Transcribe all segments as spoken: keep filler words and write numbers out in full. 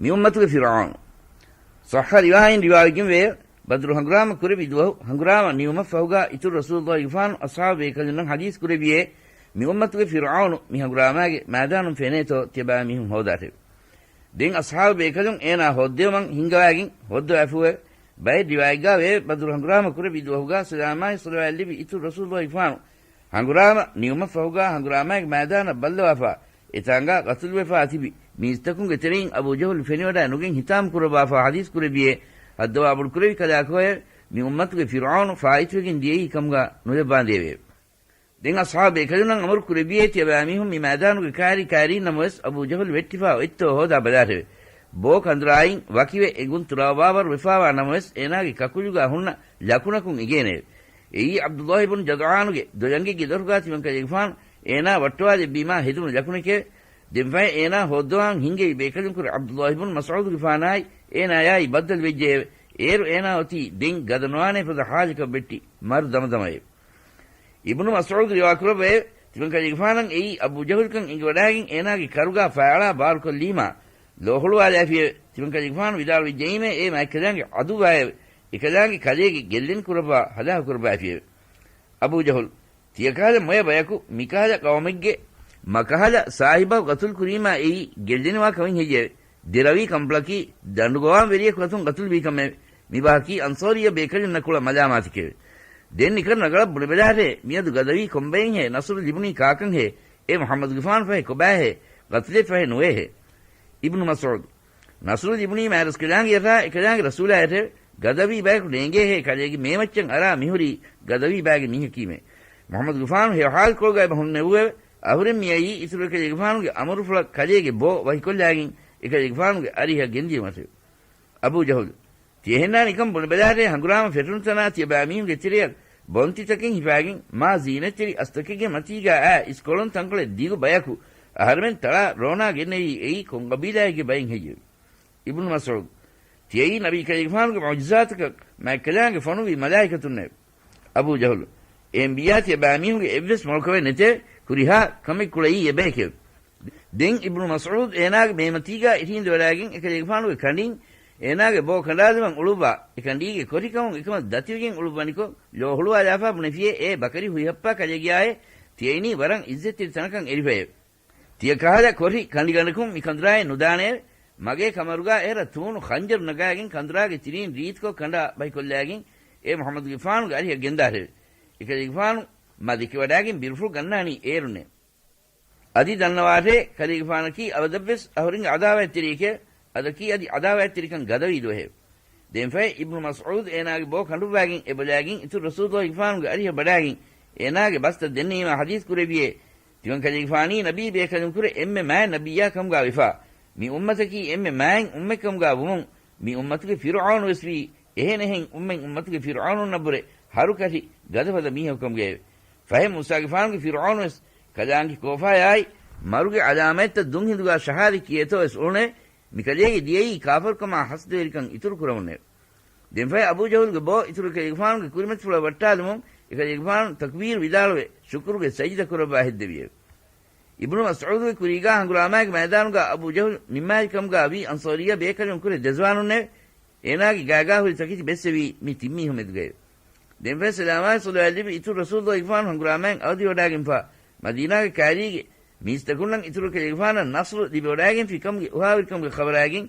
މި އުއްމަތުގެ ފިރުޢައުނު. ޞައްޙަ ރިވާޔަތް ރިވާވެގެން ވޭ، ބަދުރު ހަނގުރާމަ ކުރެއްވި ދުވަހު ހަނގުރާމަ ނިމުމަށް ފަހުގާ އިތުރު ރަސޫލުއްލާހިގެފާނު އަޞްޙާބު ބޭކަލުންނަށް ޙަދީޘް ކުރެއްވިއޭ، މި އުއްމަތުގެ ފިރުޢައުނު މި ހަނގުރާމާގެ މައިދާނުން ފެނޭތޯ ތިޔަބައިމީހުން ހޯދާށެވެ. ދެން އަޞްޙާބު ބޭކަލުން އޭނާ ހޯއްދެވުމަށް ހިންގަވާގެން ހޯއްދަވާފޫއެވެ. ބައެއް ރިވާޔަތްގާ ވޭ، ބަދުރު ހަނގުރާމަ ކުރެއްވި ދުވަހުގާ ސަލާމާއި ޞަލަވާތް ލިބި އިތުރު ރަސޫލުއްލާހިގެފާނު ހަނގުރާމަ ނިމުމަށް ފަހުގާ ހަނގުރާމާގެ މައިދާނަށް ބައްލަވާފާ، އެތާނގާ ގަތުލުވެފާ ތިބި މީސްތަކުންގެ ތެރެއިން އަބޫ ޖަހުލު ފެނިވަޑައި ނުގެން ހިތާމަ ކުރައްވާފާ ޙަދީޘް ކުރެއްވިއޭ، ހައްދަވާ ބޮޑުކުރެއްވި ކަލާކޯއެވެ. މި އުއްމަތުގެ ފިރުޢައުނު ފާއިތުވެގެން ދިޔައީ ކަމުގާ ނުލައްވާނދޭވެއެވެ. ދެން އަޞްޙާބު ބޭކަލުންނަށް އަމުރު ކުރެއްވިއޭ، ތިޔަބައިމީހުން މި މައިދާނުގެ ކާރި ކާރީން ނަމަވެސް އަބޫ ޖަހުލު ވެއްޓިފާ އޮތްތޯ ހޯދާ ބަލާށެވެ. ބޯ ކަނދުރާއިން ވަކިވެ އެނގުން ތުރާވާވަރު ވެފާވާ ނަމަވެސް އޭނާގެ ކަކުލުގާ ހުންނަ ލަކުނަކުން އެނގޭނެއެވެ. އެއީ ޢަބްދުﷲ ބުން ޖަދުޢާނުގެ ދޮޔަނގެއްގެ ދޮރުގާ ތިމަންކަލޭގެފާނު އޭނާ ވައްޓަވާލެއްވީމާ ހެދުނު ލަކުނެކެވެ. ދެންފަހެ އޭނާ ހޯއްދަވާން ހިންގެވި ބޭކަލުންކުރެ ޢަބްދުﷲ ބުން މަސްޢޫދުގެފާނާއި އޭނާޔާއި ބައްދަލު ވެއްޖެއެވެ. އޭރު އޭނާ އޮތީ ދެން ގަދަ ނުވާނޭ ފަދަ ޙާލަކަށް ވެއްޓި މަރު ދަމަދަމައެވެ. އިބްނު މަސްޢޫދު ރިވާކުރައްވައެވެ. ތިމަންކަލޭގެފާނަށް އެއީ އަބޫ ޖަހުލުކަން އެނގިވަޑާގެން އޭނާގެ ކަރުގާ ފައިއަޅާ ބާރުކޮށްލީމާ ލޯހުޅުވާލާފިއެވެ. ތިމަންކަލޭގެފާނު ވިދާޅުވެއްޖައީމޭ އޭ މާތްކަލާނގެ ޢަދުއްވާއެވެ. އެކަލާނގެ ކަލޭގެ ގެއްލެނި ކުރައްވާ ހަލާކު ކުރައްވާފިއެވެ. އަބޫ ޖަހުލު، ތިޔަކަހަލަ މޮޔަ ބަޔަކު މިކަހަލަ ޤައުމެއްގެ މަކަހަލަ ސާހިބަކު ގަތުލު ކުރީމާ އެއީ ގެއްލެނިވާ ކަމެއް ހެއްޔެވެ؟ ދެރަވީ ކަނބުޅަކީ ދަނޑުގަވާން ވެރިޔަކު އަތުން ގަތުލުވީ ކަމެއް. މި ބަހަކީ އަންޞާރިއްޔަ ބޭކަލުންނަށް ކުޅަ މަލާމާތެކެވެ. ދެން ނިކަން ރަނގަޅަށް ބުނެބަލާށޭ، މިއަދު ގަދަވީ ކޮންބައެއްހޭ، ނަޞްރު ލިބުނީ ކާކަންހޭ؟ އޭ މުޙައްމަދުގެފާނު ފަހެ ކޮބާހޭ؟ ގަތުލެއް ފަހެ ނުވޭހޭ؟ އިބްނު މަސްޢޫދު، ނަޞްރު ލިބުނީ މާތްރަސްކަލާނގެއަށާ އެކަލާނގެ ރަސޫލާއަށެވެ. ގަދަވީ ބަޔަކު ނޭނގޭހޭ ކަލޭގެ މޭމައްޗަށް އަރާ މިހުރީ ގަދަވީ ބައިގެ މީހަކީމޭ. މުޙައްމަދުގެފާނު ހެޔޮ ޙާލުކޮޅުގައި ބަހުންނެވުއެވެ. އަހުރެން މިއައީ އިތުރު އެކަލޭގެފާނުގެ އަމުރުފުޅަށް ކަލޭގެ ބޯ ވަކިކޮށްލާގެން އެކަލޭގެފާނުގެ އަރިހަށް ގެންދިޔުމަށެވެ. އަބޫ ޖަހުލު، ތިޔަހެންނާ ނިކަން ބުނެބަލާށޭ، ހަނގުރާމަ ފެށުނު ތަނާ ތިޔަބައިމީހުންގެ ތެރެއަށް ބޮންތިތަކެއް ހިފާގެން މާ ޒީނަތްތެރި އަސްތަކެއްގެ މަތީގާ އާ އިސްކޮޅުން ތަންކޮޅެއް ދިގު ބަޔަކު އަހަރެމެން ތަޅާ ރޯނާ ގެންނެވީ އެއީ ކޮން ގަބީލާއެއްގެ ބައެއް ހެއްޔެވެ؟ އިބްނު މަސްޢޫދު، ތިޔައީ ނަބީ ކަލޭގެފާނުގެ މުޢުޖިޒާތަކަށް މާތްކަލާނގެ ފޮނުވި މަލާއިކަތުންނެވެ. އަބޫ ޖަހުލު، އެ އަންބިޔާ ތިޔަބައިމީހުންގެ އެއްވެސް މޮޅުކަމެއް ނެތެވެ. ހުރިހާ ކަމެއް ކުޅައީ އެބަޔެކެވެ. ދެން އިބްނު މަސްޢޫދު އޭނާގެ މޭމަތީގާ އިށީނދެވަޑާގެން އެކަލޭގެފާނުގެ ކަނޑިން އޭނާގެ ބޯ ކަނޑާލުމަށް އުޅުއްވާ، އެ ކަނޑީގެ ކޮށިކަމުން އެކަމަށް ދަތިވެގެން އުޅުއްވަނިކޮށް، ލޯ ހުޅުވާލާފާ ބުނެފިޔޭ، އޭ ބަކަރި ހުއިހައްޕާ ކަލޭގެޔާއޭ، ތިޔައިނީ ވަރަށް އިއްޒަތްތެރި ތަނަކަށް އެރިފައެވެ. ތިޔަ ކަހަލަ ކޮށި ކަނޑިގަނޑަކުން މި ކަނދުރާއެއް ނުދާނެއެވެ. މަގޭ ކަމަރުގާ އެރަ ތޫނު ޚަންޖަރު ނަގާގެން ކަނދުރާގެ ތިރީން ރީތިކޮށް ކަނޑާ ބަހިކޮށްލާގެން، އޭ މުޙައްމަދުގެފާނުގެ އަރިހަށް ގެންދާށެވެ. އެކަލޭގެފާނު މަ ދެކިވަޑާގެން ބިރުފުޅު ގަންނާނީ އޭރުންނެވެ. އަދި ދަންނަވާށޭ، ކަލޭގެފާނަކީ އަބަދަށްވެސް އަހުރެންގެ ޢަދާވާތްތެރިއެކޭ. އަދަކީ އަދި ޢަދާވާތްތެރިކަން ގަދަވީ ދުވަހެވެ. ދެންފަހެ އިބްނު މަސްޢޫދު އޭނާގެ ބޯ ކަނޑުއްވާގެން އެބަލާގެން އިތުރު ރަސޫލުއްލާހިގެފާނުގެ އަރިހަށް ބަޑާގެން އޭނާގެ ބަސްތައް ދެންނެވީމާ ޙަދީޘް ކުރެއްވިއޭ، ތިމަންކަލޭގެފާނީ ނަބީ ބޭކަލުންކުރެ އެންމެ މާތް ނަބިއްޔާ ކަމުގާ ވެފާ، މި އުއްމަތަކީ އެންމެ މާތް އުއްމަތް ކަމުގާ ވުމުން، މި އުއްމަތުގެ ފިރުޢައުނު ވެސް ވީ އެހެނެހެން އުއްމަތް އުއްމަތުގެ ފިރުޢައުނުންނަށްވުރެ ހަރުކަށި ގަދަފަދަ މީހަކު ކަމުގައެވެ. ފަހެ މޫސާގެފާނުގެ ފިރުޢައުނު ވެސް ކަލާނގެ ކޯފާޔާއި މަރުގެ ޢަލާމަތްތައް ދުން ހިނދުގާ ޝަހާދަތް ކިޔޭތޯ ވެސް އުޅުނެވެ. މިކަލޭގެ ދިޔައީ ކާފަރުކަމާ ހަސަދަވެރިކަން އިތުރު ކުރަމުންނެވެ. ދެންފަހެ އަބޫ ޖަހުލުގެ ބޯ އިތުރު ކަލޭގެފާނުގެ ކުރިމަތިފުޅަށް ވައްޓާލުމުން އެކަލޭގެފާނު ތަކުބީރު ވިދާޅުވެ ޝުކުރުގެ ސަޖިދަ ކުރައްވާ ހެއްދެވިއެވެ. އިބްނު މަސްޢޫދުގެ ކުރީގާ ހަނގުރާމާގެ މައިދާނުގާ އަބޫ ޖަހުލު ނިންމާލި ކަމުގާ ވީ އަންޞާރިއްޔާ ބޭކަލުން ކުރެ ދެޒުވާނުންނެވެ. އޭނާގެ ގާގާ ހުރި ތަކެތި ބެއްސެވީ މި ތިން މީހުން މެދުގައެވެ. ދެންފަހެ ސަލާމާއި ޞަލަވާތް ލިބި އިތުރު ރަސޫލުއްލާހިގެފާނު ހަނގުރާމައިން އަވަދިވަޑާގެންފާ މަދީނާގެ ކާރީގެ މީސްތަކުންނަށް އިތުރު ކަލޭގެފާނަށް ނަޞްރު ލިބިވަޑާގެންފި ކަމުގެ އުފާވެރިކަމުގެ ޚަބަރާގެން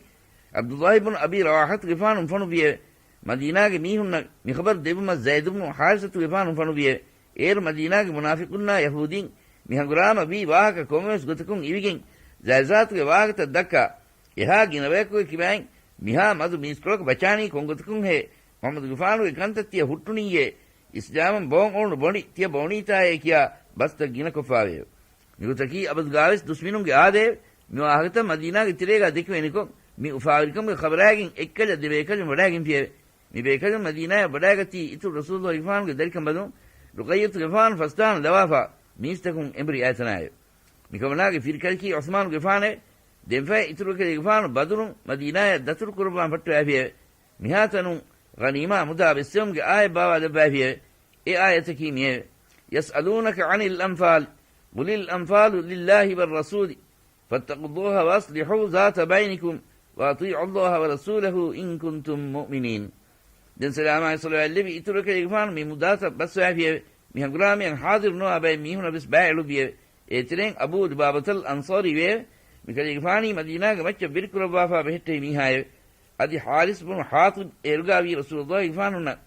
ޢަބްދުﷲ ބުނު އަބީ ރަވާޙަތުގެފާނު ފޮނުއްވިއެވެ. މަދީނާގެ މީހުންނަށް މި ޚަބަރު ދެއްވުމަށް ޒައިދު ބުނު ޙާރިސަތުގެފާނު ފޮނުއްވިއެވެ. އޭރު މަދީނާގެ މުނާފިޤުންނާ ޔަހޫދީން މި ހަނގުރާމަ ވީ ވާހަކަ ކޮންމެވެސް ގޮތަކުން އިވިގެން ޒާތްޒާތުގެ ވާހަކަތައް ދައްކާ، އެހާ ގިނަ ބަޔަކުގެ ކިބައިން މިހާ މަދު މީސްކޮޅަކު ބަޗާނީ ކޮންގޮތަކުންހޭ؟ މުޙައްމަދުގެފާނުގެ ކަންތައް ތިޔަ ހުއްޓުނީއޭ؟ އިސްލާމަށް ބޯން އުޅުނު ބޮނޑި ތިޔަ ބޯނީތާއޭ ކިޔާ ބަސްތައް ގިނަކޮށްފާވެއެވެ. މިގޮތަކީ އަބަދުގާވެސް ދުސްމިނުންގެ އާދައެވެ. މި ވާހަކަތައް މަދީނާގެ ތެރޭގާ ދެކިވެނިކޮށް، މި އުފާވެރިކަމުގެ ޚަބަރާގެން އެއްކަލަ ދެބޭކަލުން ވަޑާގެންފިއެވެ. މި ބޭކަލުން މަދީނާޔަށް ވަޑާގަތީ އިތުރު ރަސޫލުއްލާހިގެފާނުގެ ދަރިކަނބަލުން ރުޤައްޔަތުގެފާނު ފަސްދާނަ ލަވާފާ މީސްތަކުން އެނބުރި އައިތަނާއެވެ. މިކަމަނާގެ ފިރިކަލަކީ ޢުސްމާނުގެފާނެވެ. ދެންފަހެ އިތުރު ކަލޭގެފާނު ބަދުރުން މަދީނާޔަށް ދަތުރު ކުރައްވާން ފައްޓަވައިފިއެވެ. މިހާތަނުން ޣަނީމާ މުދާ ބެއްސެވުމުގެ އާޔަތް ބާވާލައްވައިފިއެވެ. އެ އާޔަތަކީ މިއެވެ. يسألونك عن الأنفال قل الأنفال لله والرسول فاتقوا الله وأصلحوا ذات بينكم وأطيعوا الله ورسوله إن كنتم مؤمنين. ދެން ސަލާމާއި ޞަލަވާތް ލެއްވި އިތުރު ކަލޭގެފާނު މި މުދާތައް ބަސްވާފިއެވެ. މި ހަނގުރާމަޔަށް ޙާޟިރު ނުވާ ބައެއް މީހުނަށް ވެސް ބައިއެޅުއްވިއެވެ. އޭތެރެއިން އަބޫ ލުބާބަތަލް އަންޞާރީ ވެއެވެ. މި ކަލޭގެފާނީ މަދީނާގެ މައްޗަށް ވެރިކުރައްވާފާ ބެހެއްޓެވި މީހާއެވެ. އަދި ޙާރިސް ބުނު ޙާޠިބް އޭރުގާވީ ރަސޫލުﷲ ގެފާނުންނަށް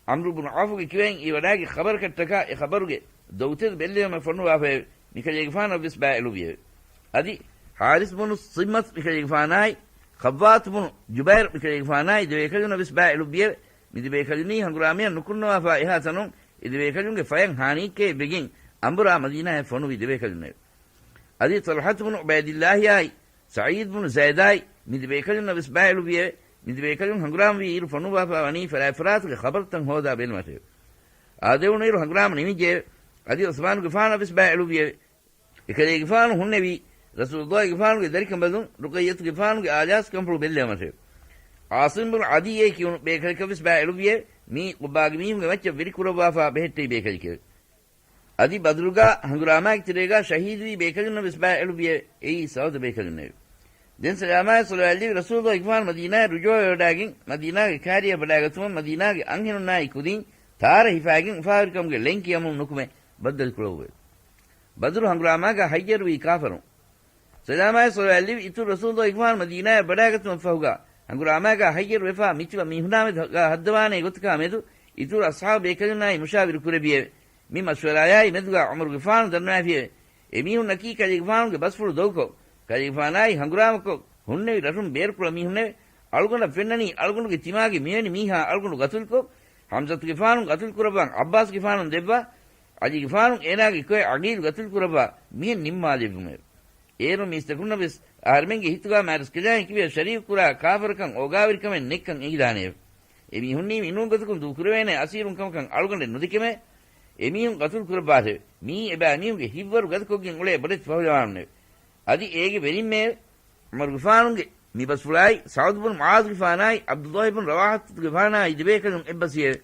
ޢަމްރު ބުނު ޢައުފުގެ ކިބައިން އެ ވަޑާގެ ޚަބަރަކަށްޓަކާ އެ ޚަބަރުގެ ދޮގުތެދު ބެއްލެވުމަށް ފޮނުވާފައެވެ. މިކަލޭގެފާނަށް ވެސް ބައިއެޅުއްވިއެވެ. އަދި ޙާރިސް ބުނު ޞިއްމަތް މިކަލޭގެފާނާއި، ޚައްވާތު ބުނު ޖުބައިރު މިކަލޭގެފާނާއި ދެބޭކަލުންނަށް ވެސް ބައިއެޅުއްވިއެވެ. މި ދެބޭކަލުނީ ހަނގުރާމަޔަށް ނުކުންނަވާފާ އެހާ ތަނުން އެ ދެބޭކަލުންގެ ފަޔަށް ހާނީއްކައެއް ވެގެން އަނބުރާ މަދީނާއަށް ފޮނުވި ދެބޭކަލުންނެވެ. އަދި ޠަލްޙަތު ބުނު ޢުބައިދިއްލާހިއާއި، ސަޢީދު ބުނު ޒައިދާއި މި ދެބޭކަލުންނަށް ވެސް ބައިއެޅުއްވިއެވެ. މި ދެބޭކަލުން ހަނގުރާމަވީ އިރު ފޮނުއްވާފާ ވަނީ ފަރާތްފަރާތުގެ ޚަބަރުތައް ހޯދާ ބެލުމަށެވެ. އާދެވުނު އިރު ހަނގުރާމަ ނިމިއްޖެއެވެ. އަދި ޢުސްމާނުގެފާނަށް ވެސް ބައިއެޅުއްވިއެވެ. އެކަލޭގެފާނު ހުންނެވީ ރަސޫލުﷲގެފާނުގެ ދަރިކަނބަލުން ރުޤައްޔަތުގެފާނުގެ އާލާސްކަންފުޅު ބެއްލެވުމަށެވެ. ޢާޞިމް ބުނު ޢަދީއޭ ކިޔުނު ބޭކަލަކަށް ވެސް ބައިއެޅުއްވިއެވެ. މީ ޤުބާގެ މީހުންގެ މައްޗަށް ވެރިކުރައްވާފާ ބެހެއްޓެވި ބޭކަލެކެވެ. އަދި ބަދުރުގާ ހަނގުރާމާގެ ތެރޭގާ ޝަހީދުވި ބޭކަލުންނަށް ވެސް ބައިއެޅުއްވިއެވެ. އެއީ ސައުދު ބޭކަލުންނެވެ. ދެން ސަލާމާއި ޞަލަވާތް ލެއްވި ރަސޫލުﷲ ގެފާނު މަދީނާއަށް ރުޖޫޢަވެވަޑާގެން މަދީނާގެ ކާރިޔަށް ވަޑާގަތުމަށް މަދީނާގެ އަންހެނުންނާއި ކުދިން ތާރަ ހިފާގެން އުފާވެރިކަމުގެ ޅެން ކިޔަމުން ނުކުމެ ބައްދަލުކުރައްވައެވެ. ބަދުރު ހަނގުރާމާގާ ހައްޔަރުވީ ކާފަރުން. ސަލާމާއި ޞަލަވާތް ލެއްވި އިތުރު ރަސޫލުﷲ ގެފާނު މަދީނާއަށް ވަޑާގަތުމަށްފަހުގާ ހަނގުރާމާގާ ހައްޔަރުވެފާ މިތިބަ މީހުނާމެދުގާ ހައްދަވާނޭ ގޮތަކާ މެދު އިތުރު އަޞްޙާބު ބޭކަލުންނާއި މުޝާވިރު ކުރެއްވިއެވެ. މި މަޝްވަރާޔާއި މެދުގާ ޢުމަރުގެފާނު ދަންނަވައިފިއެވެ. އެމީހުންނަކީ ކަލޭގެފާނުގެ ބަސްފުޅު ދޮގުކޮށް، ކަލޭގެފާނާއި ހަނގުރާމަކޮށް ހުންނެވި ރަށުން ބޭރުކުޅަ މީހުންނެވެ. އަޅުގަނޑަށް ފެންނަނީ އަޅުގަނޑުގެ ތިމާގެ މިވެނި މީހާ އަޅުގަނޑު ގަތުލުކޮށް، ޙަމްޒަތުގެފާނު ގަތުލުކުރައްވާން ޢައްބާސްގެފާނު ދެއްވާ، ޢަލީގެފާނު އޭނާގެ ކޮއެއް ޢަގީލު ގަތުލުކުރައްވާ މިހެން ނިންމާލެއްވުމެވެ. އޭރުން މީސްތަކުންނަށް ވެސް އަހަރެމެންގެ ހިތުގާ މާރަސްކަލާނގެ ކިބަޔަށް ޝަރީކުކުރާ ކާފަރަކަށް އޯގާވެރިކަމެއް ނެތްކަން އެނގިދާނެއެވެ. އެމީހުންނީ މިނޫން ގޮތަކުން ދޫކުރެވޭނެ އަސީރުން ކަމަކަށް އަޅުގަނޑެއް ނުދެކެމެވެ. އެމީހުން ގަތުލު ކުރައްވާށެވެ. މިއީ އެބައިމީހުންގެ ހިތްވަރު ގަދަކޮށްގެން އުޅޭ ބޮޑެތި ފަހުލަވާނުންނެވެ. އަދި އޭގެ ވެރިންމެއެވެ. ޢުމަރުގެފާނުގެ މި ބަސްފުޅާއި، ސަޢުދު ބުނު މުޢާޛުގެފާނާއި، ޢަބްދުﷲ ބުނު ރަވާޙަތުގެފާނާއި ދެބޭކަލުން އެއްބަސްވިއެވެ.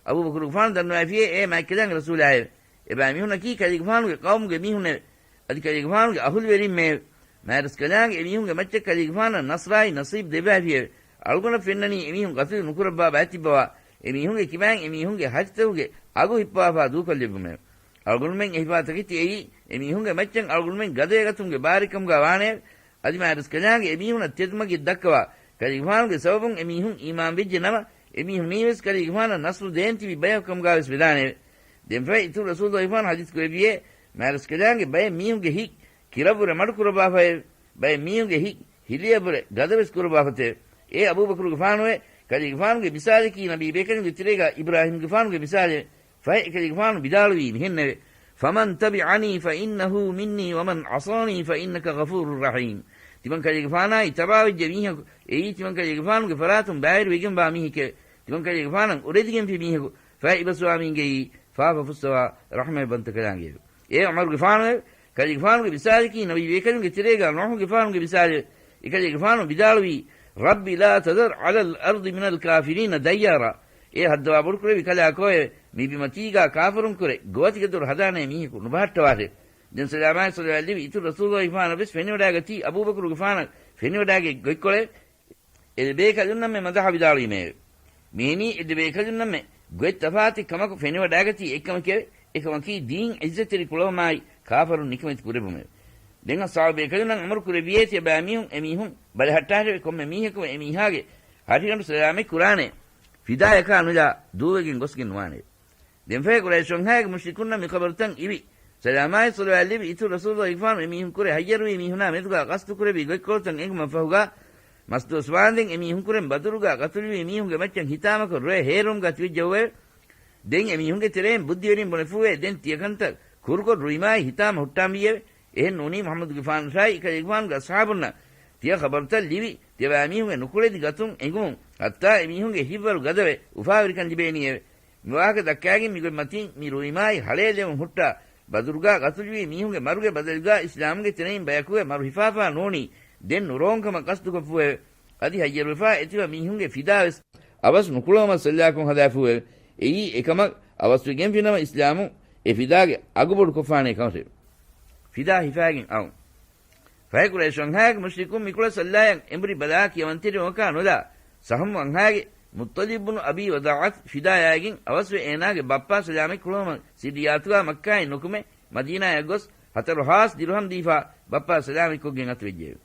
އަބޫބަކުރުގެފާނު ދަންނަވައިފިއޭ އޭ މާތްކަލާނގެ ރަސޫލާއެވެ. އެބައިމީހުންނަކީ ކަލޭގެފާނުގެ ޤައުމުގެ މީހުންނެވެ. އަދި ކަލޭގެފާނުގެ އަހުލުވެރިންމެއެވެ. މާރަސްކަލާނގެ އެމީހުންގެ މައްޗަށް ކަލޭގެފާނަށް ނަޞްރާއި ނަޞީބް ދެއްވައިފިއެވެ. އަޅުގަނޑަށް ފެންނަނީ އެމީހުން ގަތުލު ނުކުރައްވާ ބައެއް ތިއްބަވާ، އެމީހުންގެ ކިބައިން އެމީހުންގެ ހަށިތަކުގެ އަގު ހިއްޕަވާފާ ދޫކޮށްލެއްވުމެވެ. އަޅުގަނޑުމެން އެ ހިފާ ތަކެތި އެއީ، އެމީހުންގެ މައްޗަށް އަޅުގަނޑުމެން ގަދަވެގަތުމުގެ ބާރެއްކަމުގާ ވާނެއެވެ. އަދި މާރަސްކަލާނގެ އެމީހުނަށް ތެދުމަގެއް ދައްކަވާ، ކަލޭގެފާނުގެ ސަބަބުން އެމީހުން އީމާންވެއްޖެ ނަމަ، އެމީހުންނީވެސް ކަލޭގެފާނަށް ނަޞްރު ދޭން ތިބި ބަޔަކު ކަމުގާވެސް ވެދާނެއެވެ. ދެންފަހެ އިތުރު ރަސޫލު ގެފާނު ޙަދީޘް ކުރެއްވިއޭ، މާރަސްކަލާނގެ ބައެއް މީހުންގެ ހިތް ކިރަށްވުރެ މަޑުކުރައްވާފައެވެ. ބައެއް މީހުންގެ ހިތް ހިލިއަށްވުރެ ގަދަވެސް ކުރައްވާފަތެވެ. އޭ އަބޫބަކުރުގެފާނުއޭ، ކަލޭގެފާނުގެ މިސާލަކީ ނަބީ ބޭކަލުންގެ ތެރޭގާ އިބްރާހީމްގެފާނުގެ މިސާލެވެ. ފަހެ އެކަލޭގެފާނު ވިދާޅުވީ މިހެންނެވެ. فمن تبعني فإنه مني ومن عصاني فإنك غفور رحيم. ތިމަން ކަލޭގެފާނާއި ތަބާވެއްޖެ މީހަކު، އެއީ ތިމަން ކަލޭގެފާނުގެ ފަރާތުން ބައިވެރިވެގެންވާ މީހެކެވެ. ތިމަން ކަލޭގެފާނަށް އުރެދިގެންފި މީހަކު، ފަހެ އިބަސްވާމީންގެއީ ފާފަ ފުއްސަވާ ރަޙްމަތްވަންތަ ކަލާނގެއެވެ. އޭ ޢުމަރުގެފާނުއެވެ. ކަލޭގެފާނުގެ މިސާލަކީ ނަބީ ބޭކަލުންގެ ތެރޭގާ ނޫޙުގެފާނުގެ މިސާލެވެ. އެކަލޭގެފާނު ވިދާޅުވީ، رب لا تذر على الأرض من الكافرين ديارا. އޭ ހައްދަވާ ބޮޑުކުރެއްވި ކަލާކޯއެވެ. މި ބިމަތީގާ ކާފަރުންކުރެ ގޯތިގެދޮރު ހަދާނޭ މީހަކު ނުބަހައްޓަވާށެވެ. ދެން ސަލާމާއި ޞަލަވާތް ލެއްވި އިތުރު ރަސޫލުގެފާނަށް ވެސް ފެނިވަޑާގަތީ އަބޫބަކުރުގެފާނަށް ފެނިވަޑާގެ ގޮތްކޮޅެވެ. އެ ދެބޭކަލުންނަށްމެ މަދަޙަ ވިދާޅުވީމެއެވެ. މިހެނީ އެ ދެބޭކަލުންނަށްމެ ގޮތް ތަފާތެއް ކަމަކު ފެނިވަޑާގަތީ އެއްކަމެކެވެ. އެކަމަކީ ދީން ޢިއްޒަތްތެރި ކުޅަވުމާއި ކާފަރުން ނިކަމެތި ކުރެއްވުމެވެ. ދެން އަޞްޙާބު ބޭކަލުންނަށް އަމުރު ކުރެއްވިއޭ ތިޔަބައިމީހުން އެމީހުން ބަލަހައްޓާށެވެ. ކޮންމެ މީހަކު އެމީހާގެ ހަށިގަނޑު ސަލާމަތް ކުރާނެ ފިދާޔަކާ ނުލާ ދޫވެގެން ގޮސްގެން ނުވާނެ. ދެންފަހެ ޤުރައިޝުންހާގެ މުޝްރިކުންނަށް މި ޚަބަރުތައް އިވި، ސަލާމާއި ޞަލަވާތް ލެއްވި އިތުރު ރަސޫލުގެފާނު އެމީހުން ކުރެ ހައްޔަރުވި މީހުނާ މެދުގާ ޤަޞްދު ކުރެއްވި ގޮތްކޮޅުތައް އެނގުމަށްފަހުގާ، މަސްދުވަސް ވާންދެން އެމީހުންކުރެން ބަދުރުގާ ޤަތުލުވި މީހުންގެ މައްޗަށް ހިތާމަކޮށް ރޮއެ ހޭރުވުމުގާ ތިބެއްޖެއެވެ. ދެން އެމީހުންގެ ތެރެއިން ބުއްދިވެރިން ބުނެފޫއެވެ. ދެން ތިޔަކަންތައް ކުރުކޮށް ރުއިމާއި ހިތާމަ ހުއްޓާންވީއެވެ. އެހެން ނޫނީ މުޙައްމަދުގެފާނަށާއި އެކަލޭގެފާނުގެ އަޞްޙާބުންނަށް ތިޔަ ޚަބަރުތައް ލިބި، ތިޔަބައިމީހުންގެ ނުކުޅެދި ގަތުން އެނގުމުން ޙައްތާ އެމީހުންގެ ހިތްވަރު ގަދަވެ އުފާވެރިކަން ލިބޭނީއެވެ. މިވާހަކަ ދައްކާގެން މިގޮތް މަތީން މި ރުއިމާއި ހަޅޭލެވުން ހުއްޓާ، ބަދުރުގާ ގަތުލުވި މީހުންގެ މަރުގެ ބަދަލުގާ އިސްލާމުގެ ތެރެއިން ބަޔަކުގެ މަރު ހިފާފާ ނޫނީ ދެން ނުރޯންކަމަށް ޤަޞްދުކޮށްފޫއެވެ. އަދި ހައްޔަރުވެފާ އެތިބަ މީހުންގެ ފިދާވެސް އަވަސް ނުކުޅަވުމަށް ސައްލާކޮށް ހަދާފޫއެވެ. އެއީ އެކަމަށް އަވަސްވެގެންފިނަމަ އިސްލާމު އެ ފިދާގެ އަގުބޮޑުކޮށްފާނޭ ކަމަށެވެ. ފިދާ ހިފާގެން އައުން. ފަހެ ޤުރައިޝު ވަންހާގެ މުޝްރިކުން މިކުޅަސް އައްލާއަށް އެނބުރި ބަލާ ކިޔަވަންތެރިވުމަކާ ނުލާ، ސަހުމު ވަންހާގެ މުއްޠަލިބް ބުނު އަބީ ވަޟާޢަތު ފިދާޔައިގެން އަވަސްވެ އޭނާގެ ބައްޕާ ސަލާމަތް ކުރުވުމަށް ސިއްރިއްޔާތުގާ މައްކާއިން ނުކުމެ، މަދީނާޔަށް ގޮސް ހަތަރު ހާސް ދިރުހަމް ދީފާ ބައްޕާ ސަލާމަތްކޮށްގެން އަތުވެއްޖެއެވެ.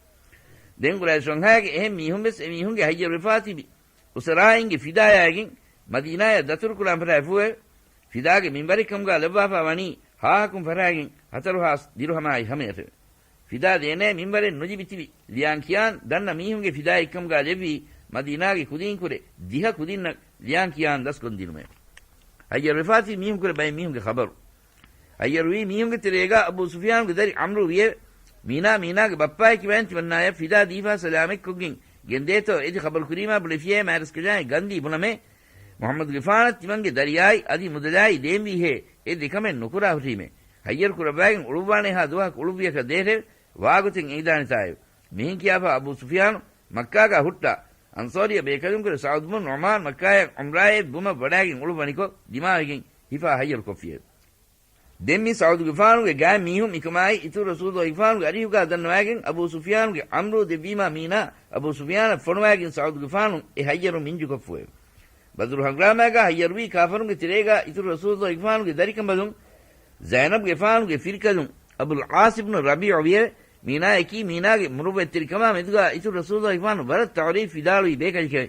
ދެން ޤުރައިޝު ވަންހާގެ އެހެން މީހުން ވެސް އެމީހުންގެ ހައްޔަރުވެފާ ތިބި އުސަރާއިންގެ ފިދާޔައިގެން މަދީނާޔަށް ދަތުރުކުރާން ފަށާފޫއެވެ. ފިދާގެ މިންވަރެއްކަމުގާ ލައްވާފާ ވަނީ ހާހަކުން ފަށާގެން ހަތަރު ހާސް ދިރުހަމާއި ހަމަޔަށެވެ. ފިދާ ދޭނޭ މިންވަރެއް ނުލިބި ތިބި ލިޔާން ކިޔާން ދަންނަ މީހުންގެ ފިދާއެއްކަމުގާ ލެއްވީ މަދީނާގެ ކުދީންކުރެ ދިހަ ކުދިންނަށް ލިޔާން ކިޔާން ދަސްކޮށްދިނުމެވެ. ހައްޔަރުވެފާތި މީހުންކުރެ ބައެއް މީހުންގެ ޚަބަރު. ހައްޔަރުވީ މީހުންގެ ތެރޭގާ އަބޫ ސުފިޔާނުގެ ދަރި ޢަމްރޫ ވިއެވެ. މީނާ، މީނާގެ ބައްޕާއޭ ކިބައިން ތިމަންނާޔަށް ފިދާ ދީފާ ސަލާމަތްކޮށްގެން ގެންދޭތޯ އެދި ޚަބަރު ކުރީމާ ބުނެފިޔޭ މާރަސްކަލާނގެ ގަންދީ ބުނަމޭ، މުޙައްމަދުގެފާނަށް ތިމަންގެ ދަރިޔާއި އަދި މުދަލާއި ދޭންވީހޭ އެ ދެކަމެއް ނުކުރާ ހުށީމޭ. ހައްޔަރު ކުރައްވާގެން އުޅުއްވާނޭހާ ދުވަހަކު އުޅުއްވިޔަކަށް ދޭށެވެ. ވާގޮތެއް އެނގިދާނެތާއެވެ. މިހެން ކިޔާފާ އަބޫ ސުފިޔާނު މައްކާގާ ހުއްޓާ، އަންޞާރީ ބޭކަލުންކުރެ ސަޢުދު ބުން ނުޢުމާން މައްކާޔަށް ޢުމްރާއެއް ވުމަށް ވަޑާގެން އުޅުއްވަނިކޮށް، ދިމާވެގެން ހިފާ ހައްޔަރު ކޮށްފިއެވެ. ދެން މި ސަޢުދުގެފާނުގެ ގާތް މީހުން މިކަމާއި އިތުރު ރަސޫލުގެފާނުގެ އަރިހުގާ ދަންނަވާގެން އަބޫ ސުފިޔާނުގެ ޢަމްރޫ ދެއްވީމާ މީނާ އަބޫ ސުފިޔާނަށް ފޮނުވާގެން ސަޢުދުގެފާނު އެ ހައްޔަރު މިންޖުކޮށްފުއެވެ. ބަދުރު ހަނގުރާމާގާ ހައްޔަރުވީ ކާފަރުންގެ ތެރޭގާ އިތުރު ރަސޫލުގެފާނުގެ ދަރިކަނބަލުން ޒައިނަބުގެފާނުގެ ފިރިކަލުން އަބުލް ޢާޞް ބުނު ރަބީޢު ވިއެވެ. މީނާއަކީ މީނާގެ މުރުއްވަތްތެރިކަމާ މެދުގާ އިތުރު ރަސޫލުގެފާނު ވަރަށް ތަޢުރީފް ވިދާޅުވި ބޭކަލެކެވެ.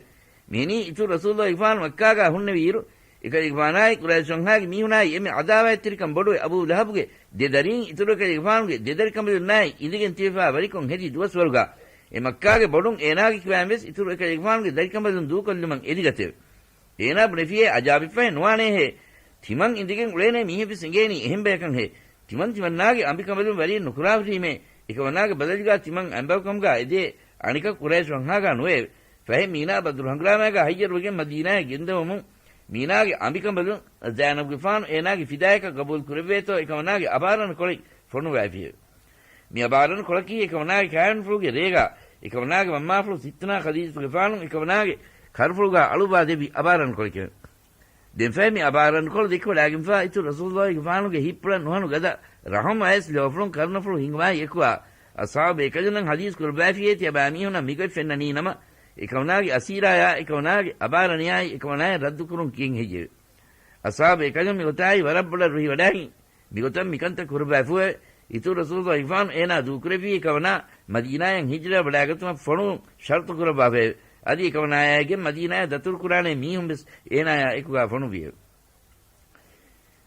މިހެނީ އިތުރު ރަސޫލުގެފާނު މައްކާގާ ހުންނެވިއިރު، އެކަލޭގެފާނާއި ޤުރައިޝުންހާގެ މީހުނާއި އެންމެ ޢަދާވާތްތެރިކަން ބޮޑުވެ އަބޫ ލަހަބުގެ ދެ ދަރީން އިތުރު އެކަލޭގެފާނުގެ ދެ ދަރިކަނބަލުންނާއި އިނދެގެން ތިބެފާ ވަރިކޮށް ހެދި ދުވަސްވަރުގާ، އެ މައްކާގެ ބޮޑުން އޭނާގެ ކިބައިން ވެސް އިތުރު އެކަލޭގެފާނުގެ ދަރިކަނބަލުން ދޫކޮށްލުމަށް އެދިގަތެވެ. އޭނާ ބުނެފިޔޭ އަޖާބެއްފަހެއް ނުވާނޭހޭ. ތިމަން އިނދެގެން އުޅޭނޭ މީހެއްވެސް އެނގޭނީ އެހެން ބަޔަކަށްހޭ. ތިމަން ތިމަންނާގެ އަނބިކަނބަލުން ވަރިއެއް ނުކުރާ ހުށީމޭ. އެކަމަނާގެ ބަދަލުގާ ތިމަން އަނބިކަނބަލުން އެދޭ އަނެކަކު ޤުރައިޝު ވަންހާގާ ނުވެއެވެ. ފަހެ މީނާ ބަދުރު ހަނގުރާމާގާ ހައްޔަރުވެގެން މަދީނާޔަށް ގެންދަވަމުން، މީނާގެ އަނބިކަނބަލުން ޒައިނަބުގެފާނު އޭނާގެ ފިދާޔަކަށް ގަބޫލު ކުރެއްވޭތޯ އެކަމަނާގެ އަބާރަން ކޮޅެއް ފޮނުވައިފިއެވެ. މި އަބާރަން ކޮޅަކީ އެކަމަނާގެ ކާވެނިފުޅުގެ ރޭގާ އެކަމަނާގެ މަންމާފުޅު ސިއްތުނާ ޚަދީޖަތުގެފާނު އެކަމަނާގެ ކަރުފުޅުގާ އަޅުއްވާ ދެއްވި އަބާރަން ކޮޅެކެވެ. ދެން ފަހެ މި އަބާރަންކޮޅު ދެއްކިވަޑާގެންފާ އިތުރު ރަސޫލުއްލާހިގެފާނުގެ ހިތްޕުޅަށް ނުހަނު ގަދަ ރަހުމް އައިސް ލޯފުޅުން ކަރުނަފުޅު ހިނގުމާއި އެކުވާ، އަޞްޙާބު ބޭކަލުންނަށް ޙަދީޘް ކުރައްވައިފިއޭ ތިޔަބައިމީހުނަށް މިގޮތް ފެންނަނީ ނަމަ، އެކަމަނާގެ އަސީރާޔާ އެކަމަނާގެ އަބާރަނިޔާއި އެކަމަނާޔަށް ރައްދުކުރުން ކިޔެން ހެއްޔެވެ؟ އަޞްޙާބު ބޭކަލުން މިގޮތާއި ވަރަށް ބޮޑަށް ރުހިވަޑާގެން މިގޮތަށް މިކަންތައް ކުރައްވައިފޫއެވެ. އިތުރު ރަސޫލުއްލާހިގެފާނު އޭނާ ދޫކުރެއްވީ އެކަމަނާ މަދީނާޔަށް ހިޖްރަ ވަޑާގަތުމަށް ފޮނުވުން ޝަރުޠު ކުރައްވާފައެވެ. އަދި އެކަމަނާޔާއިގެން މަދީނާޔަށް ދަތުރުކުރާނޭ މީހުން ވެސް އޭނާޔާ އެކުގާ ފޮނުއްވިއެވެ.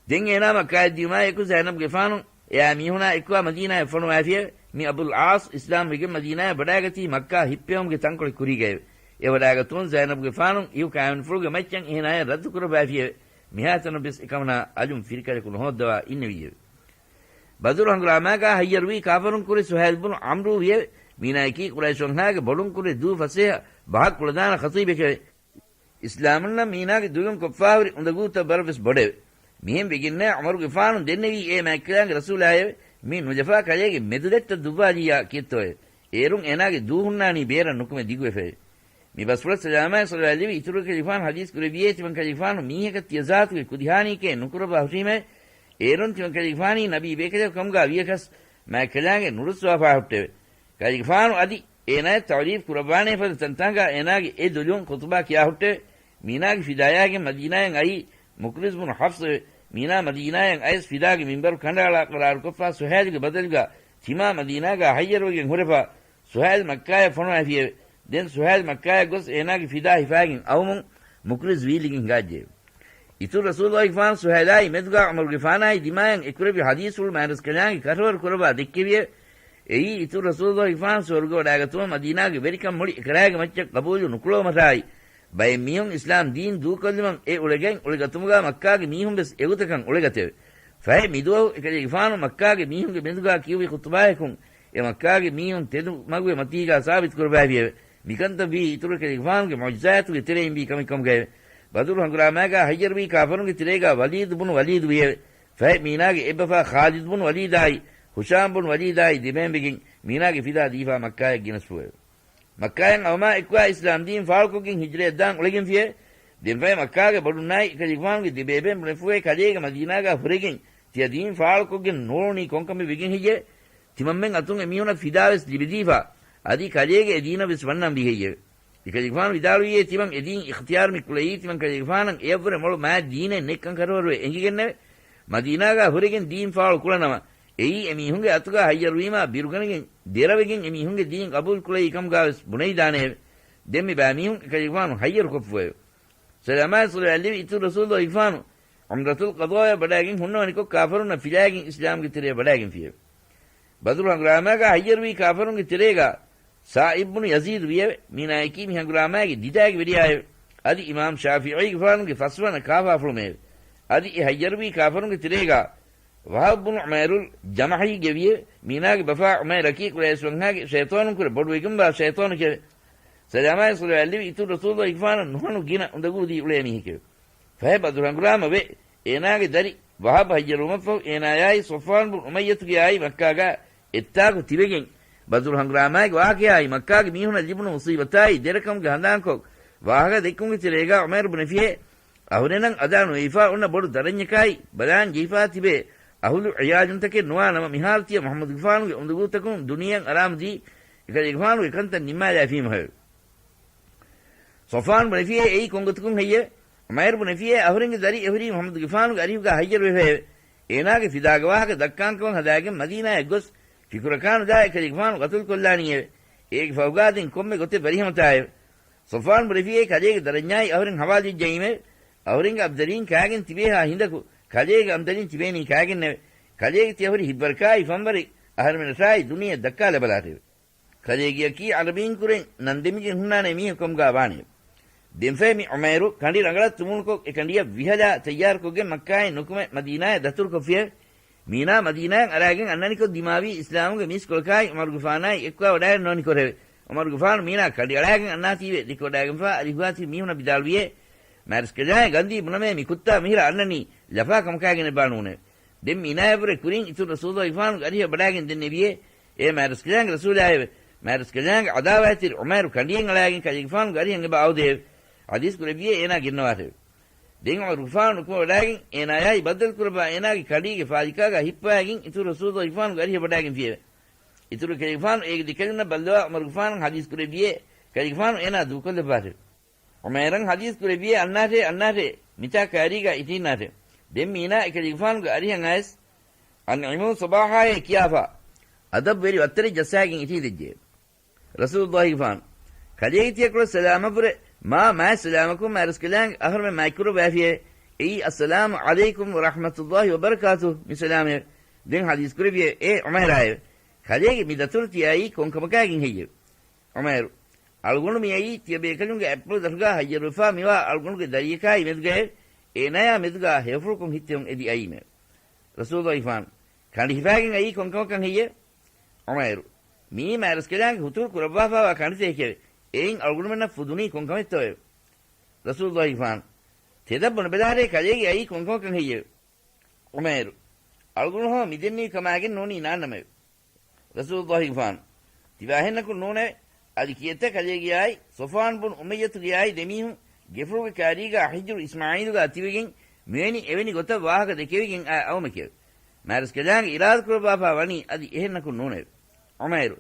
ދެން އޭނާ މައްކާޔަށް ދިޔުމާއެކު ޒައިނަބުގެފާނު އެއާ މީހުނާ އެކުގާ މަދީނާޔަށް ފޮނުވައިފިއެވެ. މި އަބުލް ޢާޞް އިސްލާމްވެގެން މަދީނާޔަށް ވަޑާގަތީ މައްކާ ހިއްޕެވުމުގެ ތަންކޮޅެއް ކުރީގައެވެ. އެ ވަޑާގަތުމުން ޒައިނަބުގެފާނު އިހު ކާވެނިފުޅުގެ މައްޗަށް އޭނާޔަށް ރައްދު ކުރައްވައިފިއެވެ. މިހާތަނަށް ވެސް އެކަމަނާ އަލުން ފިރިކަލަކު ނުހޯއްދަވާ އިންނެވީއެވެ. ބަދުރު ހަނގުރާމާގާ ހައްޔަރުވީ ކާފަރުން ކުރެ ސުހައިލް ބުނު ޢަމްރޫ ވިއެވެ. މީނާއަކީ ޤުރައިޝުންހާގެ ބޮޑުން ކުރެ ދޫ ފަސޭހަ ބަހަށް ކުޅަދާނަ ޚަތީބެކެވެ. އިސްލާމުންނަށް މީނާގެ ދުލުން ކޮށްފާހުރި އުނދަގޫތައް ވަރަށް ވެސް ބޮޑެވެ. މިހެން ވެގެންނޭ ޢުމަރުގެފާނު ދެންނެވީ އޭ މާތްކަލާނގެ ރަސޫލާއެވެ. މި ނުލަފާ ކަލޭގެ މެދުލެއްތައް ދުއްވާލިއްޔާ ކިއެއްތޯއެވެ. އޭރުން އޭނާގެ ދޫ ހުންނާނީ ބޭރަށް ނުކުމެ ދިގުވެފައެވެ. މި ބަސްފުޅަށް ސަލާމާއި ޞަލަވާތް ލެވި އިތުރު ކަލޭގެފާނު ޙަދީޘް ކުރެއްވިއޭ ތިމަން ކަލޭގެފާނު މީހަކަށް ތިޔަ ޒާތުގެ ކުދި ހާނީއެއް ނުކުރައްވާ ހުށީމޭ. އޭރުން ތިމަން ކަލޭގެފާނީ ނަބީ ބޭކަލެއް ކަމުގާ ވިޔަކަސް މާތްކަލާނގެ ނުރުއްސުވާފާ ހުއްޓެވެ. ކަލޭގެފާނު އަދި އޭނާޔަށް ތަޢުރީފް ކުރައްވާނޭ ފަދަ ތަންތާނގާ އޭނާގެ އެ ދުލުން ޚުޠުބާ ކިޔާ ހުއްޓެވެ. މީނާގެ ފިދާޔާގެން މަދީނާޔަށް އައީ މުޤްރިޒް ބުނު ޙަފްޞެވެ. މީނާ މަދީނާޔަށް އައިސް ފިދާގެ މިންބަރު ކަނޑައަޅާ ޤަރާރުކޮށްފާ ސުހައިލުގެ ބަދަލުގާ ތިމާ މަދީނާގާ ހައްޔަރުވެގެން ހުރެފާ ސުހައިލް މައްކާޔަށް ފޮނުވައިފިއެވެ. ދެން ސުހައިލް މައްކާޔަށް ގޮސް އޭނާގެ ފިދާ ހިފާގެން އައުމުން މުޤްރިޒް ވީއްލިގެން ހިނގާއްޖެއެވެ. އިތުރު ރަސޫލުއްލާހިގެފާނު ސުހައިލާއި މެދުގާ ޢުމަރުގެފާނާއި ދިމާޔަށް އެކުރެއްވި ޙަދީޘްފުޅު މާތްރަސްކަލާނގެ ކަށަވަރު ކުރައްވާ ދެއްކެވިއެވެ. އެއީ އިތުރު ރަސޫލުއްލާހިގެފާނު ސުވަރުގެ ވަޑާގަތުމަށް މަދީނާގެ ވެރިކަން މުޅި އެކަރާގެ މައްޗަށް ޤަބޫލު ނުކުޅަވުމަށާއި، ބައެއް މީހުން އިސްލާމް ދީން ދޫކޮށްލުމަށް އެ އުޅެގެން އުޅެގަތުމުގާ މައްކާގެ މީހުން ވެސް އެގޮތަކަށް އުޅެގަތެވެ. ފަހެ މިދުވަހު އެކަލޭގެފާނު މައްކާގެ މީހުންގެ މެދުގާ ކިޔުއްވި ޚުޠުބާއަކުން އެ މައްކާގެ މީހުން ތެދު މަގުގެ މަތީގާ ސާބިތު ކުރައްވައިފިއެވެ. މިކަންތައް ވީ އިތުރު އެކަލޭގެފާނުގެ މުޢުޖިޒާތުގެ ތެރެއިން ވީ ކަމެއް ކަމުގައެވެ. ބަދުރު ހަނގުރާމާގާ ހައްޔަރުވީ ކާފަރުންގެ ތެރޭގާ ވަލީދު ބުނު ވަލީދު ވިއެވެ. ފަހެ މީނާގެ އެއްބަފާ ޚާލިދު ބުނު ވަލީދާއި، ހުޝާމް ބުނު ވަލީދާއި ދެބޭންވެގެން މީނާގެ ފިދާ ދީފާ މައްކާޔަށް ގެނެސްފުއެވެ. މައްކާޔަށް އައުމާ އެއްކުވާ އިސްލާމް ދީން ފާޅުކޮށްގެން ހިޖްރަޔަށް ދާން އުޅެގެންފިއެވެ. ދެންފަހެ މައްކާގެ ބޮޑުންނާއި އެކަލޭގެފާނުގެ ދެބޭބެން ބުނެފުއެވެ. ކަލޭގެ މަދީނާގާ ހުރެގެން ތިޔަ ދީން ފާޅުކޮށްގެން ނޫޅުނީ ކޮންކަމެއް ވެގެން ހެއްޔެވެ؟ ތިމަންމެން އަތުން އެމީހުނަށް ފިދާވެސް ލިބިދީފަ، އަދި ކަލޭގެ އެ ދީނަށްވެސް ވަންނަން ވީހެއްޔެވެ؟ އެކަލޭގެފާނު ވިދާޅުވިއޭ، ތިމަން އެދީން އިޚްތިޔާރު މި ކުޅެއީ ތިމަން ކަލޭގެފާނަށް އެޔަށްވުރެ މޮޅު މާތް ދީނެއް ނެތްކަން ކަށަވަރުވެ އެނގިގެންނެވެ. މަދީނާގާ ހުރެގެން ދީން ފާޅު ކުޅަނަމަ، އެއީ އެމީހުންގެ އަތުގާ ހައްޔަރުވީމާ ބިރުގަނެގެން ދެރަވެގެން އެމީހުންގެ ދީން ގަބޫލު ކުޅެއީ ކަމުގާވެސް ބުނެވިދާނެއެވެ. ދެން މި ބައިމީހުން އެކަލޭގެފާނު ހައްޔަރުކޮށްފުއެވެ. ސަލާމާއި ސޮލާ އެއްލެވި އިތުރު ރަސޫލު އިފާނު ޢުމްރަތުލް ޤަޟާޔަށް ވަޑައިގެން ހުންނަވަނިކޮށް ކާފަރުންނަށް ފިލާގެން އިސްލާމްގެ ތެރެއަށް ވަޑައިގެންފިއެވެ. ބަދުރު ހަނގުރާމާގާ ހައްޔަރުވީ ކާފަރުންގެ ތެރޭގާ ސާޢިދު ބުނު ޔަޒީދު ވިއެވެ. މީނާޔަކީ މި ހަނގުރާމާގެ ދިދާގެ ވެރިޔާއެވެ. އަދި އިމާމް ޝާފިޢީގެފާނުގެ ފަސްވަނަ ކާފާފުޅުމެއެވެ. އަދި އެ ހައްޔަރުވީ ކާފަރުންގެ ތެރޭގާ ވަހަބް ބުނު ޢުމައިރުލް ޖަމަޙީގެ ވިއެވެ. މީނާގެ ބަފާ ޢުމައިރަކީ ޤުރައިޝް ވަންހާގެ ޝައިޠާނުންކުރެ ބޮޑުވެގެންވާ ޝައިޠާނެކެވެ. ސަލާމާއި ޞަލަވާތް ލެވި އިތުރު ރަސޫލު އިގްފާނަށް ނުހަނު ގިނަ އުނދަގޫ ދީ އުޅޭ މީހެކެވެ. ފަހެ ބަދުރު ހަނގުރާމަ ވެ، އޭނާގެ ދަރި ވަހަބް ހައްޔަރުވުމަށްފަހު، އޭނާޔާއި ޞަފްވާން ބުން އުމައްޔަތުގެ އާއި މައްކާގާ އެއްތާކު ތިބެގެން، ބަދުރު ހަނގުރާމާގެ ވާޤިޢާއި މައްކާގެ މީހުނަށް ލިބުނު މުޞީބަތާއި ދެރަކަމުގެ ހަނދާންކޮށް، ވާހަކަ ދެއްކުމުގެ ތެރޭގާ ޢުމައިރު ބުނެފިއޭ، އަހުރެންނަށް އަދާ ނުވެފާ އޮންނަ ބޮޑު ދަރަންޏަކާއި ބަލާން ޖެހިފާ ތިބޭ އަހުލު ޢިޔާލުންތަކެއް ނުވާ ނަމަ، މިހާރު ތިޔަ މުޙައްމަދުގެފާނުގެ އުނދަގޫތަކުން ދުނިޔެއަށް އަރާމުދީ، އެކަލޭގެފާނުގެ ކަންތައް ނިންމާލައިފީމަހެވެ. ޞަފްވާން ބުނެފިއޭ އެއީ ކޮންގޮތަކުން ހެއްޔެވެ؟ ޢުމައިރު ބުނެފިއޭ އަހުރެންގެ ދަރި އެހުރީ މުޙައްމަދުގެފާނުގެ އަރިހުގާ ހައްޔަރުވެފައެވެ. އޭނާގެ ފިދާގެ ވާހަކަ ދައްކާންކަމަށް ހަދާގެން މަދީނާޔަށް ގޮސް، ފިކުރަކާ ނުދާ އެކަލޭގެފާނު ޤަތުލުކޮށްލާނީއެވެ. އޭގެ ފަހުގާ ދެން ކޮންމެ ގޮތެއް ވަރިހަމަތާއެވެ. ޞަފްވާން ބުނެފިއޭ ކަލޭގެ ދަރަންޏާއި އަހުރެން ހަވާލުވެއްޖައީމެވެ. އަހުރެންގެ އަބްދަރީން ކާގެން ތިބޭހާ ހިނދަކު، ކަލޭގެ އަބްދަރީން ތިބޭނީ ކާގެންނެވެ. ކަލޭގެ ތިޔަ ހުރި ހިތްވަރަކާއި ފަންވަރެއް އަހަރެމެނަށާއި ދުނިޔެއަށް ދައްކާ ލަބަލާށެވެ. ކަލޭގެއަކީ ޢަރަބީން ކުރެން ނަން ދެމިގެން ހުންނާނޭ މީހެއް ކަމުގާ ވާނެ. ދެންފަހެ މި ޢުމައިރު ކަނޑި ރަނގަޅަށް ތުމުނުކޮށް، އެ ކަނޑިއަށް ވިހަލާ ތައްޔާރުކޮށްގެން މައްކާއިން ނުކުމެ މަދީނާޔަށް ދަތުރުކޮށްފިއެވެ. މީނާ މަދީނާއަށް އަރާގެން އަންނަނިކޮށް ދިމާވީ އިސްލާމުގެ މީސްކޮޅަކާއި ޢުމަރުގެފާނާއި އެއްކުވާ ވަޑައިގަންނަވަނިކޮށް އެވެ. ޢުމަރުގެފާނު މީނާ ކަނޑި އަޅާގެން އަންނާތީވެ ދެކެވަޑައިގެންފާ އަރިހުގާތިބި މީހުނަށް ވިދާޅުވިއޭ، މާރަސްކަލާނގެ ގަންދީ ބުނަމޭ މި ކުއްތާ މިހިރަ އަންނަނީ ލަފާ ކަމަކާގެނެއްބާ ނޫނެވެ. ދެން މީނާޔަށްވުރެ ކުރިން އިތުރު ރަސޫލު އިފާނުގެ އަރިހަށް ވަޑައިގެން ދެންނެވިއޭ، އޭ މާރަސްކަލާނގެ ރަސޫލާއެވެ! މާރަސްކަލާނގެ ޢަދާވާތްތެރި ޢުމައިރު ކަނޑިއެއް އަޅާގެން ކަލޭގެފާނުގެ އަރިހަށް އެބަ އައުދެއެވެ. ޙަދީޘް ކުރެއްވިއޭ އޭނާ ގެންނަވާށެވެ. ދެން ޢުމަރުގެފާނު ނުކުމެވަޑައިގެން އޭނާޔާއި ބައްދަލުކުރައްވާ އޭނާގެ ކަނޑީގެ ފާލިކާގާ ހިއްޕަވައިގެން އިތުރު ރަސޫލު އިފާނުގެ އަރިހަށް ވަޑައިގެންފިއެވެ. އިތުރު ކަލޭގެފާނު އޭގެ ދެކެލުންނަށް ބައްލަވާ ޢުމަރުގެފާނަށް ޙަދީޘް ކުރެއްވިއޭ، ކަލޭގެފާނު އޭނާ ދޫކޮށްލައްވާށެވެ. ޢުމައިރަށް ޙަދީޘް ކުރެއްވިއޭ އަންނާށޭ، އަންނާށޭ، މިތާ ކާރީގާ އިށީންނާށޭ. ދެން މީނާ އެކަލޭގެފާނުގެ އަރިހަށް އައިސް، އަންޢިމޫ ޞަބާޙާއޭ ކިޔާފާ، އަދަބުވެރި ވައްތަރެއް ޖައްސާގެން އިށީނދެއްޖެއެވެ. ރަސޫލުއްލާހިގެފާނު، ކަލޭގެ ތިޔަކޮޅަށް ސަލާމަށްވުރެ، މާ މާތް ސަލާމަކުން މާރަސްކަލާނގެ އަހަރުމެން މާތްކުރައްވައިފިއެވެ. އެއީ، އައްސަލާމު ޢަލައިކުމް ވަރަޙްމަތުއްލާހި ވަބަރަކާތުހު މި ސަލާމެވެ. ދެން ޙަދީޘް ކުރެއްވިއެވެ. އޭ ޢުމައިރާއެވެ! ކަލޭގެ މި ދަތުރު ތިޔައީ ކޮންކަމަކާގެން ހެއްޔެވެ؟ ޢުމައިރު، އަޅުގަނޑު މިއައީ ތިޔަބޭކަލުންގެ އަތްޕުޅު ދަށުގާ ހައްޔަރުވެފާ މިވާ އަޅުގަނޑުގެ ދަރިޔަކާއި މެދުގައެވެ. އޭނާޔާ މެދުގާ ހެޔޮފުޅުކޮށް ހިތްތެޔޮން އެދި އައީމެވެ. ރަސޫލުއްލާހިގެފާނު، ކަނޑި ހިފާގެން އައީ ކޮންކަމަކަށް ހެއްޔެވެ؟ ޢުމައިރު، މިއީ މާރަސްކަލާނގެ ހުތުރު ކުރައްވާފާވާ ކަނޑިތަކެކެވެ. އެއިން އަޅުގަނޑުމެންނަށް ފުދުނީ ކޮންކަމެއްތޯއެވެ؟ ރަސޫލުއްލާހިގެފާނު، ތެދަށް ބުނެބަލާށޭ ކަލޭގެ އައީ ކޮންކަމަކަށް ހެއްޔެވެ؟ ޢުމައިރު، އަޅުގަނޑު ހަމަ މިދެންނެވި ކަމާގެން ނޫނީ ނާންނަމެވެ. ރަސޫލުއްލާހިގެފާނު، ތިބާހެންނަކުން ނޫނެވެ. އަދި ކިއެއްތަ ކަލޭގެއާއި ޞަފްވާން ބުނު އުމައްޔަތުގެއާއި ދެމީހުން ގެފުޅުގެ ކާރީގާ ޙިޖްރު އިސްމާޢީލުގާ ތިބެގެން މިވެނި އެވެނި ގޮތަށް ވާހަކަ ދެކެވިގެން އައި އައުމެކެވެ. މާރަސްކަލާނގެ އިރާދަކުރައްވާފާ ވަނީ އަދި އެހެންނަކުން ނޫނެވެ. ޢުމައިރު،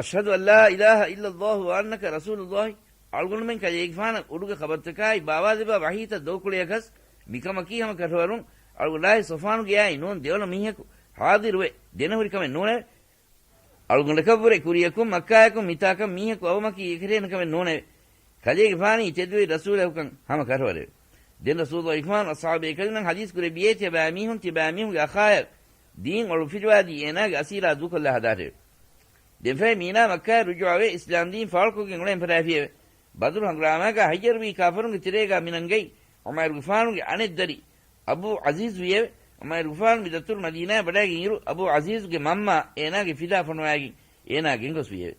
أشهد أن لا إله إلا الله وأنك رسول الله، އަޅުގަނޑުމެން ކަލޭގެފާނަށް އުޑުގެ ޚަބަރުތަކާއި ބާވާލެއްވާ ވަޙީތައް ދޮގުކުޅޭކަސް، މިކަމަކީ ހަމަ ކަށަވަރުން އަޅުގަނޑާއި ޞަފްވާނުގެއާއި ނޫން ދެވަނަ މީހަކު ޙާޟިރުވެ ދެނެހުރި ކަމެއް ނޫނެވެ. އަޅުގަނޑަކަށްވުރެ ކުރިޔަކުން މައްކާޔަކުން މިތާކަށް މީހަކު އައުމަކީ އެކަށޭނަ ކަމެއް ނޫނެވެ. ކަލޭގެފާނީ ތެދުވެރި ރަސޫލަކުކަން ހަމަ ކަށަވަރެވެ. ދެން ރަސޫލުއްލާހިގެފާނު އަޞްޙާބުބޭކަލުންނަށް ޙަދީޘް ކުރެއްވިއޭ، ތިޔަބައިމީހުން ތިޔަބައިމީހުންގެ އަޚާޔަށް ދީން އޮޅުއްފިލުވާދީ އޭނާގެ އަސީރާ ދޫކޮށްލާ ހަދާށެވެ. ދެންފަހެ މީނާ މައްކާއަށް ރުޖޫޢަވެ އިސްލާމްދީން ފާޅުކޮށްގެން އުޅެން ފަށާފިއެވެ. ބަދުރު ހަނގުރާމާގާ ހައްޔަރުވީ ކާފަރުންގެ ތެރޭގާ މިނަންގައި ޢުމައިރުގެފާނުގެ އަނެއް ދަރި އަބޫ ޢަޒީޒު ވިއެވެ. ޢުމައިރުގެފާނު މި ދަތުރު މަދީނާއަށް ވަޑައިގެން އިރު، އަބޫ ޢަޒީޒުގެ މަންމާ އޭނާގެ ފިދާ ފޮނުވައިގެން އޭނާ ގެންގޮސްފިއެވެ.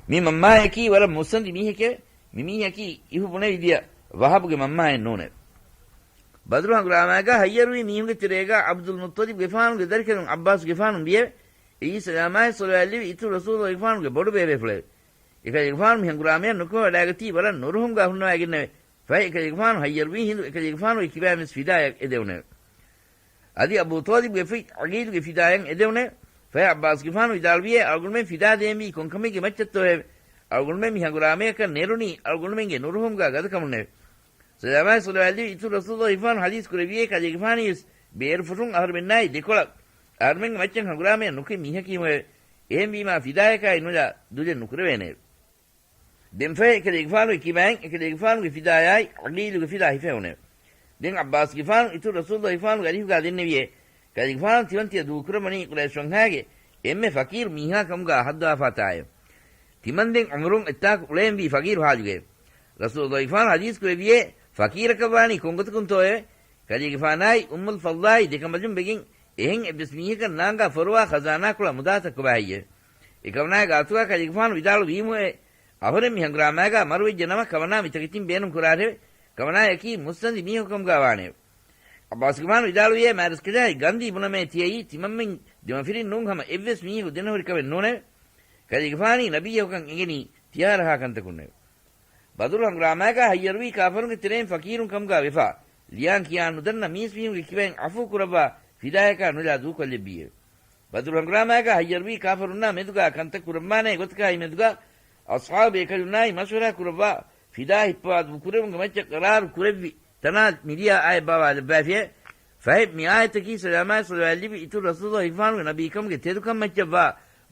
މި މަންމާޔަކީ ވަރަށް މުއްސަނދި މީހެކެވެ. މި މީހަކީ އިހު ބުނެވި ދިޔަ ވަހަބުގެ މަންމާއެއް ނޫނެވެ. ބަދުރު ހަނގުރާމާގާ ހައްޔަރުވި މީހުންގެ ތެރޭގާ ޢަބްދުލް މުއްޠަލިބުގެފާނުގެ ދަރިކަލުން ޢައްބާސްގެފާނު ވިއެވެ. އެއީ ސަލާމާއި ޞަލަވާތްލެވި އިތުރު ރަސޫލުގެފާނުގެ ބޮޑުބޭބޭފުޅެވެ. އެކަލޭގެފާނު މި ހަނގުރާމަޔަށް ނުކުމެ ވަޑައިގަތީ ވަރަށް ނުރުހުންގާ ހުންނަވައިގެންނެވެ. ފަހެ އެކަލޭގެފާނު ހައްޔަރުވީ ހިނދު އެކަލޭގެފާނުގެ ކިބައިންވެސް ފިދާޔަށް އެދެވުނެވެ. އަދި އަބޫ ޠާލިބުގެ ފިތް ޢަގީލުގެ ފިދާޔަށް އެދެވުނެވެ. ފަހެ ޢައްބާސްގެފާނު ވިދާޅުވިއޭ، އަޅުގަނޑުމެން ފިދާ ދޭންވީ ކޮންކަމެއްގެ މައްޗަށްތޯއެވެ؟ އަޅުގަނޑުމެން މި ހަނގުރާމަޔަކަށް ނެރުނީ އަޅުގަނޑުމެންގެ ނުރުހުމުގާ ގަދަކަމުންނެވެ. ސަލާމާއި ޞަލަވާތްލިބި އިތުރު ރަސޫލުﷲ ފާނު ޙަދީޘް ކުރެއްވިއޭ، ކަލޭގެފާނީވެސް ބޭރުފުށުން އަހަރުމެންނާއި ދެކޮޅަށް އަހަރުމެންގެ މައްޗަށް ހަނގުރާމަޔަށް ނުކި މީހަކީމުއެވެ. އެހެންވީމާ ފިދާޔަކާއި ނުލާ ދުލެއް ނުކުރެވޭނެއެވެ. ދެންފަހެ އެކަލޭގެފާނުގެ ކިބައިން އެކަލޭގެފާނުގެ ފިދާޔާއި ޢަގީލުގެ ފިދާ ހިފެހުނެވެ. ދެން ޢައްބާސްގެފާނު އިތުރު ރަސޫލުﷲ ފާނުގެ އަރިހުގާ ދެންނެވިއޭ، ކަލޭގެފާނު ތިމަން ތިޔަ ދޫކުރައްވަނީ ޤުރައިޝްވަންހާގެ އެންމެ ފަޤީރު މީހާ ކަމުގާ ހައްދަވާފާތާއެވެ. ތިމަން ދެން ޢުމުރުން އެއްތާކު އުޅޭންވީ ފަޤީރު ޙާލުގައެވެ. ރަސޫލުﷲ ފާނު ޙަދީޘް ކުރެއްވިއޭ، ފަޤީރަކަށްވާނީ ކޮންގޮތަކުންތޯއެވެ؟ ކަލޭގެފާނާއި އުއްމުލް ފަޟްލާއި ދެކަނބަލުން ވެގެން އެހެން އެއްވެސް މީހަކަށް ނާންގާ ފޮރުވާ ޚަޒާނާކޮޅަށް މުދާތައް ކޮބާހެއްޔެވެ؟ އެކަމަނާގެ ގާތުގާ ކަލޭގެފާނު ވިދާޅުވީމުއެވެ. އަހުރެން މި ހަނގުރާމާގާ މަރުވެއްޖެ ނަމަ، ކަމަނާ މިތަކެތިން ބޭނުން ކުރާށެވެ. ކަމަނާޔަކީ މުއްސަނދި މީހަކު ކަމުގާ ވާނެއެވެ. ޢައްބާސްގެފާނު ވިދާޅުވިއޭ، މާތްރަސްކަލާނގެ ގަންދީ ބުނަމޭ ތިޔައީ ތިމަންމެން ދެމަފިރިން ނޫން ހަމަ އެއްވެސް މީހަކު ދެނެހުރި ކަމެއް ނޫނެވެ. ކަލޭގެފާނީ ނަބިއްޔަކުކަން އެނގެނީ ތިހާރަހާ ކަންތަކުންނެވެ. ބަދުރު ހަނގުރާމާގާ ހައްޔަރުވީ ކާފަރުންގެ ތެރެއިން ފަޤީރުން ކަމުގާ ވެފާ، ލިޔާން ކިޔާން ނުދަންނަ މީސްމީހުންގެ ކިބައިން ޢަފޫ ކުރައްވާ ފިދާޔަކާ ނުލާ ދޫކޮށްލެއްވީއެވެ. ބަދުރު ހަނގުރާމާގާ ހައްޔަރުވީ ކާފަރުންނާ މެދުގާ ކަންތައް ކުރައްވާނޭ ގޮތަކާއި މެދުގާ އަޞްޙާބު ބޭކަލުންނާއި މަޝްވަރާ ކުރައްވާ ފިދާ ހިއްޕަވާ ދޫކުރެވުމުގެ މައްޗަށް ޤަރާރު ކުރެއްވި ތަނާ މިދިޔަ އާޔަތް ބާވާލައްވާފިއެވެ. ފަހެ މި އާޔަތަކީ ސަލާމާއި ޞަލަވާތްލިބި އިތުރު ރަސޫލުﷲ ފާނުގެ ނަބީކަމުގެ ތެދުކަން މައްޗަށްވާ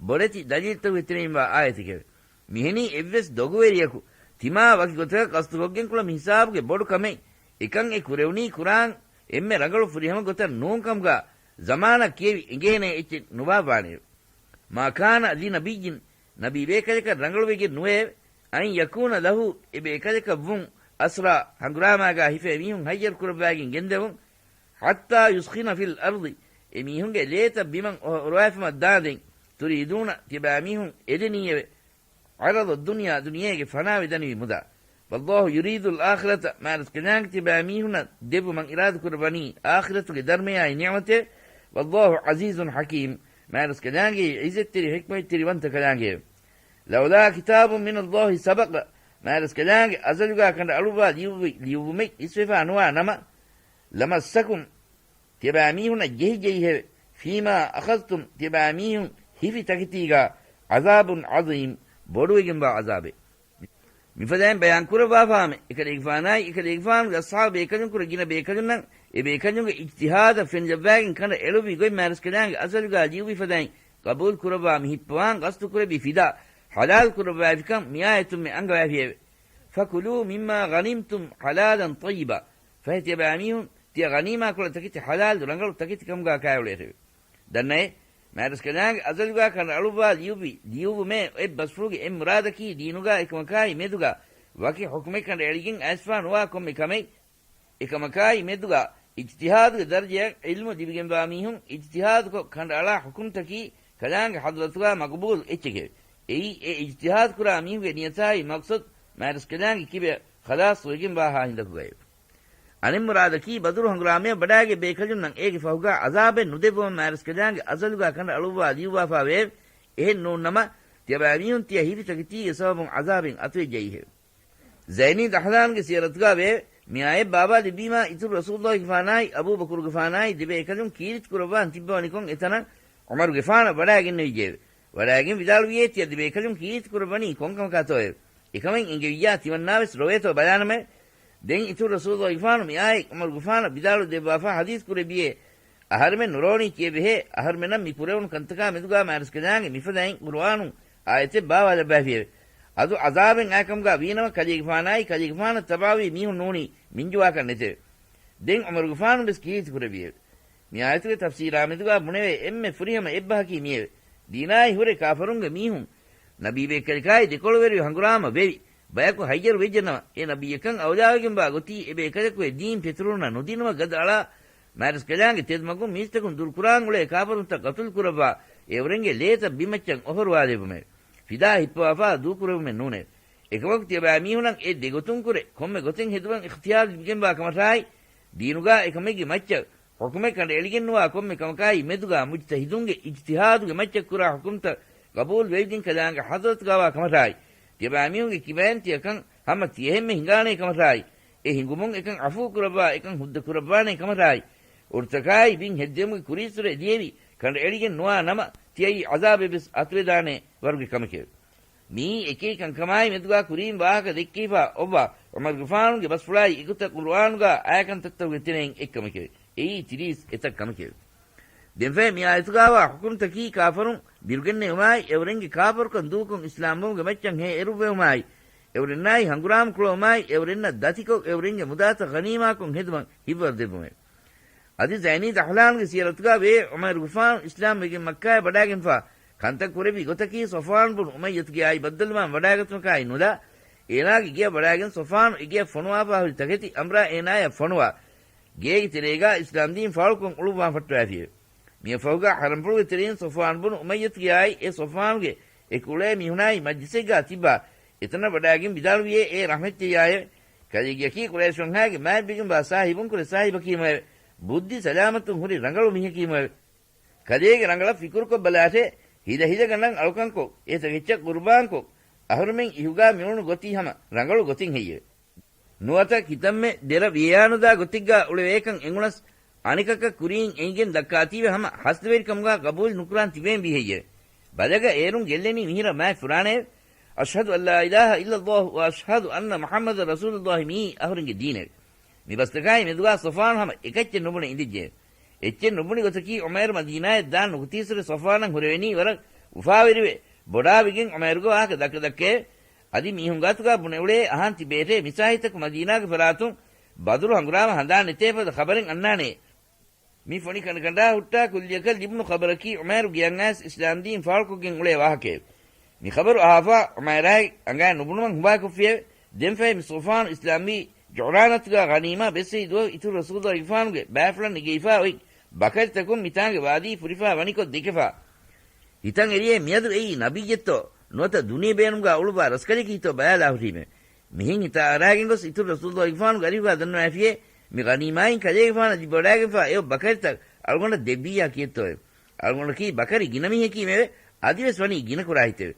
ބޮޑެތި ދަލީލްތަކުގެ ތެރެއިންވާ އާޔަތެކެވެ. މިހެނީ އެއްވެސް ދޮގުވެރިޔަކު ތިމާ ވަކި ގޮތަކަށް ޤަޞްދުކޮށްގެން ކުޅަ މި ހިސާބުގެ ބޮޑު ކަމެއް. އެކަން އެ ކުރެވުނީ ޤުރާން އެންމެ ރަނގަޅު ފުރިހަމަ ގޮތަށް ނޫން ކަމުގާ ޒަމާނަށް ކިޔެވި އެނގޭނޭ އެއްޗެއް ނުބާއްވާނެއެވެ. ما كان لنبي، ނަބީ ބޭކަލަކަށް ރަނގަޅުވެގެން ނުވެއެވެ. أن يكون له، އެ ބޭކަލަކަށް ވުން، أسرى، ހަނގުރާމާގާ ހިފޭ މީހުން ހައްޔަރު ކުރައްވާގެން ގެންދެވުން، حتى يثخن في الأرض، އެ މީހުންގެ ލޭތައް ބިމަށް އޮހޮ-، އޮރުވާފަމަށް ދާނދެން، تريدون، ތިބާމީހުން އެދެނީއެވެ. عرض الدنيا، ދުނިޔޭގެ ފަނާވެދަނިވި މުދާ. والله يريد الآخرة، މާތްރަސްކަލާނގެ ތިބާމީހުންނަށް ދެއްވުމަށް އިރާދަކުރައްވަނީ އާޚިރަތުގެ ދަރުމަޔާއި ނިޢުމަތެވެ. والله عزيز حكيم، މާތްރަސްކަލާނގެ ޢިއްޒަތްތެރި ޙިކްމަތްތެރިވަންތަ ކަލާނގެއެވެ. لولا كتاب من الله سبق، މާތްރަސްކަލާނގެ އަޒަލުގާ ކަނޑައަޅުއްވާ ލިޔުއްވި، ލިޔުއްވުމެއް އިސްވެފާ ނުވާ ނަމަ، لمسكم، ތިޔަބައިމީހުނަށް ޖެހިޖެހިހެވެ. فيما أخذتم، ތިޔަބައިމީހުން ހިފި ތަކެތީގާ، عذاب عظيم، ބޮޑުވެގެންވާ ޢަޒާބެއް. މިފަދައިން ބަޔާން ކުރައްވާފާމެ، އެކަލޭގެފާނާއި އެކަލޭގެފާނުގެ އަޞްޙާބު ބޭކަލުންކުރެ ގިނަ ބޭކަލުންނަށް އެ ބޭކަލުންގެ އިޖްތިހާދަށް ފެނިލައްވާގެން ކަނޑަ އެޅުއްވި ގޮތް މާތްރަސްކަލާނގެ އަޒަލުގާ ލިޔުއްވި ފަދައިން ޤަބޫލު ކުރައްވާ މި ހިއްޕަވާން ގަސްތުކުރެއްވި ފިދާ ޙަލާލު ކުރައްވާފިކަން މިއާޔަތުންމެ އަންގަވާފިއެވެ. فكلوا مما غنمتم حلالا طيبا، ފަހެ ތިޔަބައިމީހުން ތިޔަ ޣަނީމާކޮޅަށް ތަކެތި ޙަލާލު ރަނގަޅު ތަކެތި ކަމުގާ ކާއެޅޭށެވެ. ދަންނައޭ، މާތްރަސްކަލާނގެ އަޒަލުގާ ކަނޑައަޅުއްވާ ލިޔުއްވި، ލިޔުއްވުމޭ އޮތް ބަސްފުޅުގެ އެއް މުރާދަކީ ދީނުގާ އެކަމަކާއި މެދުގާ ވަކި ޙުކުމެއް ކަނޑައެޅިގެން އައިސްފާ ނުވާ ކޮންމެ ކަމެއް، އެކަމަކާއި މެދުގާ އިޖްތިހާދުގެ ދަރަޖަޔަށް ޢިލްމު ލިބިގެންވާ މީހުން އިޖްތިހާދުކޮށް ކަނޑައަޅާ ޙުކުމްތަކީ ކަލާނގެ ޙަޟްރަތުގާ މަޤުބޫލު އެއްޗެކެވެ. އެއީ އެ އިޖްތިހާދު ކުރާ މީހުންގެ ނިޔަތާއި މަޤްޞަދު މާތްރަސްކަލާނގެ ކިބަޔަށް ޚަލާޞް ވެގެންވާހާ ހިނދަކުގައެވެ. އަނެއް މުރާދަކީ ބަދުރު ހަނގުރާމަޔަށް ވަޑާގެ ބޭކަލުންނަށް އޭގެ ފަހުގާ ޢަޒާބެއް ނުދެއްވުމަށް މާތްރަސްކަލާނގެ އަޒަލުގާ ކަނޑައަޅުއްވާ ލިޔުއްވާފާވެއެވެ. އެހެން ނޫން ނަމަ، ތިޔަބައިމީހުން ތިޔަ ހިފި ތަކެތީގެ ސަބަބުން ޢަޒާބެއް އަތުވެއްޖައީހެވެ. ޒައިނީ ދަޙްލާންގެ ސިޔަރަތުގާ ވެއެވެ. މި އާޔަތް ބާވާލެއްވީމާ އިތުރު ރަސޫލުﷲގެފާނާއި އަބޫބަކުރުގެފާނާއި ދެބޭކަލުން ކީރިތި ކުރައްވާން ތިއްބަވަނިކޮށް އެތަނަށް ޢުމަރުގެފާނަށް ވަޑާގެންނެވިއްޖެއެވެ. ވަޑާގެން ވިދާޅުވިއޭ، ތިޔަ ދެބޭކަލުން ކީރިތި ކުރައްވަނީ ކޮންކަމަކާތޯއެވެ؟ އެކަމެއް އެނގެވިއްޔާ ތިމަންނާވެސް ރޮވޭތޯ ބަލާނަމެވެ. ދެން އިތުރު ރަސޫލުﷲގެފާނު މި އާޔަތް ޢުމަރުގެފާނަށް ވިދާޅު ދެއްވާފާ ޙަދީޘް ކުރެއްވިއޭ، އަހަރެމެން ނުރޯނީ ކިޔެއްވެހޭ، އަހަރުމެނަށް މި ކުރެވުނު ކަންތަކާ މެދުގާ މާތްރަސްކަލާނގެ މިފަދައިން ޤުރުއާނުން އާޔަތެއް ބާވާލައްވާފިއެވެ. އަދު ޢަޒާބެއް އާކަމުގާ ވީނަމަ ކަލޭގެފާނާއި ކަލޭގެފާނަށް ތަބަޢަވީ މީހުން ނޫނީ މިންޖުވާކަށް ނެތެވެ. ދެން ޢުމަރުގެފާނު ވެސް ކީރިތި ކުރެއްވިއެވެ. މި އާޔަތުގެ ތަފްސީރާ މެދުގާ ބުނެވޭ އެންމެ ފުރިހަމަ އެއްބަހަކީ މިއެވެ. ދީނާއި ހުރެ ކާފަރުންގެ މީހުން ނަބީބޭކަލަކާއި ދެކޮޅުވެރިވެ ހަނގުރާމަ ވެވި، ބަޔަކު ހައްޔަރު ވެއްޖެނަމަ، އެ ނަބިއްޔަކަން އައުލާވެގެންވާ ގޮތީ އެބޭކަލަކު އެ ދީން ފެތުރުންނަށް ނުދިނުމަށް ގަދައަޅާ، މާތްރަސްކަލާނގެ ތެދުމަގުން މީސްތަކުން ދުރުކުރާން އުޅޭ ކާފަރުންތައް ޤަތުލު ކުރައްވާ، އެއުރެންގެ ލޭތައް ބިމައްޗަށް އޮހޮރުވާލެއްވުމެވެ. ފިދާ ހިއްޕަވާފާ ދޫކުރެވުމެއް ނޫނެވެ. އެކަމަކު ތިޔަބައިމީހުނަށް އެ ދެގޮތުންކުރެ ކޮންމެ ގޮތެއް ހެދުމަށް އިޚްތިޔާރު ލިބިގެންވާ ކަމަށާއި، ދީނުގާ އެކަމެއްގެ މައްޗަށް ޙުކުމެއް ކަނޑައެޅިގެންނުވާ ކޮންމެ ކަމަކާއި މެދުގާ މުޖްތަހިދުންގެ އިޖްތިހާދުގެ މައްޗަށް ކުރާ ޙުކުމްތައް ޤަބޫލު ވެވިގެން ކަލާނގެ ޙަޟްރަތުގާވާ ކަމަށާއި، ތިޔަބައިމީހުންގެ ކިބައިން ތިޔަކަން ހަމަ ތިޔަހެންމެ ހިނގާނޭ ކަމަށާއި، އެ ހިނގުމުން އެކަން ޢަފޫ ކުރައްވާ އެކަން ހުއްދަ ކުރައްވާނޭ ކަމަށާއި، އުޑުތަކާއި ބިން ހެއްދެވުމުގެ ކުރީއްސުރެ ލިޔެވި ކަނޑައެޅިގެން ނުވާ ނަމަ، ތިޔައީ ޢަޛާބެއް ވެސް އަތުވެދާނެ ވަރުގެ ކަމެކެވެ. މިއީ އެކި ކަންކަމާއި މެދުގާ ކުރީން ވާހަކަ ދެއްކިފަ އޮއްވާ، ޢުމަރުގެފާނުގެ ބަސްފުޅާއި އެގޮތަށް ޤުރުއާނުގާ އާޔަތްތައްތަކުގެ ތެރެއިން އެއްކަމެކެވެ. އެއީ ތިރީސް އެތައް ކަމެކެވެ. ދެންފަހެ މި އާޔަތުގާވާ ޙުކުމްތަކީ ކާފަރުން ބިރުގެންނެވުމާއި، އެއުރެންގެ ކާފަރުކަން ދޫކޮށް އިސްލާމްވުމުގެ މައްޗަށް ހޭ އެރުއްވެވުމާއި، އެއުރެންނާއި ހަނގުރާމަ ކުޅަވުމާއި، އެއުރެންނަށް ދަތިކޮށް، އެއުރެންގެ މުދާތައް ޣަނީމާކޮށް ހެދުމަށް ހިއްވަރު ދެއްވުމެވެ. އަދި ޒައިނީ ދަޙްލާންގެ ސިޔަރަތުގާ ވޭ، ޢުމައިރުގެފާނު އިސްލާމްވެގެން މައްކާއަށް ވަޑާގެންފާ ކަންތައް ކުރެއްވި ގޮތަކީ، ޞަފްވާން ބުނު އުމައްޔަތުގެ އާއި ބައްދަލުވާން ވަޑާގަތުމަކާއި ނުލާ، އޭނާގެ ގެޔަށް ވަޑާގެން ޞަފްވާނު އެގެޔަށް ފޮނުވާފާ ހުރި ތަކެތި އަނބުރާ އޭނާޔަށް ފޮނުވާ، ގޭގެ ތެރޭގާ އިސްލާމްދީން ފާޅުކޮށް އުޅުއްވާން ފައްޓަވައިފިއެވެ. މިއަށްފަހުގާ ޙަރަމްފުޅުގެ ތެރެއިން ޞަފްވާން ބުނު އުމައްޔަތުގެ އާއި އެ ޞަފްވާނުގެ އެކު އުޅޭ މީހުނާއި މަޖްލިސެއްގާ ތިއްބާ، އެތަނަށް ވަޑާގެން ވިދާޅުވިއޭ އެ ރަޙްމަތްތެރިޔާއެވެ. ކަލޭގެއަކީ ޤުރައިޝް ވަންހާގެ މާތްވެގެންވާ ސާހިބުންކުރެ ސާހިބަކީމެވެ. ބުއްދި ސަލާމަތުން ހުރި ރަނގަޅު މީހަކީމެވެ. ކަލޭގެ ރަނގަޅަށް ފިކުރުކޮށް ބަލާށޭ، ހިލަ ހިލަގަނޑަށް އަޅުކަންކޮށް، އެ ތަކެއްޗަށް ޤުރުބާންކޮށް، އަހުރުމެން އިހުގާ މިއުޅުނު ގޮތީ ހަމަ ރަނގަޅު ގޮތެއް ހެއްޔެވެ؟ ނުވަތަ ކިތަންމެ ދެރަ ވިޔާނުދާ ގޮތެއްގާ އުޅެވޭކަން އެނގުނަސް، އަނެކަކަށް ކުރިން އެނގިގެން ދައްކާތީވެ ހަމަ ހަސަދަވެރިކަމުގާ ޤަބޫލު ނުކުރާން ތިބޭންވީ ހެއްޔެވެ؟ ބަލަގަ އޭރުން ގެއްލެނީ މިހިރަ މާތް ފުރާނައެވެ. أشهد أن لا إله إلا الله وأشهد أن محمدا رسول الله މިއީ އަހުރެންގެ ދީނެވެ. މި ބަސްތަކާއި މެދުގާ ޞަފްވާނު ހަމަ އެކައްޗެއް ނުބުނެ އިނދެއްޖެ. އެއްޗެއް ނުބުނި ގޮތަކީ ޢުމައިރު މަދީނާޔަށް ދާން ނުކުތީސުރެ ޞަފްވާނަށް ހުރެވެނީ ވަރަށް އުފާވެރިވެ، ބޮޑާވެގެން ޢުމައިރުގެ ވާހަކަ ދައްކަ ދައްކައެވެ. އަދި މީހުން ގާތުގާ ބުނެ އުޅޭ އަހާން ތިބޭޓޭ މިސާހިތަކު މަދީނާގެ ފަރާތުން ބަދުރު ހަނގުރާމަ ހަނދާން ނެތޭ ފަދަ ޚަބަރެއް އަންނާނެ. މި ފޮނި ކަނޑަކަނޑާ ހުއްޓާ ކުއްލިއަކަށް ލިބުނު ޚަބަރަކީ ޢުމައިރު ގެޔަށް އައިސް އިސްލާމްދީން ފާޅުކޮށްގެން އުޅޭ ވާހަކައެވެ. މި ޚަބަރު އަހާފާ ޢުމައިރާގެ އަނގައިން ނުބުނުމަށް ހުބާކޮށްފިއެވެ. ދެންފަހެ މި ޞަފްވާނު އިސްލާމްވީ ޖުޢުރާނަތުގާ ޣަނީމާ ބެއްސެހި ދުވަހު އިތުރު ރަސޫލުއްލާހިގެފާނުގެ ބައިފުޅަށް ނެގިފާ އޮތް ބަކަރިތަކުން މިތާނގެ ވާދީ ފުރިފާ ވަނިކޮށް ދެކެފާ. ހިތަށް އެރިއޭ މިއަދު އެއީ ނަބިއްޔެއްތޯ ނުވަތަ ދުނިޔެ ބޭނުމުގާ އުޅުއްވާ ރަސްކަލެކީތޯ ބަލާލާ ހުރީމެވެ. މިހެން ހިތާ އަރާގެން ގޮސް އިތުރު ރަސޫލުއްލާހިގެފާނުގެ އަރިހުގާ ދަންނަވައިފިއޭ، މި ޣަނީމާއިން ކަލޭގެފާނަށް ލިބިވަޑާގެންފާ އެއޮތް ބަކަރިތައް އަޅުގަނޑަށް ދެއްވިއްޔާ ކީއްތޯއެވެ؟ އަޅުގަނޑަކީ ބަކަރި ގިނަ މީހަކީމެވެ. އަދިވެސް ވަނީ ގިނަކުރާ ހިތެވެ.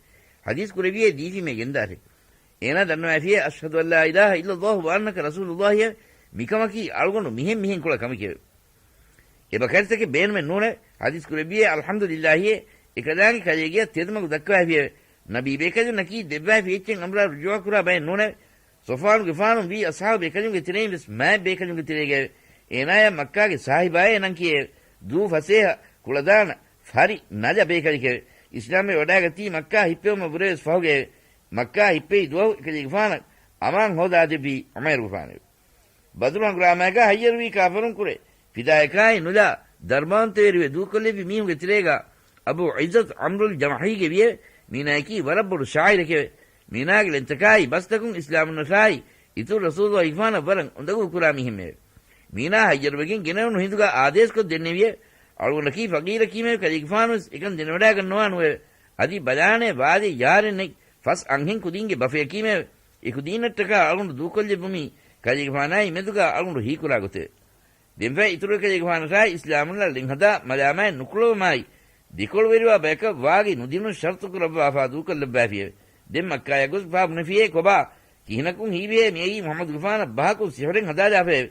ޙަދީޘް ކުރެއްވިއޭ ދީފީމޭ ގެންދާށޭ. އޭނާ ދަންނަވައިފިއޭ، أشهد أن لا إله إلا الله وأنك رسول الله އެވެ. މިކަމަކީ އަޅުގަނޑު މިހެން މިހެން ކުޅަ ކަމެކެވެ. އެބަކަރިތަކެއް ބޭނުމެއް ނޫނެވެ. ޙަދީޘް ކުރެއްވިއޭ، އަލްޙަމްދުލިއްލާހިއޭ، އެކަލާނގެ ކަލޭގެޔަށް ތެދުމަގު ދައްކަވައިފިއެވެ. ނަބީ ބޭކަލުންނަކީ ދެއްވައިފި އެއްޗެއް އަނބުރާ ރުޖޫޢަކުރާ ބައެއް ނޫނެވެ. ޞަފްވާނުގެފާނު ވީ އަޞްޙާބު ބޭކަލުންގެ ތެރެއިން ވެސް މާތް ބޭކަލުންގެ ތެރޭގައެވެ. އޭނާޔަށް މައްކާގެ ސާހިބާއޭ ނަން ކިޔައެވެ. ދޫ ފަސޭހަ، ކުޅަދާނަ، ފަރި، ނަލަ ބޭކަލެކެވެ. އިސްލާމްވެ ވަޑާގަތީ މައްކާ ހިއްޕެވުމަށް ވުރެވެސް ފަހުގައެވެ. މައްކާ ހިއްޕެވި ދުވަހު އެކަލޭގެފާނަށް އަމާން ހޯދާދެއްވީ ޢުމައިރުގެފާނެވެ. ބަދުރު ހަނގުރާމައިގާ ހައްޔަރުވީ ކާފަރުން ކުރެ، ފިދާޔަކާއި ނުލާ، ދަރުމަވަންތަވެރިވެ ދޫކޮށްލެއްވި މީހުންގެ ތެރޭގާ އަބޫ ޢިއްޒަތު ޢަމްރުލް ޖަމަޙީގެ ވިއެވެ. މީނާޔަކީ ވަރަށް ބޮޑު ޝާޢިރެކެވެ. މީނާގެ ޅެންތަކާއި ބަސްތަކުން އިސްލާމުންނަށާއި އިތުރު ރަސޫލުއްލާހިގެފާނަށް ވަރަށް އުނދަގޫ ކުރާ މީހެއްމެވެ. މީނާ ހައްޔަރުވެގެން ގެނެވުނު ހިނދުގާ އާދޭސްކޮށް ދެންނެވިއެވެ. އަޅުގަނޑަކީ ފަގީރަކީމެވެ. ކަލޭގެފާނުވެސް އެކަން ދެނެވަޑާގަންނަވާނުއެވެ. އަދި ބަލާނޭ ވާދެ ޔާރެއް ނެތް ފަސް އަންހެން ކުދީންގެ ބަފަޔަކީމެވެ. އެ ކުދީންނަށްޓަކާ އަޅުގަނޑު ދޫކޮށްލެއްވުމީ ކަލޭގެފާނާއި މެދުގާ އަޅުގަނޑު ހީކުރާ ގޮތެވެ. ދެންފަހެ އިތުރު ކަލޭގެފާނަށާއި އިސްލާމުންނަށް ޅެންހަދާ މަލާމާތް ނުކުޅަވުމާއި، ދެކޮޅުވެރިވާ ބަޔަކަށް ވާގި ނުދިނުން ޝަރުތު ކުރައްވާފާ ދޫކޮށްލައްވައިފިއެވެ. ދެން މައްކާޔަށް ގޮސް ބާ ބުނެފިއޭ ކޮބާ؟ ކިހިނަކުން ހީވިހޭ މިއައީ މުޙައްމަދުގެފާނަށް ބަހަކުން ސިޙުރެއް ހަދާލާފައެވެ.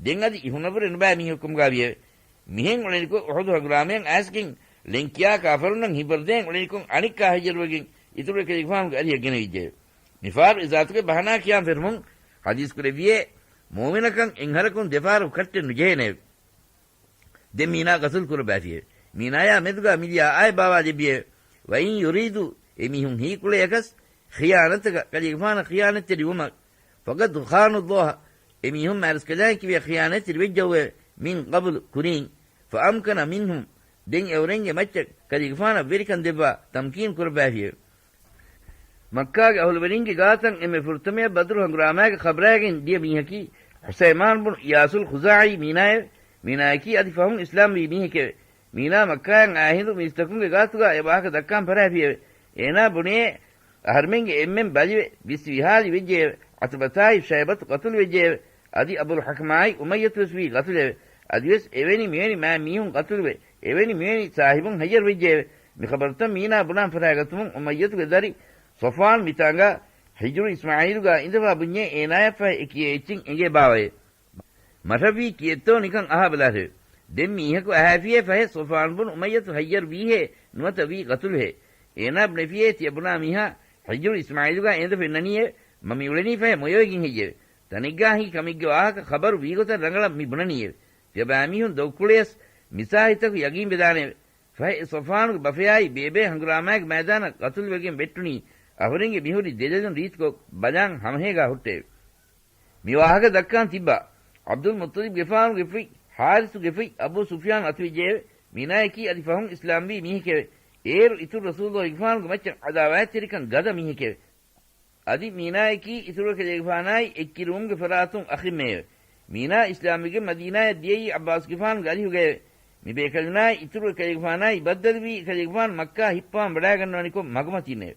ދެން އަދި އިހުނަށްވުރެ ނުބައި މީހެއްކަމުގާ ވިއެވެ. މިހެން އުޅެނިކޮށް އުޙުދު ހަނގުރާމަޔަށް އައިސްގެން ޅެން ކިޔާ ކާފަރުންނަށް ހިއްވަރުދޭން އުޅެނިކޮށް އަނެއްކާ ހައްޔަރުވެގެން އިތުރު ކަލޭގެފާނުގެ އަރިހަށް ގެނެވިއްޖެއެވެ. މިފަހަރު އެ ޒާތުގެ ބަހަނާ ކިޔާން ފެށުމުން ޙަދީޘް ކުރެއްވިއޭ، މުއުމިނަކަށް އެއްހަރަކުން ދެފަހަރަކު ކައްޓެއް ނުޖެހޭނެއެވެ. ދެން މީނާ ގަތުލު ކުރައްވައިފިއެވެ. މީނާޔާ މެދުގާ މިލިޔާ އާޔަތް ބާވާލެއްވިއެވެ. وإن يريدوا އެމީހުން ހީކުޅޭއަކަސް، خيانتك ކަލޭގެފާނަށް ޚިޔާނަތްތެރިވުމަށް، فقد خانوا الله އެމީހުން މާރަސްކަލާނގެ ކިބަޔަށް ޚިޔާނަތްތެރިވެއްޖެއެވެ. من قبل ކުރިން، فأمكن منهم ދެން އެއުރެންގެ މައްޗަށް ކަލޭގެފާނަށް ވެރިކަން ދެއްވާ ތަމްކީނު ކުރައްވައިފިއެވެ. މައްކާގެ އަހުލުވެރިންގެ ގާތަށް އެންމެ ފުރަތަމަޔަށް ބަދުރު ހަނގުރާމާގެ ޚަބަރާގެން ދިޔަ މީހަކީ ޙުސައިމާން ބުނު އިޔާސުލް ޚުޒާޢީ މީނާއެވެ. މީނާޔަކީ އަދި ފަހުން އިސްލާމްވީ މީހެކެވެ. މީނާ މައްކާޔަށް އާ ހިނދު މީސްތަކުންގެ ގާތުގާ އެ ވާހަކަ ދައްކާން ފަރާފިއެވެ. އޭނާ ބުނޭ، އަހަރުމެންގެ އެންމެން ބަލިވެ، ވިސްވިހާލި ވެއްޖެއެވެ. ޢުތުބަތާއި ޝައިބަތު ޤަތުލުވެއްޖެއެވެ. އަދި އަބުލް ޙަކްމާއި އުމައްޔަތުވެސް ވީ ޤަތުލެވެ. އަދިވެސް އެވެނި މިވެނި މާ މީހުން ޤަތުލުވެ، އެވެނި މިވެނި ސާހިބުން ހައްޔަރުވެއްޖެއެވެ. މި ޚަބަރުތައް މީނާ ބުނާން ފަށާގަތުމުން އުމައްޔަތުގެ ދަރި ޞަފްވާން މިތާނގާ ހިޖުރު އިސްމާޢީލުގާ އިނދެފާ ބުންޏޭ އޭނާޔަށްފަހެ އެ ކިޔޭ އެއްޗެއް އެނގޭ ބާވައޭ. މަށަށްވީ ކިއެއްތޯ ނިކަން އަހާބަލާށެވެ. ދެން މީހަކު އަހާފިޔޭ ފަހެ ޞަފްވާން ބުނު އުމައްޔަތު ހައްޔަރު ވީހޭ ނުވަތަ ވީ ގަތުލުހޭ. އޭނާ ބުނެފިޔޭ ތިޔަ ބުނާ މީހާ ހިޖުރު އިސްމާޢީލުގާ އޭނދެ ފެންނަނީއެވެ. މަ މިއުޅެނީ ފަހެ މޮޔަވެގެން ހެއްޔެވެ؟ ތަނެއްގާ ހިނގި ކަމެއްގެ ވާހަކަ ޚަބަރު ވީގޮތަށް ރަނގަޅަށް މި ބުނަނީއެވެ. ތިޔަބައިމީހުން ދޮގުކުޅިޔަސް މިސާހިތަކު ޔަގީން ވެދާނެއެވެ. ފަހެ ޞަފްވާނުގެ ބަފަޔާއި ބޭބޭ ހަނގުރާމާގެ މައިދާނަށް ގަތުލުވެގެން ވެއްޓުނީ އަހުރެންގެ މިހުރި ދެލޮލުން ރީތިކޮށް ބަލާން ހަމަހޭގާ ހުއްޓެވެ. މި ވާހަކަ ދައްކާން ތިއްބާ، ޢަބްދުލް މުއްޠަލިބްގެފާނުގެ ފުތް ޙާރިޘުގެ ފުތް އަބޫ ސުފްޔާން އަތުވެއްޖެއެވެ. މީނާޔަކީ އަދި ފަހުން އިސްލާމްވީ މީހެކެވެ. އޭރު އިތުރު ރަސޫލުއްލާހިގެފާނުގެ މައްޗަށް ޢަދާވާތްތެރިކަން ގަދަ މީހެކެވެ. އަދި މީނާޔަކީ އިތުރު އެކަލޭގެފާނާއި އެއްކިރުވުމުގެ ފަރާތުން އަޚެއްމެއެވެ. މީނާ އިސްލާމްވެގެން މަދީނާޔަށް ދިޔައީ ޢައްބާސްގެފާނުގެ އަރިހުގައެވެ. މި ބޭކަލުނާއި އިތުރު އެކަލޭގެފާނާއި ބައްދަލުވީ އެކަލޭގެފާނު މައްކާ ހިއްޕަވަން ވަޑާގަންނަވަނިކޮށް މަގުމަތީންނެވެ.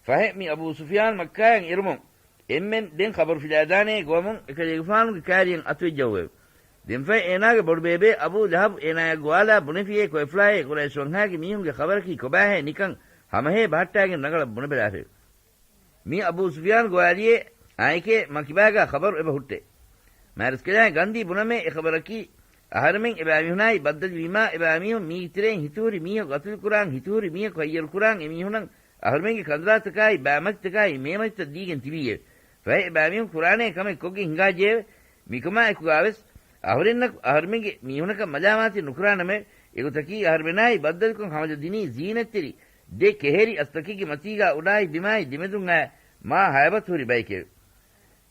ފަހެ މި އަބޫ ސުފްޔާން މައްކާއަށް އެރުމުން އެންމެން ދެން ޚަބަރު ފިލާދާނޭ ގޮވަމުން އެކަލޭގެފާނުގެ ކާރިޔަށް އަތުވެއްޖައުއެވެ. ދެންފަހެ އޭނާގެ ބޮޑުބޭބޭ އަބޫ ލަހަބް އޭނާޔަށް ގޮވާލާ ބުނެފިޔޭ ކޮއެފްލާއޭ ޤުރައިޝް ވަންހާގެ މީހުންގެ ޚަބަރަކީ ކޮބާހޭ ނިކަން ހަމަހޭ ބަހައްޓާގެން ރަނގަޅަށް ބުނެބަލާފައެވެ. މި އަބޫ ސުފްޔާން ގޮވާލިޔޭ އާނއެކޭ މަ ކިބާގާ ޚަބަރު އެބަ ހުއްޓޭ. މާރިސްކަލާނގެ ގަންދީ ބުނަމޭ އެ ޚަބަރަކީ އަހަރެމެން އެބައިމީހުނާއި ބައްދަލުވީމާ އެބައިމީހުން މީގެ ތެރެއިން ހިތުހުރި މީހަކު ގަތުލުކުރާން ހިތުހުރި މީހަކު ހައްޔަރުކުރާން އެމީހުނަށް އަހަރުމެންގެ ކަނދުރާތަކާއި ބައިމަތިތަކާއި މޭމަތިތައް ދީގެން ތިބީއެވެ. ފަހެ އެބައިމީހުން ކުރާނޭ ކަމެއް ކޮށްގެން ހިނގާއްޖެއެވެ. މިކަމާ އެކުގާވެސް އަހުރެންނަކު އަހަރުމެންގެ މީހުނަކަށް މަލާމާތެއް ނުކުރާނަމޭ. އެގޮތަކީ އަހަރުމެނާއި ބައްދަލުކޮށް ހަމަޖަ ދިނީ ޒީނަތްތެރި ދެ ކެހެރި އަސްތަކެއްގެ މަތީގާ އުޑާއި ބިމާއި ދެމެދުން އައި މާ ހައިބަތުހުރި ބައެކެވެ.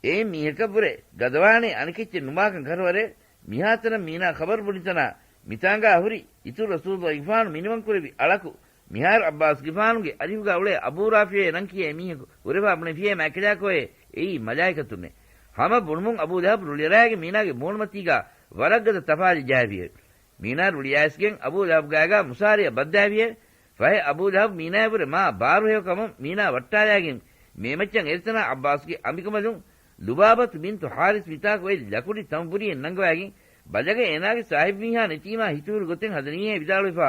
އެއިން މީހަކަށްވުރެ ގަދަވާނެ އަނެކެއްޗެއް ނުބާކަން ކަށަވަރެވެ. މިހާތަނަށް މީނާ ޚަބަރު ބުނިތަނާ މިތާނގާ ހުރި އިތުރު ރަސޫލުއްލާހިގެފާނު މިނިވަންކުރެއްވި އަޅަކު މިހާރު ޢައްބާސްގެފާނުގެ އަރިހުގާ އުޅޭ އަބޫ ރާފިޢޭ ނަން ކިޔޭ މީހަކު ހުރެފާ ބުނެފިޔޭ މާތްކަލާކޯއޭ އެއީ މަލާއިކަތުންނޭ. ހަމަ ބުނުމުން އަބޫ ލަހަބް ރުޅިއަރާގެން މީނާގެ މޫނުމަތީގާ ވަރަށްގަދަ ތަފާލެއް ޖަހާފިއެވެ. މީނާ ރުޅިއައިސްގެން އަބޫ ލަހަބް ގާގާ މުސާރަޔަށް ބައްދާފިއެވެ. ފަހެ އަބޫ ލަހަބް މީނާޔަށްވުރެ މާ ބާރުހެޔޮ ކަމުން މީނާ ވައްޓާލާގެން މޭމައްޗަށް އެރިތަނާ ޢައްބާސްގެ އަނބިކަނބަލުން ލުބާބަތު ބިންތު ޙާރިސް މިތާކު އޮތް ލަކުޑި ތަނބުރިއެއް ނަންގަވާގެން ބަލަގެ އޭނާގެ ސާހިބުމީހާ ނެތީމާ ހިތުހުރި ގޮތެއް ހަދަނީހޭ ވިދާޅުވެފާ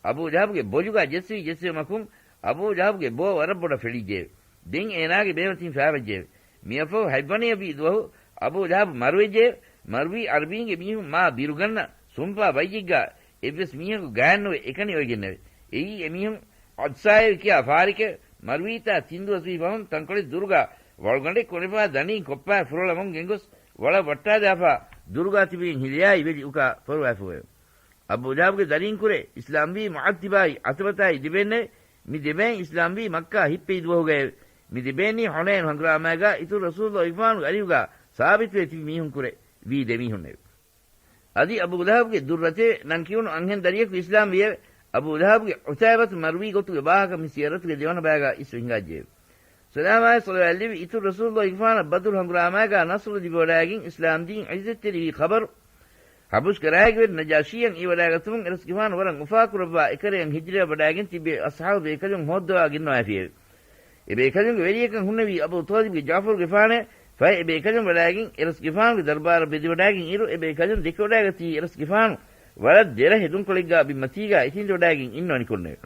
އަބޫ ލަހަބްގެ ބޮލުގާ ޖެއްސި ޖެއްސެވުމަކުން އަބޫ ލަހަބްގެ ބޯ ވަރަށް ބޮޑަށް ފެޅިއްޖެއެވެ. ދެން އޭނާގެ ބޭމަތިން ފާވައްޖެއެވެ. މިއަށްފަހު ހަތްވަނަޔަށްވީ ދުވަހު އަބޫ ލަހަބް މަރުވެއްޖެއެވެ. މަރުވީ ޢަރަބީންގެ މީހުން މާ ބިރުގަންނަ ސުންޕާ ބައްޔެއްގާ އެއްވެސް މީހަކު ގާތްނުވެ އެކަނި އޮވެގެންނެވެ. އެއީ އެމީހުން ޢަދްސާއެވެ ކިޔާ ފާރެކެވެ. މަރުވީތާ ތިން ދުވަސްވީ ފަހުން ތަންކޮޅެއް ދުރުގާ ވަޅުގަނޑެއް ކޮނެފާ ދަނީން ކޮއްޕާ ފުރޮޅަމުން ގެންގޮސް ވަޅަށް ވައްޓާލާފާ ދުރުގާ ތިބެގެން ހިލަޔާ އިވެލި އުކާ ފޮރުވާފައެވެ. އަބޫ ލަހަބްގެ ދަރީންކުރެ އިސްލާމްވީ މުޢައްތިބާއި ޢުތުބަތާއި ދެބޭންނެވެ. މި ދެބޭން އިސްލާމްވީ މައްކާ ހިއްޕެވި ދުވަހުގައެވެ. މި ދެބޭންނީ ޙުނައިނު ހަނގުރާމާގާ އިތުރު ރަސޫލުއްލާހިގެފާނުގެ އަރިހުގާ ސާބިތުވެ ތިބި މީހުންކުރެ ވީ ދެމީހުންނެވެ. އަދި އަބޫ ލަހަބްގެ ދުއްރަތެވެ. ނަން ކިޔުނު އަންހެން ދަރިޔަކު އިސްލާމްވިއެވެ. އަބޫ ލަހަބްގެ ޢުތައިބަތު މަރުވީ ގޮތުގެ ވާހަކަ މި ސިޔަރަތުގެ ދެވަނަ ބަޔަގާ އިސްވެ ހިނގާއްޖެއެވެ. ސަލާމާއި ޞަލަވާތްލެއްވި އިތުރު ރަސޫލުއްލާހިގެފާނަށް ބަދުރު ހަނގުރާމާގާ ނަޞްރު ލިބިވަޑާގެން އިސްލާމްދީން ޢިއްޒަތްތެރިވި ޚަބަރު ޙަބުޝް ކަރާއިގެވެރި ނަޖާޝީއަށް އިވަޑާގަތުމުން އެރަސްގެފާނު ވަރަށް އުފާކުރައްވާ އެކަރަޔަށް ހިޖުރަޔަށް ވަޑާގެން ތިއްބެވި އަޞްޙާބު ބޭކަލުން ހޯއްދަވާ ގެންނަވާފިއެވެ. އެބޭކަލުންގެ ވެރިޔަކަށް ހުންނެވީ އަބޫ ޠާލިބްގެ ޖާފަރުގެފާނެވެ. ފަހެ އެބޭކަލުން ވަޑާގެން އެރަސްގެފާނުގެ ދަރުބާރަށް ވެދެވަޑާގެން އިރު އެބޭކަލުން ދެކެވަޑާގަތީ އެރަސްގެފާނު ވަރަށް ދެރަ ހެދުންކޮޅެއްގާ ބިންމަތީގާ އެތިން ވަޑާގެން އިންނަވަނިކޮށްނެވެ.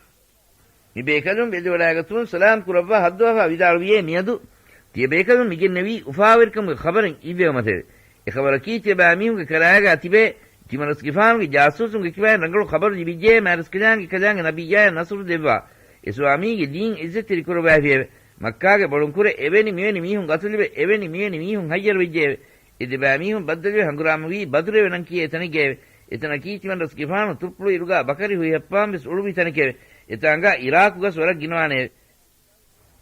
މި ބޭކަލުން ވެދެވަޑާގަތުމުން ސަލާމް ކުރައްވާ ހައްދަވާފާ ވިދާޅުވިޔޭ މިއަދު ތިޔަބޭކަލުން މިގެންނެވީ އުފާވެރިކަމުގެ ޚަބަރެއް އިއްވެވުމަތެވެ. އެ ޚަބަރަކީ ތިޔަބައިމީހުންގެ ކަރާގާ ތިބޭ ތިމަންރަސްގެފާނުގެ ޖާސޫސުންގެ ކިބައިން ރަނގަޅު ޚަބަރު ލިބިއްޖެ މާރަސްކަލާނގެ ކަލާނގެ ނަބިއްޔާޔަށް ނަޞްރު ދެއްވާ އިސްލާމީގެ ދީން އިއްޒަތްތެރި ކުރައްވާފިއެވެ. މައްކާގެ ބޮޑުންކުރެ އެވެނި މިވެނި މީހުން ގަތުލިވެ އެވެނި މިވެނި މީހުން ހައްޔަރުވެއްޖެއެވެ. އެ ދެބައިމީހުން ބައްދަލުވެ ހަނގުރާމަވީ ބަދުރެވެ ނަން ކިޔޭ ތަނެއްގައެވެ. އެތަނަކީ ތިމަންރަސްގެފާނު ތުއްޕުޅު އިރުގާ ބަކަރި ހުއިހައްޕާން ވެސް އުޅުއްވި ތަނެކެވެ. އެތާނގާ އިރާކު ގަސް ވަރަށް ގިނަވާނެއެވެ.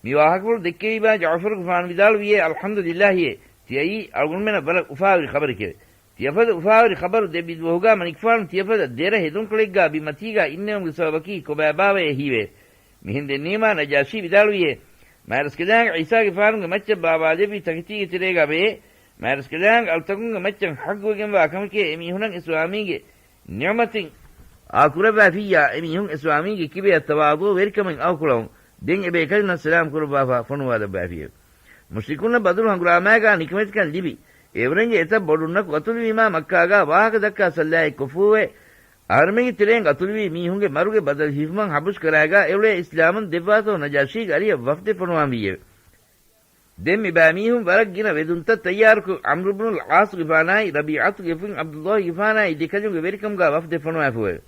މި ވާހަކަފުޅު ދެއްކެވީބާ ޖަޢުފަރުގެފާނު ވިދާޅުވިއޭ އަލްޙަމްދުލިއްލާހިއޭ، ތިޔައީ އަޅުގަނޑުމެނަށް ވަރަށް އުފާވެރި ޚަބަރެކެވެ. ތިޔަފަދަ އުފާވެރި ޚަބަރު ދެއްވި ދުވަހުގާ މަނިކުފާނު ތިޔަފަދަ ދެރަ ހެދުންކޮޅެއްގާ ބިންމަތީގާ އިންނެވުމުގެ ސަބަބަކީ ކޮބާބާވަޔޭ ހީވޭ. މިހެން ދެންނެވީމާ ނަޖާޝީ ވިދާޅުވިއޭ، މާރަސްކަލާނގެ ޢީސާގެފާނުގެ މައްޗަށް ބާވާލެއްވި ތަކެތީގެ ތެރޭގާ ވެޔޭ، މާރަސްކަލާނގެ އަޅުތަކުންގެ މައްޗަށް ޙައްޤުވެގެންވާ ކަމެކޭ އެމީހުނަށް އިސްލާމީގެ ނިޢުމަތެއް އާކުރައްވާފިއްޔާ، އެމީހުން އިސްލާމީގެ ކިބަޔަށް ތަވާޟޫ ވެރިކަމެއް އައުކުޅަވުން ދެން އެބޭކަލުންނަށް ސަލާމް ކުރައްވާފާ ފޮނުވާލައްވާފިއެވެ. މުޝްރިކުންނަށް ބަދުރު ހަނގުރާމާގާ ނިކަމެތިކަން ލިބި، އެވަރެންގެ އެތައް ބޮޑުންނަކު ގަތުލުވީމާ މައްކާގާ ވާހަކަ ދައްކާ ސައްލާއެއް ކޮށްފޫވެ، އަހަރުމެންގެ ތެރެއިން ގަތުލުވި މީހުންގެ މަރުގެ ބަދަލު ހިފުމަށް ޙަބުޝް ކަރާގާ އެއުޅޭ އިސްލާމުން ދެއްވާތޯ ނަޖާޝީގެ އަރިއަށް ވަފްދެއް ފޮނުވާންވީއެވެ. ދެން މި ބައިމީހުން ވަރަށް ގިނަ ވެދުންތައް ތައްޔާރުކޮށް، ޢަމްރު ބުނުލް ޢާޞުގެފާނާއި ރަބީޢަތުގެ ފުތް ޢަބްދުﷲގެފާނާއި ދެކަލުންގެ ވެރިކަމުގާ ވަފްދެއް ފޮނުވާފައެވެ.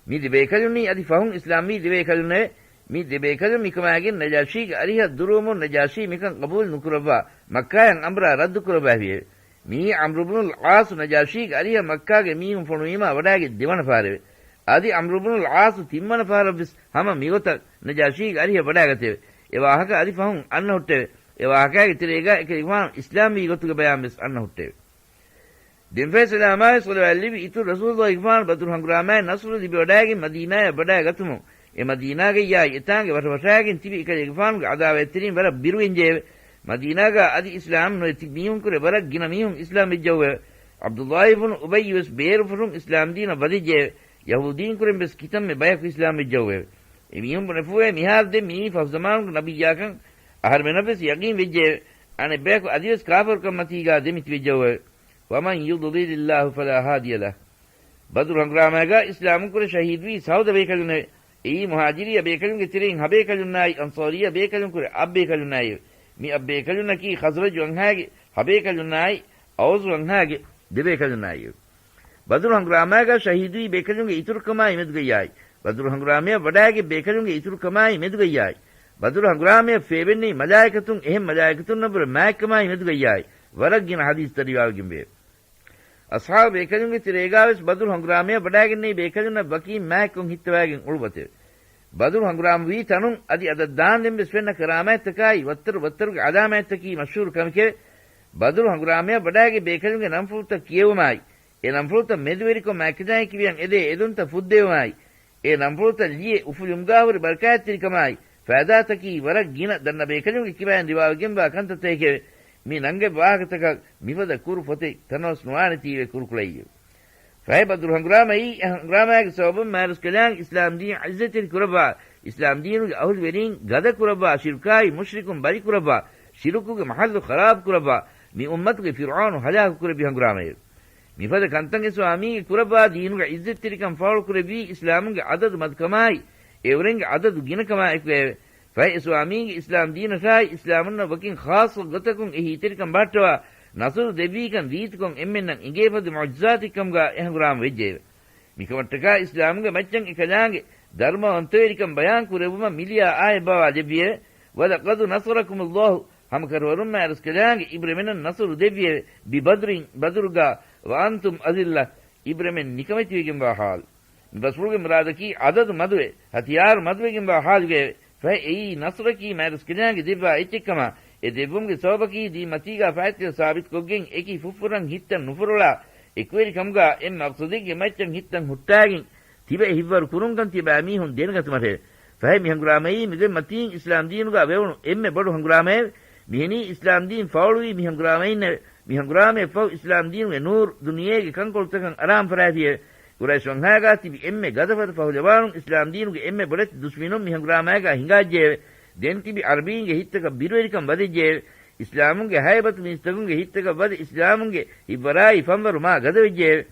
މި ދެބޭކަލުންނީ އަދި ފަހުން އިސްލާމްވީ ދެބޭކަލުންނެވެ. މި ދެބޭކަލުން މިކަމާގެން ނަޖާޝީގެ އަރިހަށް ދުރުވަމުން ނަޖާޝީ މިކަން ޤަބޫލު ނުކުރައްވާ، މައްކާއަށް އަނބުރާ ރައްދު ކުރައްވާފިއެވެ. މިއީ ޢަމްރު ބުނުލް ޢާޞު ނަޖާޝީގެ އަރިހަށް މައްކާގެ މީހުން ފޮނުވީމާ ވަޑާގެން ދެވަނަ ފަހަރެވެ. އަދި ޢަމްރު ބުނުލް ޢާޞު ތިންވަނަ ފަހަރަށްވެސް ހަމަ މިގޮތަށް ނަޖާޝީގެ އަރިހަށް ވަޑާގަތެވެ. އެ ވާހަކަ އަދި ފަހުން އަންނަ ހުއްޓެވެ. އެ ވާހަކާގެ ތެރޭގާ އެކަލޭގެފާނު އިސްލާމްވީ ގޮތުގެ ބަޔާންވެސް އަންނަ ހުއްޓެވެ. ދެންފަހެ ސަލާމާއި ޞަލަވާތް ލިބި އިތުރު ރަސޫލުﷲގެފާނު ބަދުރު ހަނގުރާމާއި ނަޞްރު ލިބިވަޑާގެން މަދީނާއަށް ވަޑާގަތުމުން، އެ މަދީނާގައްޔާއި އެތާނގެ ވަށަވަށާގެން ތިބި އެކަލޭގެފާނުގެ އަދާވަތްތެރިން ވަރަށް ބިރުވެންޖެއެވެ. މަދީނާގާ އަދި އިސްލާމް ނުވެ ތިބި މީހުންކުރެ ވަރަށް ގިނަ މީހުން އިސްލާމް ވެއްޖައުވެއެވެ. ޢަބްދުﷲ ބުނު އުބައްޔުވެސް ބޭރުފުށުން އިސްލާމް ދީނަށް ވަދެއްޖެއެވެ. ޔަހޫދީންކުރެންވެސް ކިތަންމެ ބަޔަކު އިސްލާމް ވެއްޖައުވެއެވެ. އެމީހުން ބުނެފޫއެވެ. މިހާރު ދެން މިއީ ފަހު ޒަމާނުގެ ނަބިއްޔާކަން އަހަރުމެނަށްވެސް ޔަޤީން ވެއްޖެއެވެ. އަނެއްބަޔަކު އަދިވެސް ކާފަރުކަންމަތީގާ ދެމިތިބެއްޖައުވެއެވެ. وَمَنْ يُضْلِلِ اللَّهُ فَلَا هَادِيَ لَهُ. ބަދުރު ހަނގުރާމާގާ އިސްލާމުންކުރެ ޝަހީދުވީ ސަހުދަ ބޭކަލުންނެވެ. އެއީ މުހާޖިރީ އަބޭކަލުންގެ ތެރެއިން ހަބޭކަލުންނާއި އަންޞާރީ އަބޭކަލުންކުރެ އަށްބޭކަލުންނާއިއެވެ. މި އަށްބޭކަލުންނަކީ ޚަޒްރަޖު އަންހާގެ ހަބޭކަލުންނާއި އައުސު އަންހާގެ ދެބޭކަލުންނާއިއެވެ. ބަދުރު ހަނގުރާމާގާ ޝަހީދުވީ ބޭކަލުންގެ އިތުރުކަމާއި މެދުގައްޔާއި، ބަދުރު ހަނގުރާމަޔަށް ވަޑާގެ ބޭކަލުންގެ އިތުރުކަމާއި މެދުގައްޔާއި، ބަދުރު ހަނގުރާމަޔަށް ފޭބެންނެވި މަލާއިކަތުން އެހެން މަލާއިކަތުންނަށްވުރެ މާތްކަމާއި މެދުގައްޔާއި، ވަރަށް ގިނަ ޙަދީޘްތައް ރިވާވެގެންވެއެވެ. އަޞްޙާބު ބޭކަލުންގެ ތެރޭގާވެސް ބަދުރު ހަނގުރާމަޔަށް ވަޑާގެންނެވި ބޭކަލުންނަށް ވަކީން މާތްކޮށް ހިއްތަވާގެން އުޅުއްވަތެވެ. ބަދުރު ހަނގުރާމަވީ ތަނުން އަދި އަދަށް ދާންދެންވެސް ފެންނަ ކަރާމާތްތަކާއި ވައްތަރު ވައްތަރުގެ ޢަލާމާތްތަކީ މަޝްހޫރު ކަމެކެވެ. ބަދުރު ހަނގުރާމަޔަށް ވަޑާގެ ބޭކަލުންގެ ނަންފުޅުތައް ކިޔެވުމާއި، އެ ނަންފުޅުތައް މެދުވެރިކޮށް މާތްކަމާއެކީ ކިބައިން އެދޭ އެދުންތައް ފުއްދެވުމާއި، އެ ނަންފުޅުތައް ލިޔެ އުފުލުމުގާ ހުރި ބަރަކާތްތެރިކަމާއި، ފައިދާތަކީ ވަރަށް ގިނަ ދަންނަ ބޭކަލުންގެ ކިބައިން ރިވާވެގެންވާ ކަންތައްތަކެކެވެ. މި ނަންގެ ވާހަކަތަކަށް މިފަދަ ކުރު ފޮތެއް ތަނަވަސް ނުވާނެތީވެ ކުރުކުޅައީއެވެ. ފަހެ ބަދުރު ހަނގުރާމައީ، އެ ހަނގުރާމާގެ ސަބަބުން މާތްރަސްކަލާނގެ އިސްލާމް ދީން ޢިއްޒަތްތެރި ކުރައްވާ، އިސްލާމް ދީނުގެ އަހުލުވެރީން ގަދަ ކުރައްވާ، ޝިރުކާއި މުޝްރިކުން ބަލި ކުރައްވާ، ޝިރުކުގެ މަޙައްލު ޚަރާބު ކުރައްވާ، މި އުއްމަތުގެ ފިރުޢައުނު ހަލާކު ކުރެއްވި ހަނގުރާމައެވެ. މިފަދަ ކަންތައް އެ ސްވާމީގެ ކުރައްވާ ދީނުގެ ޢިއްޒަތްތެރިކަން ފާޅުކުރެއްވީ އިސްލާމުންގެ އަދަދު މަދުކަމާއި، އެއުރެންގެ އަދަދު ގިނަކަމާއެކުއެވެ. ފަހެ އެ ސްވާމީގެ އިސްލާމް ދީނަށާއި އިސްލާމުންނަށް ވަކިން ޚާއްޞަ ގޮތަކުން އެ ހިތްތެރިކަން ބަހައްޓަވާ ނަޞްރު ދެއްވީކަން ރީތިކޮށް އެންމެންނަށް އެނގޭފަދަ މުޢުޖިޒާތެއްކަމުގާ އެ ހަނގުރާމަ ވެއްޖެއެވެ. މިކަމަށްޓަކާ އިސްލާމުގެ މައްޗަށް އެކަލާނގެ ދަރުމަވަންތަވެރިކަން ބަޔާން ކުރެއްވުމަށް މިލިޔާ އާޔަތް ބާވާލެއްވިއެވެ. وَلَقَدْ نَصَرَكُمُ اللَّهُ، ހަމަކަށަވަރުން މާތްރަސްކަލާނގެ އިބްރެމެނަށް ނަޞްރު ދެއްވިއެވެ. بِبَدْرٍ، ބަދުރުގާ، وَأَنْتُمْ أَذِلَّةٌ، އިބްރެމެން ނިކަމެތިވެގެންވާ ޙާލު. މި ބަސްފުޅުގެ މުރާދަކީ އަދަދު މަދުވެ، ހަތިޔާރު މަދުވެގެންވާ ޙާލުގައެވެ. ފަހެ އެއީ ނަޞްރަކީ މާތްރަސްކަލާނގެ ދެއްވާ އެއްޗެއްކަމާ، އެ ދެއްވުމުގެ ސަބަބަކީ ދީންމަތީގާ ފައިތިލަ ސާބިތުކޮށްގެން އެކި ފުށްފުރަން ހިތްތައް ނުފުރޮޅާ، އެކުވެރިކަމުގާ އެއް މަޤްޞަދެއްގެ މައްޗަށް ހިތްތައް ހުއްޓާގެން ތިބެ ހިތްވަރު ކުރުންކަން ތިޔަބައިމީހުން ދެނެގަތުމަށެވެ. ފަހެ މި ހަނގުރާމައީ މިދެންމަތީން އިސްލާމް ދީނުގާ ވެވުނު އެންމެ ބޮޑު ހަނގުރާމައެވެ. މިހެނީ އިސްލާމް ދީން ފާޅުވީ މި ހަނގުރާމައިންނެވެ. މި ހަނގުރާމައަށްފަހު އިސްލާމް ދީނުގެ ނޫރު ދުނިޔޭގެ ކަންކޮޅުތަކަށް އަރާން ފަރާފިއެވެ. ޤުރައިޝް ވަންހާގާ ތިބި އެންމެ ގަދަފަދަ ފަހުލަވާނުން އިސްލާމް ދީނުގެ އެންމެ ބޮޑެތި ދުޝްމިނުން މި ހަނގުރާމާގާ ހިނގާއްޖެއެވެ. ދެން ތިބި ޢަރަބީންގެ ހިތްތަކަށް ބިރުވެރިކަން ވަދެއްޖެއެވެ. އިސްލާމުންގެ ހައިބަތު މީސްތަކުންގެ ހިތްތަކަށް ވަދެ އިސްލާމުންގެ ހިތްވަރާއި ފަންވަރު މާ ގަދަވެއްޖެއެވެ.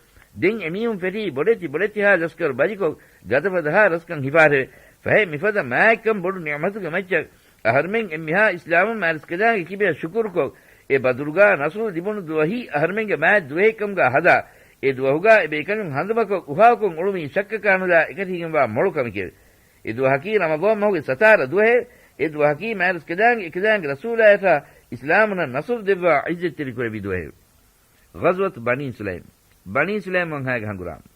ދެން އެމީހުން ފެށީ ބޮޑެތި ބޮޑެތިހާ ލަސްކަރު ބަލިކޮށް، ގަދަފަދަހާ ރަސްކަން ހިފާށެވެ. ފަހެ މިފަދަ މާތްކަން ބޮޑު ނިޢުމަތުގެ މައްޗަށް އަހަރުމެން އެންމެހާ އިސްލާމުން މާތްރަސްކަލާނގެ ކިބަޔަށް ޝުކުރުކޮށް، އެ ބަދުރުގާ ނަޞްރު ލިބުނު ދުވަހީ އަހަރުމެންގެ މާތް ދުވަހެއްކަމުގާ ހަދާ، އެ ދުވަހުގާ އެ ބޭކަލުން ހަނދުމަކޮށް އުހާކޮށް އުޅުމީ ޝައްކަކާނުލާ އެކަށީގެންވާ މޮޅު ކަމެކެވެ. އެ ދުވަހަކީ ރަމަޟާން މަހުގެ ސަތާރަ ދުވަހެވެ. އެ ދުވަހަކީ މާތްރަސްކަލާނގެ އެކަލާނގެ ރަސޫލާޔަށާ އިސްލާމުންނަށް ނަޞްރު ދެއްވާ ޢިއްޒަތްތެރިކުރެއްވި ދުވަހެވެ. ޣަޒްވަތު ބަނީ ސުލައިމް، ބަނީ ސުލައިމް ވަންހާގެ ހަނގުރާމަ.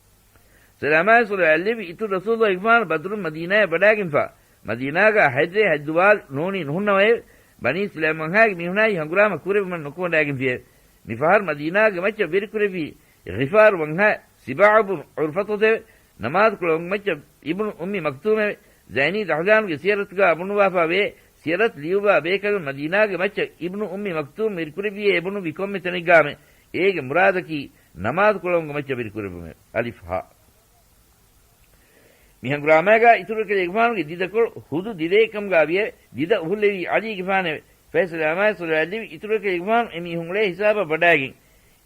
ސަލާމާއި ޞަލަވާތް ލެއްވި އިތުރު ރަސޫލުﷲ ގެފާނު ބަދުރުން މަދީނާޔަށް ވަޑާގެންފާ، މަދީނާގާ ހައްދެ ހައްދުވާލު ނޫނީ ނުހުންނަވައެވެ. ބަނީ ސުލައިމް ވަންހާގެ މީހުނާއި ހަނގުރާމަ ކުރެއްވުމަށް ނުކުމެ ވަޑާގެންފިއެވެ. މިފަހަރު މަދީނާގެ މައްޗަށް ވެރިކުރެއްވީ ޣިފާރު ވަންހާ ސިބާޢު ބުނު ޢުރުފަތުތެވެ. ނަމާދުކުޅައުން މައްޗަށް އިބްނު އުއްމި މަކްތޫމެވެ. ޒައިނީ ދަހުލާނުގެ ސިޔަރަތުގާ ބުނުވާފާވޭ، ސިޔަރަތު ލިޔުއްވާ ބޭކަލުން މަދީނާގެ މައްޗަށް އިބްނު އުއްމި މަކްތޫމް ވެރިކުރެއްވިއޭ ބުނުއްވި ކޮންމެ ތަނެއްގާމެ، އޭގެ މުރާދަކީ ނަމާދުކުޅައުންގެ މައްޗަށް ވެރިކުރެއްވުމެވެ. އަލިފް ހާ. މި ހަނގުރާމާގާ އިތުރު އެކަލޭގެފާނުގެ ދިދަކޮޅު ހުދު ދިދައެއްކަމުގާ ވިއެވެ. ދިދަ އުފުއްލެވީ ޢަލީގެފާނެވެ. ފަހެ ސަލާމާއި ޞަލަވާތް ލެއްވި އިތުރު އެކަލޭގެފާނު އެމީހުން އުޅޭ ހިސާބަށް ވަޑާގެން،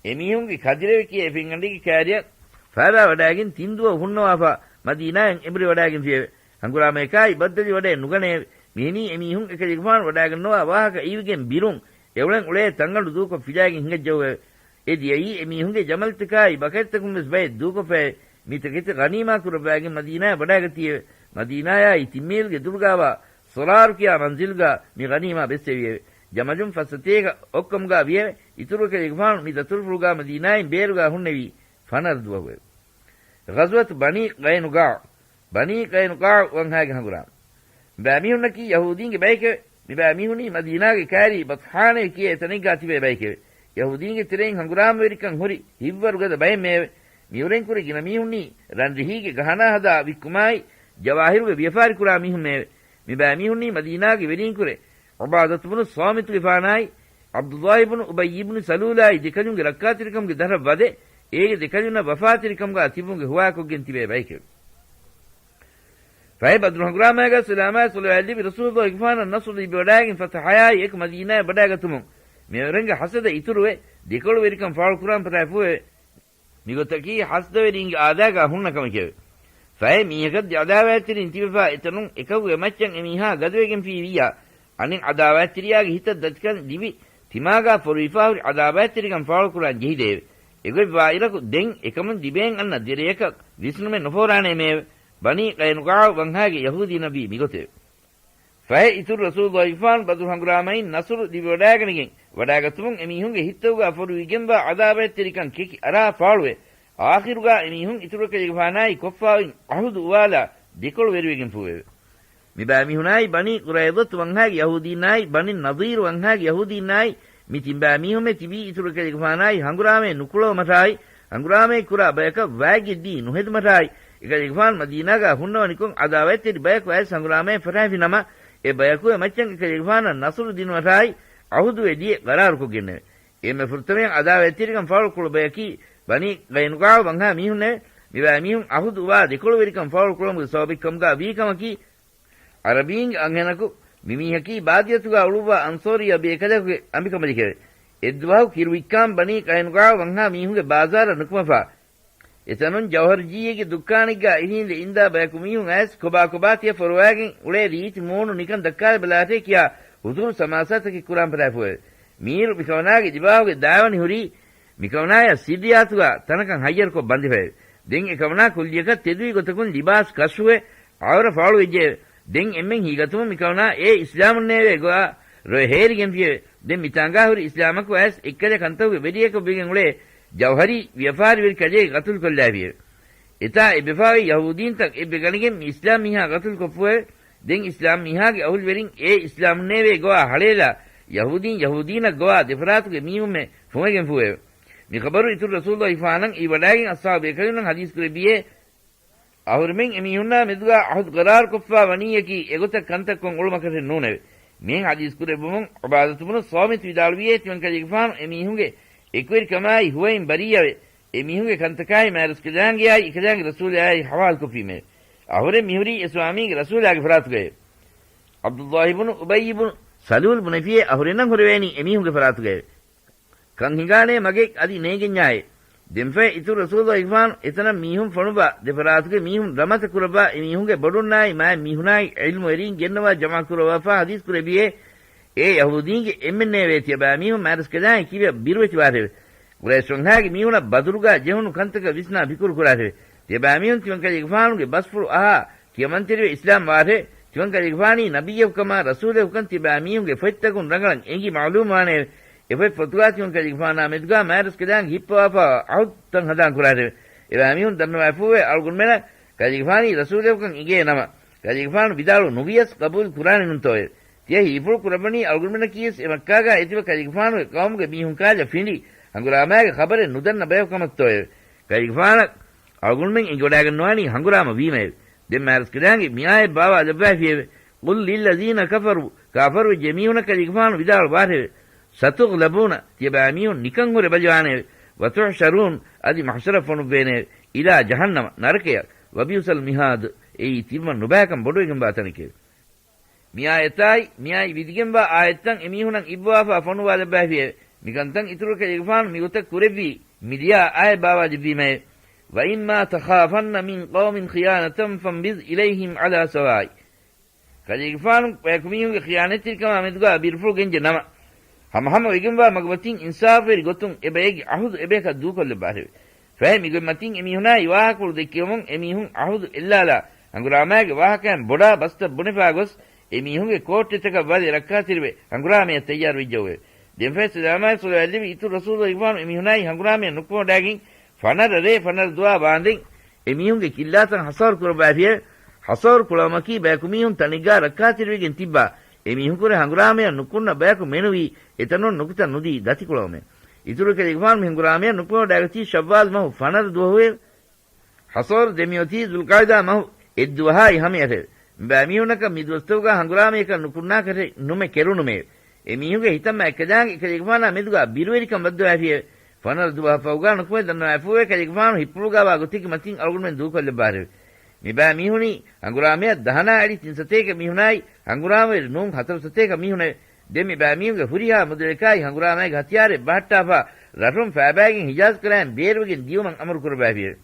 އެމީހުންގެ ކަދިރެވެ ކިޔޭ ފެންގަނޑެއްގެ ކާރިއަށް ފާރާ ވަޑާގެން ތިން ދުވަހު ހުންނަވާފާ މަދީނާއަށް އެނބުރި ވަޑާގެންފިއެވެ. ހަނގުރާމަޔަކާއި ބައްދަލުވި ވަޑައެއް ނުގަނެއެވެ. މިހެނީ އެމީހުން އެކަލޭގެފާނު ވަޑާގަންނަވާ ވާހަކަ އިވިގެން ބިރުން އެއުޅެން އުޅޭ ތަންގަނޑު ދޫކޮށް ފިލާގެން ހިނގައްޖައުއެވެ. އެ ދިޔައީ އެމީހުންގެ ޖަމަލްތަކާއި ބަކަރިތަކުން ވެސް ބައެއް ދޫކޮށްފައެވެ. މި ތަކެތި ޣަނީމާ ކުރައްވާގެން މަދީނާއަށް ވަޑާގަތީއެވެ. މަދީނާޔާއި ތިން މީލްގެ ދުރުގާވާ ސޮރާރު ކިޔާ މަންޒިލްގާ މި ޣަނީމާ ބެއްސެވިއެވެ. ޖަމަލުން ފައްސަތޭކަ އޮއްކަމުގާ ވިއެވެ. އިތުރު އެކަލޭގެފާނު މި ދަތުރުފުޅުގާ މަދީނާއިން ބޭރުގާ ހުންނެވީ ފަނަރަ ދުވަހުއެވެ. ޣަޒްވަތު ބަނީ ޤައިނުޤާޢު، ބަނީ ޤައިނުޤާޢު ވަންހާގެ ހަނގުރާމަ. މިބައިމީހުންނަކީ ޔަހޫދީންގެ ބައެކެވެ. މިބައިމީހުންނީ މަދީނާގެ ކައިރީ ބަޠްޙާނޭ ކިޔޭ ތަނެއްގާ ތިބޭ ބައެކެވެ. ޔަހޫދީންގެ ތެރެއިން ހަނގުރާމަވެރިކަން ހުރި ހިތްވަރު ގަދަ ބައެއްމެއެވެ. މިއުރެން ކުރި ގިނަ މީހުންނީ ރަންރިހީގެ ގަހަނާ ހަދާ ވިއްކުމާއި، ޖަވާހިރުގެ ވިޔަފާރި ކުރާ މީހުންމެއެވެ. މިބައިމީހުންނީ މަދީނާގެ ވެރީންކުރެ ޢުބާދަތު ބުނު ޞާމިތުގެފާނާއި، ޢަބްދުﷲ ބުނު އުބައްޔި ބުނު ސަލޫލާއި ދެކަލުންގެ ރައްކާތެރިކަމުގެ ދަށަށް ވަދެ، އޭގެ ދެކަލުންނަށް ވަފާތެރިކަމުގާ ތިބުމުގެ ހުވާކޮށްގެން ތިބޭ ބައެކެވެ. ފަހެ ބަދުރު ހަނގުރާމާގާ ސަލާމާއި ޞަލަވާތް ލިބި ރަސޫލުﷲ ގެފާނަށް ނަޞްރު ލިބިވަޑާގެން ފަތަޙަޔާއި އެކު މަދީނާއަށް ވަޑާގަތުމުން މިއުރެންގެ ޙަސަދަށް އިތުރުވެ، ދެކޮޅުވެރިކަން ފާޅުކުރާން ފަށާފޫއެވެ. މިގޮތަކީ ޙަސްދަވެރީންގެ އާދައިގާ ހުންނަ ކަމެކެވެ. ފަހެ މީހަކަށް ދެ ޢަދާވާތްތެރިން ތިބެފާ އެތަނުން އެކަކުގެ މައްޗަށް އެމީހާ ގަދަވެގެންފީ ވިއްޔާ، އަނެއް ޢަދާވާތްތެރިޔާގެ ހިތަށް ދަތިކަން ލިބި، ތިމާގާ ފޮރުވިފާހުރި ޢަދާވާތްތެރިކަން ފާޅުކުރާން ޖެހިދެއެވެ. އެގޮތް ވާއިރަކު ދެން އެކަމުން ލިބޭން އަންނަ ދެރަޔަކަށް ވިސްނުމެއް ނުފޯރާނޭމެއެވެ. ބަނީ ޤައިނުޤާޢު ވަންހާގެ ޔަހޫދީންނަށްވީ މިގޮތެވެ. ފަހެ އިތުރު ރަސޫލުﷲ ގެފާނު ބަދުރު ހަނގުރާމައިން ނަޞުރު ލިބިވަޑާގަނެގެން ވަޑާގަތުމުން އެމީހުންގެ ހިތްތަކުގާ ފޮރުވިގެންވާ ޢަދާވާތްތެރިކަން ކެކި އަރާ ފާޅުވެ، އާޚިރުގާ އެމީހުން އިތުރުކަލޭގެފާނާއި ކޮށްފާވި ޢަހުދު އުވާލާ ދެކޮޅު ވެރިވެގެންފޫއެވެ. މިބައިމީހުނާއި ބަނީ ޤުރައިޟަތު ވަންހާގެ ޔަހޫދީންނާއި ބަނީ ނަޟީރު ވަންހާގެ ޔަހޫދީންނާއި މި ތިންބައިމީހުމެ ތިބީ އިތުރު ކަލޭގެފާނާއި ހަނގުރާމައެއް ނުކުޅަވުމަށާއި، ހަނގުރާމައެއް ކުރާ ބަޔަކަށް ވާތްގެއްދީ ނުހެދުމަށާއި، އެކަލޭގެފާނު މަދީނާގާ ހުންނަވަނިކޮށް ޢަދާވާތްތެރި ބަޔަކު އައިސް ހަނގުރާމައެއް ފަށާފި ނަމަ، އެ ބަޔަކުގެ މައްޗަށް އެކަލޭގެފާނަށް ނަޞުރު ދިނުމަށާއި ޢަހުދުވެ ދިޔަ ޤަރާރުކޮށްގެންނެވެ. އެންމެ ފުރަތަމަޔަށް ޢަދާވާތްތެރިކަން ފާޅުކޮޅު ބަޔަކީ ބަނީ ޤައިނުޤާޢު ވަންހާ މީހުންނެވެ. މިބައިމީހުން ޢަހުދު އުވާ ދެކޮޅުވެރިކަން ފާޅުކުރުމުގެ ސަބަބެއްކަމުގާ ވީކަމަކީ، ޢަރަބީންގެ އަންހެނަކު މިމީހަކީ ބާދިޔަތުގާ އުޅުއްވާ އަންޞާރިއްޔާ ބޭކަލަކުގެ އަނބިކަނބަލިކެވެ. އެއްދުވަހު ކިރުވިއްކާން ބަނީ ޤައިނުޤާޢު ވަންހާ މީހުންގެ ބާޒާރަށް ނުކުމެފާ، އެތަނުން ޖައުހަރުޖީއެއްގެ ދުއްކާނެއްގާ އިށީނދެ އިންދާ ބަޔަކު މީހުން އައިސް ކޮބާ ކޮބާ ތިޔަ ފޮރުވާގެން އުޅޭ ރީތި މޫނު ނިކަން ދައްކާލަބަލާށޭ ކިޔާ ހުޟޫރު ސަމާސާތަކެއް ކުރާން ފަށާފޫއެވެ. މީރު މިކަމަނާގެ ލިބާހުގެ ދާވަނި ހުރީ މިކަމަނާޔާ ސިއްރިއްޔާތުގާ ތަނަކަށް ހައްޔަރުކޮށް ބަނދެފައެވެ. ދެން އެކަމަނާ ކުއްލިއަކަށް ތެދުވި ގޮތަކުން ލިބާސް ކަޝްފުވެ ޢައުރަ ފާޅުވެއްޖެއެވެ. ދެން އެންމެން ހީގަތުމުން މިކަމަނާ އޭ އިސްލާމުންނޭވޭ ގޮވާ ރޮއެ ހޭރިގެންފިއެވެ. ދެން މިތާނގާ ހުރި އިސްލާމަކު އައިސް އެއްކަލަ ކަންތަކުގެ ވެރިޔަކަށް ވެގެން އުޅޭ ޖައުހަރީ ވިޔަފާރިވެރި ކަލޭ ގަތުލުކޮށްލާފިއެވެ. އެތާ އެބެފާވި ޔަހޫދީންތައް އެއްވެގަނެގެން މި އިސްލާމް މީހާ ގަތުލުކޮށްފުއެވެ. ދެން އިސްލާމް މީހާގެ އަހުލުވެރިން އޭ އިސްލާމުންނޭވޭ ގޮވާ ހަޅޭލާ ޔަހޫދީން ޔަހޫދީނަށް ގޮވާ ދެފަރާތުގެ މީހުންމެ ފުނގެގެންފޫއެވެ. މި ޚަބަރު އިތުރު ރަސޫލު އިފާނަށް އިވަޑާގެން އަޞްޙާބު ބޭކަލުންނަށް ޙަދީޘް ކުރެއްވިއޭ، އަހުރެމެން އެމީހުންނާ މެދުގާ ޢަހުދު ޤަރާރުކޮށްފާ ވަނީއަކީ އެގޮތަށް ކަންތައް ކޮށް އުޅުމަކަށެއް ނޫނެވެ. މިހެން ޙަދީޘް ކުރެއްވުމުން ޢުބާދަތު ބުނު ޞާމިތު ވިދާޅުވިއޭ، ތިމަން ކަލޭގެފާނު އެމީހުންގެ އެކުވެރިކަމާއި ހުވައިން ބަރީއަވެ، އެމީހުންގެ ކަންތަކާއި މާތްރަސްކަލާނގެއާއި އެކަލާނގެ ރަސޫލާއި ޙަވާލުކޮށްފީމެވެ. އަހުރެން މިހުރީ އެ ސްވާމީގެ ރަސޫލާގެ ފަރާތުގައެވެ. ޢަބްދުﷲ ބުނު އުބައްޔި ބުނު ސަލޫލް ބުނެފިއޭ، އަހުރެންނަށް ހުރެވޭނީ އެމީހުންގެ ފަރާތުގައެވެ. ކަން ހިނގާނޭ މަގެއް އަދި ނޭނގެންޏާއޭ. ދެންފަހެ އިތުރު ރަސޫލު އިފާނު އެތަނަށް މީހުން ފޮނުއްވާ، ދެފަރާތުގެ މީހުން ރަމަތަ ކުރައްވާ، އެމީހުންގެ ބޮޑުންނާއި މާތް މީހުނާއި ޢިލްމުވެރީން ގެންނަވާ ޖަމާ ކުރައްވާފާ ޙަދީޘް ކުރެއްވިއޭ، އޭ ޔަހޫދީންގެ އެންމެންނޭވޭ ތިޔަބައިމީހުން މާތްރަސްކަލާނގެ ކިބައަށް ބިރުވެތިވާށެވެ. ޤުރައިޝް ވަންހާގެ މީހުނަށް ބަދުރުގާ ޖެހުނު ކަންތަކަށް ވިސްނާ ފިކުރު ކުރާށެވެ. ތިޔަބައިމީހުން ތިމަން ކަލޭގެފާނުގެ ބަސްފުޅު އަހާ، ކިޔަމަންތެރިވެ އިސްލާމް ވާށެވެ. ތިމަން ކަލޭގެފާނީ ނަބިއްޔަކުކަމާ ރަސޫލަކުކަން ތިޔަބައިމީހުންގެ ފޮތްތަކުން ރަނގަޅަށް އެނގި މަޢުލޫމް ވާނެއެވެ. އެފޮތް ފޮތުގާ ތިމަން ކަލޭގެފާނާ މެދުގާ މާތްރަސްކަލާނގެ ހިއްޕަވާފާވާ ޢަހުދުތައް ހަނދާން ކުރާށެވެ. އެބައިމީހުން ދަންނަވާފޫއެވެ. އަޅުގަނޑުމެނަށް ކަލޭގެފާނީ ރަސޫލަކުކަން އެނގޭ ނަމަ، ކަލޭގެފާނު ވިދާޅު ނުވިޔަސް ޤަބޫލު ކުރާނެ ނޫންތޯއެވެ. ތިޔަ ހީފުޅު ކުރައްވަނީ އަޅުގަނޑުމެންނަކީވެސް އެ މައްކާގާ އެތިބަ ކަލޭގެފާނުގެ ޤައުމުގެ މީހުން ކާލަ ފިނޑި ހަނގުރާމާގެ ޚަބަރެއް ނުދަންނަ ބަޔަކު ކަމަށްތޯއެވެ. ކަލޭގެފާނަށް އަޅުގަނޑުމެން އެނގިވަޑާގަންނަވާނީ ހަނގުރާމަ ވީމައެވެ. ދެން މާތްރަސްކަލާނގެ މި އާޔަތް ބާވާލައްވައިފިއެވެ. قل للذين كفروا، ކާފަރުވެއްޖެ މީހުނަށް ކަލޭގެފާނު ވިދާޅުވާށެވެ. ستغلبون، ތިޔަބައިމީހުން ނިކަން ހުރެ ބަލިވާނެއެވެ. وتحشرون، އަދި މަޙްޝަރަށް ފޮނުއްވޭނެއެވެ. إلى جهنم، ނަރަކަޔަށް. وبئس المهاد، އެއީ ތިންވަން ނުބައިކަން ބޮޑުވެގެންވާ ތަނެކެވެ. މި އާޔަތާއި، މިއާއި ވިދިގެންވާ އާޔަތްތައް އެމީހުނަށް އިއްވާފާ ފޮނުވާލައްވައިފިއެވެ. މިކަންތައް އިތުރު ކަލޭގެފާނު މިގޮތަށް ކުރެއްވީ، މިލިޔާ އާޔަތް ބާވާލެއްވީމައެވެ. وإما تخافن من قوم خيانة فانبذ إليهم على سواء. ކަލޭގެފާނު ބަޔަކު މީހުންގެ ޚިޔާނަތްތެރިކަމާ މެދުގާ ބިރުފުޅު ގެންޖެ ނަމަ، ހަމަހަމަ ވެގެންވާ މަގުމަތިން އިންސާފުވެރި ގޮތުން އެ ބައެއްގެ އަހުދު އެބަޔަކަށް ދޫކޮށްލައްވާށެވެ. ފަހެ މި ގޮތްމަތިން އެ މީހުނާއި ވާހަކަފުޅު ދެއްކެވުމުން އެ މީހުން އަހުދު އެއްލާލާ، ހަނގުރާމައިގެ ވާހަކައިން ބޮޑާ ބަސްތައް ބުނެފާ ގޮސް، އެ މީހުންގެ ކޯއްޓެތަކަށް ވަދެ ރައްކާތެރިވެ ހަނގުރާމަޔަށް ތައްޔާރު ވެއްޖެއެވެ. ދެން ފަހެ ސަލާމާއި ޞަލަވާތް ލެއްވި އިތުރު ރަސޫލު އިގްފާނު އެ މީހުނާއި ހަނގުރާމަޔަށް ނުކުމެވަޑާގެން ފަނަރަ ރޭ ފަނަރަ ދުވާ ވާންދެން އެ މީހުންގެ ކިއްލާތައް ހަސަރު ކުރައްވާފިއެވެ. ހަސަރު ކުޅައުމަކީ ބަޔަކު މީހުން ތަނެއްގާ ރައްކާތެރިވެގެން ތިއްބާ، އެ މީހުންކުރެ ހަނގުރާމަޔަށް ނުކުންނަ ބަޔަކު މެނުވީ އެތަނުން ނުކުތަ ނުދީ ދަތިކުޅައުމެވެ. އިތުރު ކަލޭގެފާނު މި ހަނގުރާމަޔަށް ނުކުމެވަޑާގަތީ ޝައްވާލް މަހު ފަނަރަ ދުވަހުއެވެ. ހަސަރު ދެމިއޮތީ ޛުލްޤަޢިދާ މަހު އެއްދުވަހާއި ހަމަޔަށެވެ. މިބައިމީހުންނަކަށް މިދުވަސްތަކުގާ ހަނގުރާމަޔަކަށް ނުކުންނާކަށެއް ނުމެ ކެރުނުމެވެ. އެ މީހުންގެ ހިތަށް މާތްކަލާނގެ ކަލޭގެފާނާ މެދުގާ ބިރުވެރިކަން ވައްދަވާފިއެވެ. ފަނަރަ ދުވަހަށް ފަހުގާ ނުކުމެ ދަންނަވާފޫއެވެ. ކަލޭގެފާނު ހިއްޕުޅުގާވާ ގޮތެއްގެ މަތިން އަޅުގަނޑުމެން ދޫކޮށްލައްވާށެވެ. މިބައިމީހުނީ ހަނގުރާމަޔަށް ދަހަނާ އެޅި ތިން ސަތޭކަ މީހުނާއި ހަނގުރާމަވެރި ނޫން ހަތަރު ސަތޭކަ މީހުނެވެ. ދެން މިބައިމީހުންގެ ހުރިހާ މުދަލަކާއި ހަނގުރާމައިގެ ހަތިޔާރެއް ބަހައްޓާފާ ރަށުން ފައިބައިގެން ހިޖާޒް ކަރައިން ބޭރުވެގެން ދިޔުމަށް އަމުރު ކުރައްވާފިއެވެ.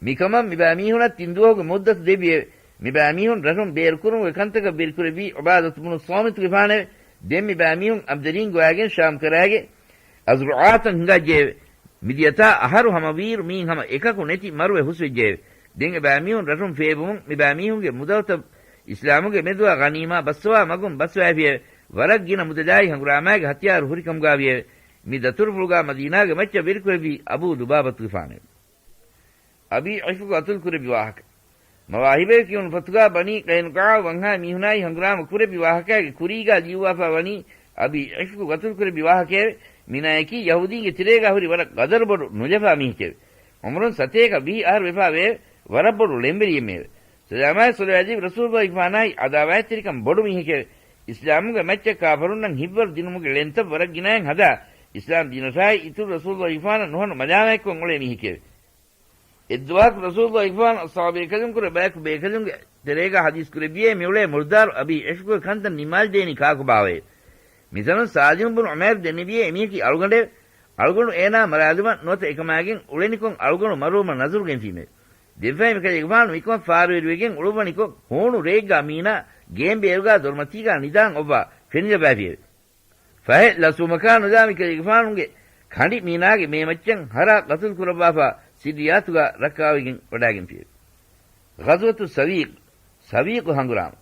މިކަމަށް މިބައިމީހުނަށް ތިން ދުވަހުގެ މުއްދަތު ދެއްވިއެވެ. މިބައިމީހުން ރަށުން ބޭރުކުރުމުގެ ކަންތަކަށް ވެރިކުރެއްވީ ޢުބާދަތު ބުނު ޞާމިތުގެފާނެވެ. ދެން މިބައިމީހުން އަބްދަރީން ގޮވާގެން ޝާމް ކަރާގެ އަޒްރުޢާތަށް ހިނގާއްޖެއެވެ. މިދިޔަތާ އަހަރު ހަމަވީއިރު މީން ހަމަ އެކަކު ނެތި މަރުވެ ހުސްވެއްޖެއެވެ. ދެން އެބައިމީހުން ރަށުން ފޭބުމުން މިބައިމީހުންގެ މުދަލުތައް އިސްލާމުގެ މެދުއާ ޣަނީމާ ބައްސަވާ މަގުން ބަސްވައިފިއެވެ. ވަރަށް ގިނަ މުދަލާއި ހަނގުރާމާގެ ހަތިޔާރު ހުރިކަމުގާވިއެވެ. މި ދަތުރުފުޅުގާ މަދީނާގެ މައްޗަށް ވެރިކުރެއްވީ އަބޫ ލުބާބަތުގެފާނެވެ. އަބީ ޢިފްކު ގަތުލު ކުރެއްވި ވާހަކަ. މަވާހިބޭ ކިޔުނު ފޮތުގާ ބަނީ ޤައިނުޤާޢު ވަންހާ މީހުނާއި ހަނގުރާމަ ކުރެއްވި ވާހަކައިގެ ކުރީގާ ލިޔުއްވާފާ ވަނީ އަބީ ޢިފްކު ގަތުލު ކުރެއްވި ވާހަކައެވެ. މީނާޔަކީ ޔަހޫދީންގެ ތެރޭގާ ހުރި ވަރަށް ގަދަރުބޮޑު ނުލަފާ މީހެކެވެ. ޢުމުރުން ސަތޭކަ ވިހި އަހަރު ވެފާވެއެވެ. ވަރަށް ބޮޑު ޅެންވެރިއެއްމެއެވެ. ސަލާމާއި ޞަލަވާތް ލެއްވި ރަސޫލު އިގްފާނާއި ޢަދާވާތްތެރިކަން ބޮޑު މީހެކެވެ. އިސްލާމުގެ މައްޗަށް ކާފަރުންނަށް ހިތްވަރު ދިނުމުގެ ޅެންތައް ވަރަށް ގިނައިން ހަދާ، އިސްލާމް ދީނަށާއި އިތުރު ރަސޫލު އިގްފާނަށް ނުހަނު މަލާމާތްކޮށް އުޅޭ މީހެކެވެ. އެއްދުވަހަކު ރަސޫލު އިގްފާނު އަޞްޙާބު ބޭކަލުންކުރެ ބަޔަކު ބޭކަލުންގެ ތެރޭގާ ޙަދީޘް ކުރެއްވިއޭ މިއުޅޭ މުރުދާރު އަބީ ޢިފްކުގެ ކަންތައް ނިންމާލިދޭނީ ކާކުބާވައޭ. މިތަނުން ސާލިމު ބުނު ޢުމައިރު ދެންނެވިއޭ އެމީހަކީ އަޅުގަނޑެވެ. އަޅުގަނޑު އޭނާ މަރާލުމަށް ނުވަތަ އެކަމާގެން އުޅެނިކޮށް އަޅުގަނޑު މަރުވުމަށް ނަޒަރު ގެންފީމެވެ. ދެންފަހެ މިކަލޭގެފާނު މިކަމަށް ފާރުވެރިވެގެން އުޅުއްވަނިކޮށް ހޫނު ރެއެއްގާ މީނާ ގޭން ބޭރުގާ ދޮރުމަތީގާ ނިދާން އޮއްވާ ފެނިލައްވާފިއެވެ. ފަހެ ލަސްވުމަކާ ނުލާ މިކަލޭގެފާނުގެ ކަނޑި މީނާގެ މޭމައްޗަށް ހަރާ ގަތުލު ކުރައްވާފާ ސިއްރިއްޔާތުގާ ރައްކާވެގެން ވަޑާގެންފިއެވެ. ޣަޒްވަތު ސަވީޤް، ސަވީޤު ހަނގުރާމަ.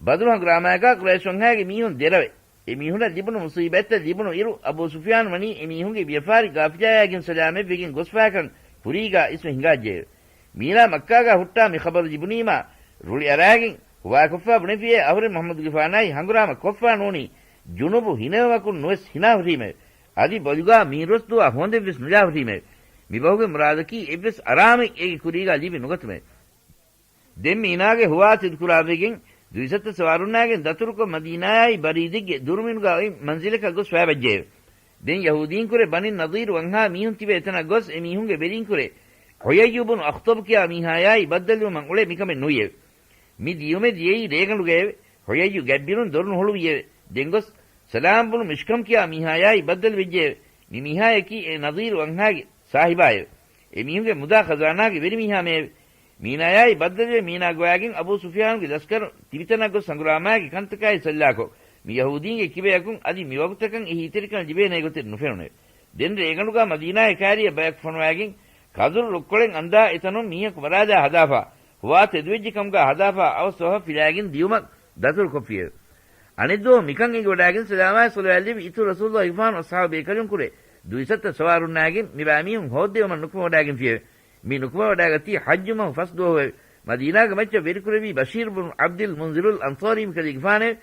ބަދުރު ހަނގުރާމައިގާ ޤުރައިޝް ވަންހާގެ މީހުން ދެރަވެ، އެ މީހުނަށް ލިބުނު މުޞީބަތްތައް ލިބުނު އިރު، އަބޫ ސުފްޔާން ވަނީ އެ މީހުންގެ ވިޔަފާރި ގާފިލާޔާގެން ސަލާމަތްވެގެން ގޮސްފާކަން ކުރީގާ އިސްވެ ހިނގާއްޖެއެވެ. މީނާ މައްކާގާ ހުއްޓާ މި ޚަބަރު ލިބުނީމާ، ރުޅިއަރާގެން ހުވާކޮށްފާ ބުނެފިއޭ އަހުރެން މުޙައްމަދުގެފާނާއި ހަނގުރާމަ ކޮށްފާ ނޫނީ ޖުނުބު ހިނެވުމަކުން ނުވެސް ހިނާ ހުރީމެވެ. އަދި ބޮލުގާ މީރުވެސް ދުވާ ހޯނދެއްވެސް ނުލާ ހުރީމެވެ. މިބަހުގެ މުރާދަކީ އެއްވެސް އަރާމެއް އޭގެ ކުރީގާ ލިބި ނުގަތުމެވެ. ދެން މީނާގެ ހުވާ ތެދުކުރާވެގެން ދުއިސައްތަ ސަވާރުންނާގެން ދަތުރުކޮށް މަދީނާއާއި ބަރީދެއްގެ ދުރުމިނުގާ އޮތް މަންޒިލަކަށް ގޮސް ފައިބައްޖެއެވެ. ދެން ޔަހޫދީންކުރެ ބަނީ ނަޟީރު ވަންހާ މީހުން ތިބޭ ތަނަށް ގޮސް އެ މީހުންގެ ވެރިންކުރެ ޙުޔައްޔު ބުނު އަޚްޠަބު ކިޔާ މީހާޔާއި ބައްދަލުވުމަށް އުޅެ މިކަމެއް ނުވިއެވެ. މި ދިޔުމެއް ދިޔައީ ރޭގަނޑުގައެވެ. ޙުޔައްޔު ގަތްބިރުން ދޮރު ނުހުޅުވިއެވެ. ދެން ގޮސް ސަލާމް ބުނު މިޝްކަމް ކިޔާ މީހާޔާއި ބައްދަލުވެއްޖެއެވެ. މި މީހާޔަކީ އެ ނަޟީރު ވަންހާގެ ސާހިބާއެވެ. އެ މީހުންގެ މުދާ ޚަޒާނާގެ ވެރިމީހާމެއެވެ. މީނާޔާއި ބައްދަލުވެ މީނާ ގޮވާގެން އަބޫ ސުފްޔާނުގެ ލަސްކަރު ތިބިތަނަށް ގޮސް ހަނގުރާމާގެ ކަންތަކާއި ސައްލާކޮށް، މި ޔަހޫދީންގެ ކިބަޔަކުން އަދި މިވަގުތަކަށް އެ ހިތެރިކަން ލިބޭނޭ ގޮތެއް ނުފެނުނެވެ. ދެން ރޭގަނޑުގާ މަދީނާއެއް ކާރިއަށް ބަޔަކު ފޮނުވާގެން ކަދުރު ރުއްކޮޅެއް އަންދާ އެތަނުން މީހަކު މަރާލާ ހަދާފާ، ހުވާ ތެދުވެއްޖެ ކަމުގާ ހަދާފާ އަވަސް ވަފަށް ފިލާގެން ދިޔުމަށް ދަތުރު ކޮށްފިއެވެ. އަނެއްދުވަހު މިކަން އެނގިވަޑާގެން ސަލާމާއި ޞަލަވާތް ލެއްވި އިތުރު ރަސޫލު އިގްފާނު އަޞްޙާބު ބޭކަލުންކުރެ ދުއިސައްތަ ސަވާރުންނާގެން މިބައިމީހުން ހޯއްދެވުމަށް ނުކުމެވަޑާގެންފިއެވެ. މި ނުކުމެވަޑާގަތީ ޙައްޖު މަހު ފަސް ދުވަހުއެވެ. މަދީނާގެ މައްޗަށް ވެރިކުރެއްވީ ބަޝީރު ބުނު ޢަބްދިލް މުންޒިރުލް އަންޞާރީ މިކަލޭގެފާނެވެ.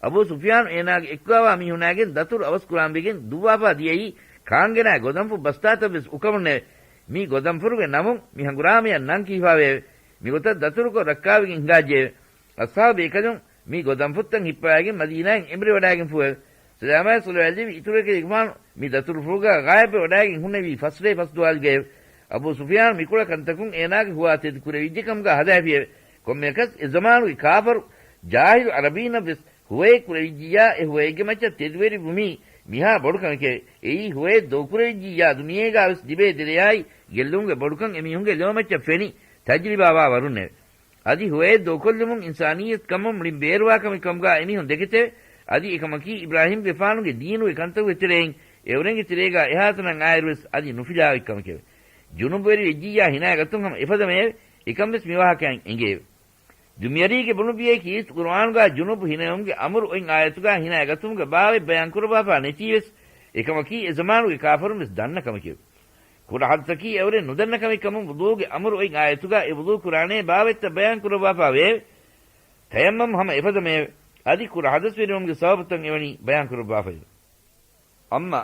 އަބޫ ސުފްޔާނު އޭނާގެ އެއްކުގާވާ މީހުންނާގެން ދަތުރު އަވަސްކުރާންވެގެން ދުއްވާފާ ދިޔައީ ކާންގެނާ ގޮދަންފުށް ބަސްތާތައްވެސް އުކަމުންނެވެ. މި ގޮދަންފުރުގެ ނަމުން މި ހަނގުރާމަޔަށް ނަން ކިހިފާވެއެވެ. މިގޮތަށް ދަތުރުކޮށް ރައްކާވެގެން ހިނގާއްޖެއެވެ. އަޞްޙާބު ބޭކަލުން މި ގޮދަންފުށްތައް ހިއްޕަވާގެން މަދީނާއިން އެނބުރިވަޑާގެންފޫއެވެ. ސަލާމާއި ޞަލަވާތް ލެއްވި އިތުރު އެކަލޭގެފާނު މި ދަތުރުފުޅުގާ ޣާއިބްވެވަޑާގެން ހުންނެވީ ފަސް ރޭ ފަސް ދުވާލުގައެވެ. އަބޫ ސުފްޔާނު މިކުޅަ ކަންތަކުން އޭނާގެ ހުވާ ތެދު ކުރެވިއްޖެ ކަމުގާ ހަދާފިއެވެ. ކޮންމެއަކަސް އެ ޒަމާނުގެ ކާފަރު ޖާހިލު ޢަރަބީންނަށްވެސް ހުވައެއް ކުރެވިއްޖިއްޔާ އެ ހުވައެއްގެ މައްޗަށް ތެދުވެރިވުމީ މިހާ ބޮޑު ކަމެކެވެ. އެއީ ހުވައެއް ދޮގުކުރެވިއްޖިއްޔާ ދުނިޔޭގާވެސް ލިބޭ ދެރަޔާއި ގެއްލުމުގެ ބޮޑުކަން އެމީހުންގެ ލޯމައްޗަށް ފެނި ތަޖުރިބާވާ ވަރުންނެވެ. އަދި ހުވައެއް ދޫކޮށްލުމުން އިންސާނިއްޔަތު ކަމަށް މުޅިން ބޭރުވާ ކަމެއް ކަމުގާ އެމީހުން ދެކެތެވެ. އަދި އެކަމަކީ އިބްރާހީމްގެފާނުގެ ދީނުގެ ކަންތަކުގެ ތެރެއިން އެއުރެންގެ ތެރޭގާ އެހާތަނަށް އާއިރުވެސް އަދި ނުފިލާވި ކަމެކެވެ. ޖުނުބުވެރި ވެއްޖިއްޔާ ހިނައިގަތުން ހަމަ އެފަދަ މެއެވެ. އެކަންވެސް މިވާހަކައިން އެނގެއެވެ. ދުނިޔަރީގެ ބުނުއްވިޔައީ ކީރިތި ޤުރުއާނުގާ ޖުނުބު ހިނެވުމުގެ އަމުރު އޮތް އާޔަތުގާ ހިނައިގަތުމުގެ ބާވަތް ބަޔާންކުރައްވާފާ ނެތީވެސް، އެކަމަކީ އެ ޒަމާނުގެ ކާފަރުންވެސް ދަންނަ ކަމެކެވެ. ކުޑަ ޙަދަޘަކީ އެއުރެން ނުދަންނަ ކަމެއް ކަމުން ވުޟޫގެ އަމުރު އޮތް އާޔަތުގާ އެ ވުޟޫ ކުރާނޭ ބާވަތްތައް ބަޔާންކުރައްވާފާ ވެއެވެ. ތަޔައްމަމް ހަމަ އެފަދަ މެއެވެ. އަދި ކުޑަ ޙަދަޘްވެރިވުމުގެ ސަބަބުތައް އެވަނީ ބަޔާންކުރައްވާފައެވެ. އައްމާ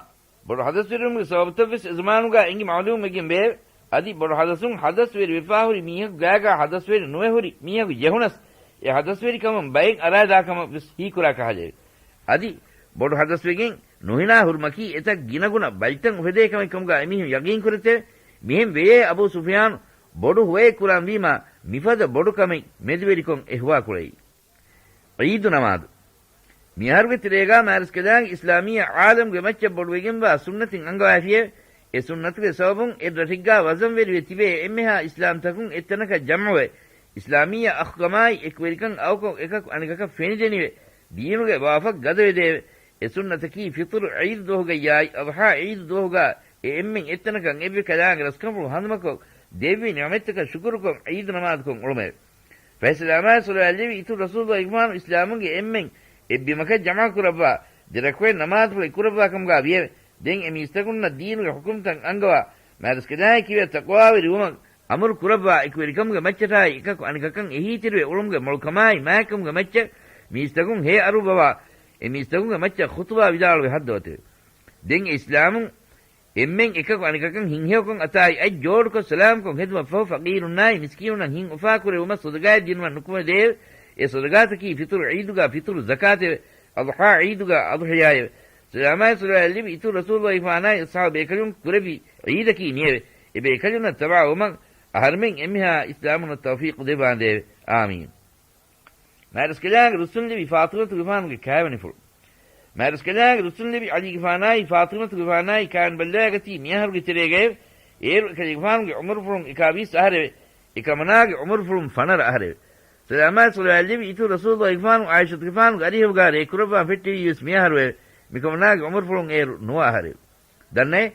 ބޮޑު ޙަދަޘްވެރިވުމުގެ ސަބަބުތައްވެސް އެ ޒަމާނުގާ އެނގި މަޢުލޫމްވެގެން ވެއެވެ. އަދި ބޮޑު ޙަދަޘުން ޙަދަޘްވެރި ވެފާ ހުރި މީހަކު ގާގާ ޙަދަޘްވެރި ނުވެ ހުރި މީހަކު ޖެހުނަސް، އެ ޙަދަޘްވެރިކަމުން ބައެއް އަރާދާ ކަމަށް ވެސް ހީކުރާ ކަހަލައެވެ. އަދި ބޮޑު ޙަދަޘްވެގެން ނުހިނާ ހުރުމަކީ އެތައް ގިނަގުނަ ބަލިތައް އުފެދޭ ކަމެއް ކަމުގާ އެމީހުން ޔަޤީން ކުރެތެވެ. މިހެން ވެޔޭ އަބޫ ސުފްޔާނު ބޮޑު ހުވައެއް ކުރާންވީމާ މިފަދަ ބޮޑު ކަމެއް މެދުވެރިކޮށް އެ ހުވާ ކުޅައީ. ޢީދު ނަމާދު. މި އަހަރުގެ ތެރޭގާ މާރަސްކަލާނގެ އިސްލާމީ ޢާލަމުގެ މައްޗަށް ބޮޑުވެގެންވާ ސުންނަތެއް އަންގަވައިފިއެވެ. އެ ސުންނަތުގެ ސަބަބުން އެއްރަށެއްގާ ވަޒަންވެރިވެ ތިބޭ އެންމެހާ އިސްލާމްތަކުން އެއްތަނަކަށް ޖަމްޢުވެ، އިސްލާމީ އަޚްކަމާއި އެކުވެރިކަން އައުކޮށް އެކަކު އަނެކަކަށް ފެނިދެނިވެ، ދީނުގެ ބާވަތް ގަދަވެދެއެވެ. އެ ސުންނަތަކީ ފިޠުރު ޢީދު ދުވަހުގައްޔާއި އަޟްޙާ ޢީދު ދުވަހުގާ އެ އެންމެން އެއްތަނަކަށް އެއްވެ ކަލާނގެ ރަސްކަންފުޅު ހަނދުމަކޮށް، ދެއްވި ނިޢުމަތްތަކަށް ޝުކުރުކޮށް ޢީދު ނަމާދުކޮށް އުޅުމެވެ. ފަހެ ސަލާމާއި ޞަލަވާތް ލެއްވި އިތުރު ރަސޫލު އިޚްވާނު އިސްލާމުންގެ އެންމެން އެއްބިމަކަށް ޖަމާ ކުރައްވާ، ދެރަކުޢަތް ނަމާދުފުޅެއް ކުރައްވާ ކަމުގާ ވިއެވެ. ދެން އެ މީސްތަކުންނަށް ދީނުގެ ޙުކުމްތައް އަންގަވާ، މާރަސްކަލާނގެ ކިބަޔަށް ތަޤްވާވެރިވުމަށް އަމުރު ކުރައްވާ، އެކުވެރިކަމުގެ މައްޗަށާއި އެކަކު އަނެކަކަށް އެހީތެރިވެ އުޅުމުގެ މޮޅުކަމާއި މާތްކަމުގެ މައްޗަށް މީސްތަކުން ހޭ އަރުއްވަވާ، އެ މީސްތަކުންގެ މައްޗަށް ޚުޠުބާ ވިދާޅުވެ ހައްދަވަތެވެ. ދެން އެ އިސްލާމުން އެންމެން އެކަކު އަނެކަކަށް ހިތްހެޔޮކޮށް އަތާއި އަތް ޖޯޑުކޮށް ސަލާމްކޮށް ހެދުމަށްފަހު ފަޤީރުންނާއި މިސްކީނުންނަށް ހިތް އުފާކުރެވުމަށް ޞަދަޤާތް ދިނުމަށް ނުކުމެދެއެވެ. އެ ޞަދަޤާތަކީ ފިޠުރު ޢީދުގާ ފިޠުރު ޒަކާތެވެ. އަޟްޙާ ޢީދުގާ އަޟްޙިޔާއެވެ. ސަލާމާއި ޞަލަވާތް ލެއްވި އިތުރު ރަސޫލު އިޚްވާނާއި އަޞްޙާބު ބޭކަލުން ކުރެއްވި ޢީދަކީ މިއެވެ. އެ ބޭކަލުންނަށް ތަބަޢަވުމަށް އަހަރުމެން އެންމެހާ އިސްލާމުންނަށް ތައުފީޤު ދެއްވާނދޭވެ. އާމީން. މާރަސްކަލާނގެ ރުއްސުންލެވި ފާޠިމަތުގެފާނުގެ ކާވެނިފުޅު. މާރަސްކަލާނގެ ރުއްސުންލެވި ޢަލީގެފާނާއި ފާޠިމަތުގެފާނާއި ކާވެނި ބައްލަވައިގަތީ މިއަހަރުގެ ތެރޭގައެވެ. އޭރު އެކަލޭގެފާނުގެ ޢުމުރުފުޅުން އެކާވީސް އަހަރެވެ. އެކަމަނާގެ ޢުމުރުފުޅުން ފަނަރަ އަހަރެވެ. ސަލާމާއި ޞަލަވާތް ލެއްވި އިތުރު ރަސޫލު އިޚްވާނު ޢާއިޝަތުގެފާނުގެ އަރިހަށްވުގާ ރޭ ކުރައްވާން ފެއްޓެވީވެސް މިއަހަރުއެވެ. މިކަމަނާގެ ޢުމުރުފުޅުން އޭރު ނުވަ އަހަރެވެ. ދަންނައޭ،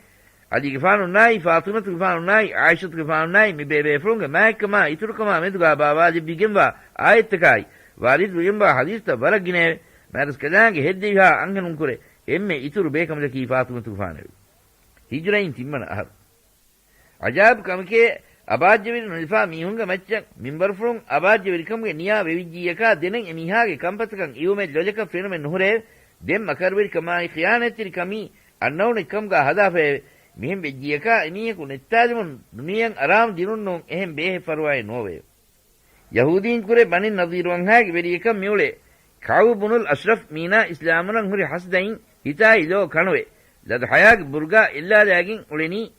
ޢަލީގެފާނުންނާއި ފާޠިމަތުގެފާނުންނާއި ޢާއިޝަތުގެފާނުންނާއި މި ބޭބޭފުޅުންގެ މާތްކަމާ އިތުރުކަމާ މެދުގާ ބާވާލެއްވިގެންވާ އާޔަތްތަކާއި ވާރިދުވެގެންވާ ޙަދީޘްތައް ވަރަށް ގިނައެވެ. މާރަސްކަލާނގެ ހެއްދެވިހާ އަންހެނުންކުރެ އެންމެ އިތުރު ބޭކަނބަލަކީ ފާޠިމަތުގެފާނެވެ. ހިޖުރައިން ތިންވަނަ އަހަރު. ޢަޖާއިބު ކަމެކޭ، އަބާއްޖަވެރި ނުލަފާ މީހުންގެ މައްޗަށް މިންވަރުފުޅުން އަބާއްޖަވެރިކަމުގެ ނިޔާ ވެވިއްޖިއްޔަކާ ދެނެން އެމީހާގެ ކަންފަތަކަށް އިވުމެއް ލޮލަކަށް ފެނުމެއް ނުހުރެއެވެ. ދެން މަކަރުވެރިކަމާއި ޚިޔާނާތްތެރިކަމީ އަންނައުނެއް ކަމުގާ ހަދާފައެވެ. މިހެން ވެއްޖިއްޔަކާ އެމީހަކު ނެއްތާލުމުން ދުނިޔެއަށް އަރާމު ދިނުން ނޫން އެހެން ބޭހެއް ފަރުވާއެއް ނޯވެއެވެ. ޔަހޫދީން ކުރެ ބަނީ ނަޟީރު ވަންހާގެ ވެރިޔަކަށް މިއުޅޭ ކަޢުބު ބުނުލް އަޝްރަފް މީނާ އިސްލާމުންނަށް ހުރި ހަސަދައިން ހިތާއި ލޯ ކަނުވެ، ލަދުޙަޔާގެ ބުރުގާ އެއްލާލާގެން އުޅެނީ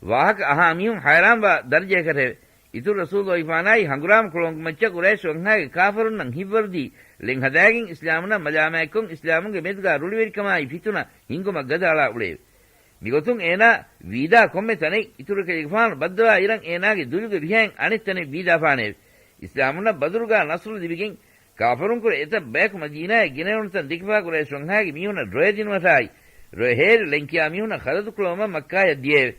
ވާހަކަ އަހާ މީހުން ހައިރާންވާ ދަރަޖައަކަށެވެ. އިތުރު ރަސޫލު އިފާނާއި ހަނގުރާމަ ކުޅަމުގެ މައްޗަށް ޤުރައިޝް ވަންހާގެ ކާފަރުންނަށް ހިތްވަރުދީ ޅެން ހަދާގެން އިސްލާމުންނަށް މަލާމާތްކޮށް އިސްލާމުންގެ މެދުގާ ރުޅިވެރިކަމާއި ފިތުނަ ހިންގުމަށް ގަދައަޅާ އުޅެއެވެ. މިގޮތުން އޭނާ ވީދާ ކޮންމެ ތަނެއް އިތުރު ކަލޭގެފާނު ބައްދަވާ އިރަށް އޭނާގެ ދުލުގެ ވިހައިން އަނެއް ތަނެއް ވީދާފާނެއެވެ. އިސްލާމުންނަށް ބަދުރުގާ ނަޞްރު ލިބިގެން ކާފަރުންކުރެ އެތައް ބަޔަކު މަދީނާއަށް ގެނެވުނުތަން ދެކިފާ ޤުރައިޝް ވަންހާގެ މީހުނަށް ރޮއެ ދިނުމަށާއި، ރޮއެ ހޭލި ޅެންކިޔާ މީހުނަށް ޚަރަދު ކުޅަވުމަށް މައްކާޔަށް ދިޔައެވެ.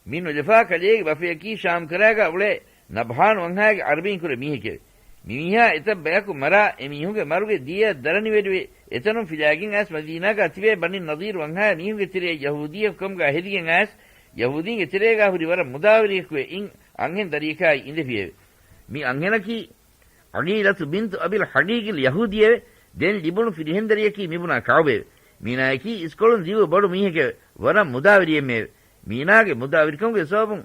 މި ނުލަފާ ކަލޭގެ ބަފަޔަކީ ޝާމްކަރާގާ އުޅޭ ނަބްހާނު ވަންހާގެ ޢަރަބީންކުރެ މީހެކެވެ. މިމީހާ އެތައް ބަޔަކު މަރާ، އެމީހުންގެ މަރުގެ ދިޔައަށް ދަރަނިވެރިވެ، އެތަނުން ފިލާގެން އައިސް މަދީނާގާ ތިބޭ ބަނީ ނަޟީރު ވަންހާ މީހުންގެ ތެރެއަށް ޔަހޫދީއަކު ކަމުގާ ހެދިގެން އައިސް، ޔަހޫދީންގެ ތެރޭގާ ހުރި ވަރަށް މުދާވެރިޔަކުވެ އިން އަންހެން ދަރިޔަކާއި އިނދެފިއެވެ. މި އަންހެނަކީ ޢަގީލަތު ބިންތު އަބިލް ޙަގީގިލް ޔަހޫދީއެވެ. ދެން ލިބުނު ފިރިހެންދަރިޔަކީ މިބުނާ ކަޢުބެވެ. މީނާޔަކީ އިސްކޮޅުން ދިއު ބޮޑު މީހެކެވެ. ވަރަށް މުދާވެރިއެއްމެއެވެ. މީނާގެ މުދާވެރިކަމުގެ ސަބަބުން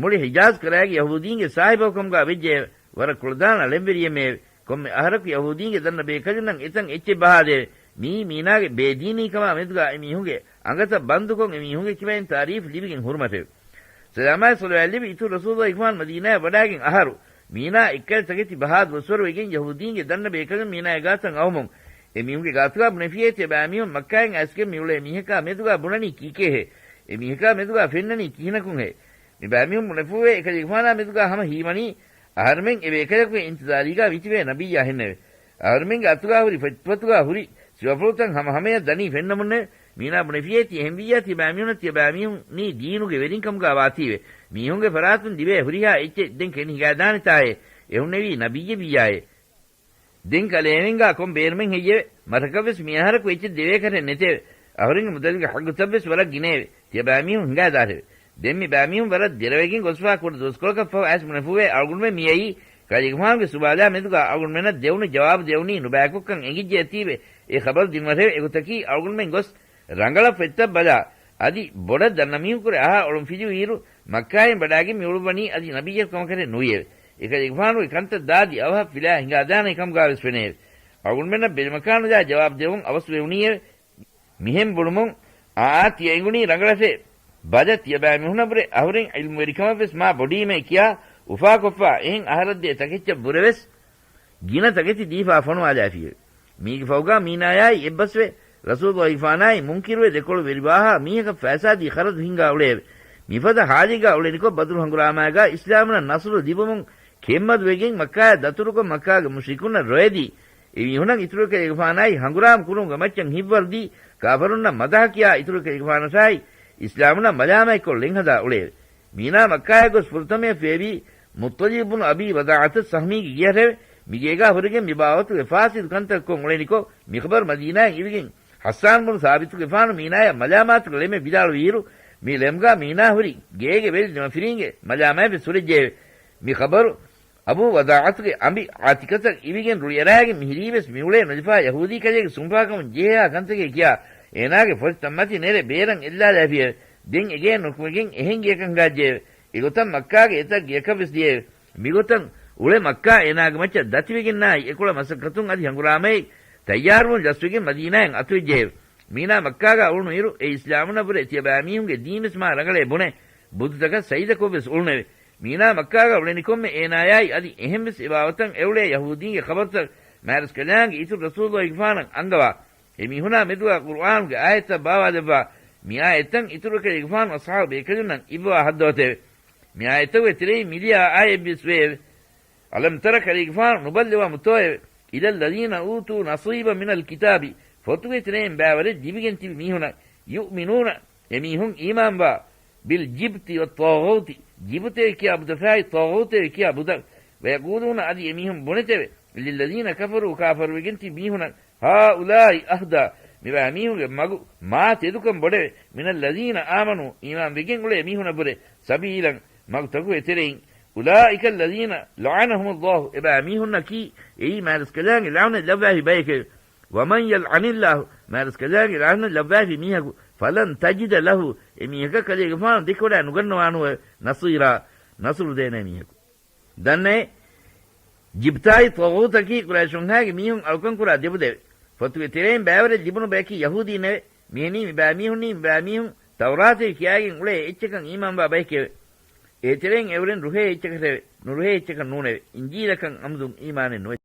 މުޅި ޙިޖާޒް ކަރާގެ ޔަހޫދީންގެ ސާހިބަކު ކަމުގާ ވެއްޖެއެވެ. ވަރަށް ކުޅަދާނަ ޅެންވެރިއެއްމެއެވެ. ކޮންމެ އަހަރަކު ޔަހޫދީންގެ ދަންނަ ބޭކަލުންނަށް އެތަން އެއްޗެއް ބަހާދެއެވެ. މިއީ މީނާގެ ބޭދީނީކަމާ މެދުގާ އެމީހުންގެ އަނގަތައް ބަންދުކޮށް އެމީހުންގެ ކިބައިން ތާރީފު ލިބިގެން ހުރުމަށެވެ. ސަލާމާއި ޞަލަވާތް ލިބި އިތުރު ރަސޫލު އިޚްވާން މަދީނާއަށް ވަޑާގެން އަހަރު، މީނާ އެއްކަލަ ތަކެތި ބަހާ ދުވަސްވަރު ވެގެން ޔަހޫދީންގެ ދަންނަ ބޭކަލުން މީނާގެ ގާތަށް އައުމުން، އެމީހުންގެ ގާތުގާ ބުނެފިއޭ ތިޔަބައިމީހުން މައްކާއިން އައިސްގެން މިއުޅޭ މީހަކާ މެދުގާ ބުނަނީ ކީކޭހޭ؟ އެ މީހަކާ މެދުގާ ފެންނަނީ ކިހިނަކުންހޭ؟ މިބައިމީހުން ބުނެފޫވޭ އެކަލޭގެފާނާ މެދުގާ ހަމަ ހީވަނީ އަހަރުމެން އެ ބޭކަލަކުގެ އިންތިޒާރީގާ ވިތިވޭ ނަބިއްޔާ ހެންނެވެ. އަހަރުމެންގެ އަތުގާ ހުރި ފޮތްފޮތުގާ ހުރި ސިފަފުޅުތައް ހަމަހަމަޔަށް ދަނީ ފެންނަމުންނެވެ. މީނާ ބުނެފިއޭ ތި އެހެންވިއްޔާ ތިޔަބައިމީހުނަށް ތިޔަބައިމީހުންނީ ދީނުގެ ވެރިން ކަމުގާ ވާތީވެ. މީހުންގެ ފަރާތުން ލިބޭ ހުރިހާ އެއްޗެއް ދެން ކެނޑި ހިނގާދާނެތާއޭ. އެހުންނެވީ ނަބިއްޔެއް ވިއްޔާއޭ. ދެން ކަލޭމެންގާ ކޮން ބޭނުމެއް ހެއްޔެވެ؟ މަށަކަށްވެސް މިއަހަރަކު އެއްޗެއް ދެވޭކަށެއް ނެތެވެ. އަހުރެންގެ މުދަލުގެ ޙައްގުތައްވެސް ވަރަށް ގިނައެވެ. ތިޔަބައިމީހުން ހިނގާދާށެވެ. ދެން މި ބައިމީހުން ވަރަށް ދެރަވެގެން ގޮސްފާ ކުޑަ ދުވަސްކޮޅަކަށްފަހު އައިސް ބުނެފޫވޭ އަޅުގަނޑުމެން މިއައީ ކަލޭގެފާނުގެ ސުބާލާ މެދުގާ އަޅުގަނޑުމެންނަށް ދެވުނު ޖަވާބު ދެވުނީ ނުބައިކޮށްކަން އެނގިއްޖެއަތީވެ. އެ ޚަބަރު ދިނުމަށެވެ. އެގޮތަކީ އަޅުގަނޑުމެން ގޮސް ރަނގަޅަށް ފޮތްތައް ބަލާ، އަދި ބޮޑަށް ދަންނަ މީހުންކުރެ އަހާ އޮޅުން ފިލުވިއިރު، މައްކާއިން ބަޑާގެން މިއުޅުއްވަނީ އަދި ނަބިއްޔަކު ކަމަކަށެއް ނުވިއެވެ. އެކަލޭގެފާނުގެ ކަންތައް ދާދި އަވަހަށް ފިލާ ހިނގާދާނެ ކަމުގާވެސް ފެނެއެވެ. އަޅުގަނޑުމެންނަށް ބެލުމަކާނުލާ ޖަވާބު ދެވުން އަވަސްވެވުނީއެވެ. މިހެން ބުނުމުން އާ ތިޔަ އެނގުނީ ރަނގަޅަށޭ. ބަލަ ތިޔަބައިމީހުނަށްވުރެ އަހުރެން ޢިލްމުވެރިކަމަށްވެސް މާ ބޮޑީމޭ ކިޔާ އުފާކޮށްފާ އެހެން އަހަރަށްދޭ ތަކެއްޗަށްވުރެވެސް ގިނަ ތަކެތި ދީފާ ފޮނުވާލާފިއެވެ. މީގެ ފަހުގާ މީނާޔާއި އެއްބަސްވެ ރަސޫލުއިފާނާއި މުންކިރުވެ ދެކޮޅު ވެރިވާހާ މީހަކަށް ފައިސާދީ ޚަރަދު ހިންގާ އުޅެއެވެ. މިފަދަ ހާލީގާ އުޅެނިކޮށް ބަދުރު ހަނގުރާމާގާ އިސްލާމުންނަށް ނަޞްރު ލިބުމުން ކެތްމަދުވެގެން މައްކާޔަށް ދަތުރުކޮށް މައްކާގެ މުޝްރިކުންނަށް ރޮއެދީ، އެމީހުނަށް އިތުރުކަލޭގެފާނާއި ހަނގުރާމަ ކުރުމުގެ މައްޗަށް ހިތްވަރުދީ، ކާފަރުންނަށް މަދަހަ ކިޔާ އިތުރުކަލޭގެފާނަށާއި އިސްލާމުންނަށް މަލާމާތްކޮށް ޅެންހަދާ އުޅެއެވެ. މީނާ މައްކާޔަށް ގޮސް ފުރަތަމަޔަށް ފޭބީ މުއްޠަލިބު ބުނު އަބީ ވަޟާޢަތު ސަހްމީގެ ގެޔަށެވެ. މިގޭގާ ހުރެގެން މިބާވަތުގެ ފާސިދު ކަންތައް ކޮށް އުޅެނިކޮށް، މިޚަބަރު މަދީނާއަށް އިވިގެން، ޙައްސާން ބުނު ސާބިތުގެފާނު މީނާޔަށް މަލާމާތުގެ ޅެމެއް ވިދާޅުވިއިރު، މި ޅެމްގާ މީނާ ހުރި ގޭގެ ވެލި ދެމަފިރީންގެ މަލާމާތްވެސް ހުރެއްޖެއެވެ. މި ޚަބަރު އަބޫ ވަޟާޢަތުގެ އަނބި އާތިކަތަށް އިވިގެން ރުޅިއަރާގެން މިހިރީވެސް މިއުޅޭ ނުލަފާ ޔަހޫދީ ކަލޭގެ ސުންފާކަމުން ޖެހޭހާ ކަންތަކޭ ކިޔާ، އޭނާގެ ފޮތިތައްމަތި ނެރެ ބޭރަށް އެއްލާލާފިއެވެ. ދެން އެގޭން ނުކުމެގެން އެހެން ގެޔަކަށް ހިނގާއްޖެއެވެ. އެގޮތަށް މައްކާގެ އެތައް ގެޔަކަށްވެސް ދިޔައެވެ. މިގޮތަށް އުޅެ މައްކާ އޭނާގެ މައްޗަށް ދަތިވެގެންނާއި އެކޮޅަށް މަސައްކަތުން އަދި ހަނގުރާމައެއް ތައްޔާރުވުން ލަސްވެގެން މަދީނާއަށް އަތުވެއްޖެއެވެ. މީނާ މައްކާގާ އުޅުނުއިރު އެ އިސްލާމުންނަށްވުރެ ތިޔަބައިމީހުންގެ ދީންވެސް މާ ރަނގަޅޭ ބުނެ، ބުދުތަކަށް ސަޖިދަކޮށްވެސް އުޅުނެވެ. މީނާ މައްކާގަ އުޅެނިކޮށްމެ އޭނާޔާއި އަދި އެހެންވެސް އެބާވަތަށް އެއުޅޭ ޔަހޫދީންގެ ޚަބަރުތައް މާތްރަސްކަލާނގެ އިތުރު ރަސޫލުއިގެފާނަށް އަންގަވާ، އެމީހުނާ މެދުގަ ޤުރުއާނުގެ އާޔަތްތައް ބާވާލައްވާ، މި އާޔަތްތައް އިތުރުކަލޭގެފާނު އަޞްޙާބު ބޭކަލުންނަށް އިއްވާ ހައްދަވަތެވެ. މި އާޔަތްތަކުގެ ތެރެއިން މިލިޔާ އާޔަތްވެސް ވެއެވެ. އަލަމް ތަރަ ކަލޭގެފާނު ނުބައްލަވާ މުތޯއެވެ. إلى الذين أوتوا نصيبا من الكتاب، ފޮތުގެ ތެރެއިން ބައިވަރެއް ލިބިގެން ތިބި މީހުނަށް، يؤمنون، އެމީހުން އީމާންވާ، بالجبت والطاغوت، ޖިބުތޭ ކިޔާ ބުދަފާއި ޠާޣޫތޭ ކިޔާ ބުދަށް، ويقولون، އަދި އެމީހުން ބުނެތެވެ. للذين كفروا، ކާފަރުވެގެން ތިބި މީހުނަށް، هؤلاء أهدى، މިބައިމީހުންގެ މަގު މާ ތެދުކަން ބޮޑެވެ، من الذين آمنوا، އީމާންވެގެން އުޅޭ މީހުނަށްވުރެ، سبيلا، މަގުތަކުގެ ތެރެއިން، أولئك الذين لعنهم الله، އެބައިމީހުންނަކީ އެއީ މާތްރަސްކަލާނގެ ލަޢުނަތް ލައްވާފި ބަޔެކެވެ. ومن يلعن الله، މާތްރަސްކަލާނގެ ލަޢުނަތް ލައްވާފި މީހަކު، فلن تجد له، އެމީހަކަށް ކަލޭގެފާނު ދެކެވަޑާ ނުގަންނަވާނުއެވެ. نصيرا، ނަޞްރު ދޭނެ މީހަކު. ދަންނައޭ، ޖިބްތާއި ޠާޣޫތަކީ ޤުރައިޝުންހާގެ މީހުން އަޅުކަންކުރާ ދެބުދައެވެ. ފޮތުގެ ތެރެއިން ބައިވަރެއް ލިބުނު ބަޔަކީ ޔަހޫދީންނެވެ. މިހެނީ މި ބައިމީހުންނީ މި ބައިމީހުން ތައުރާތެއް ކިޔާގެން އުޅޭ އެއްޗަކަށް އީމާންވާ ބަޔެކެވެ. އޭތެރެއިން އެއުރެން ރުހޭ އެއްޗަކަށެވެ. ނުރުހޭ އެއްޗަކަށް ނޫނެވެ. އިންޖީލަކަށް އަމުދުން އީމާނެއް ނުވެ.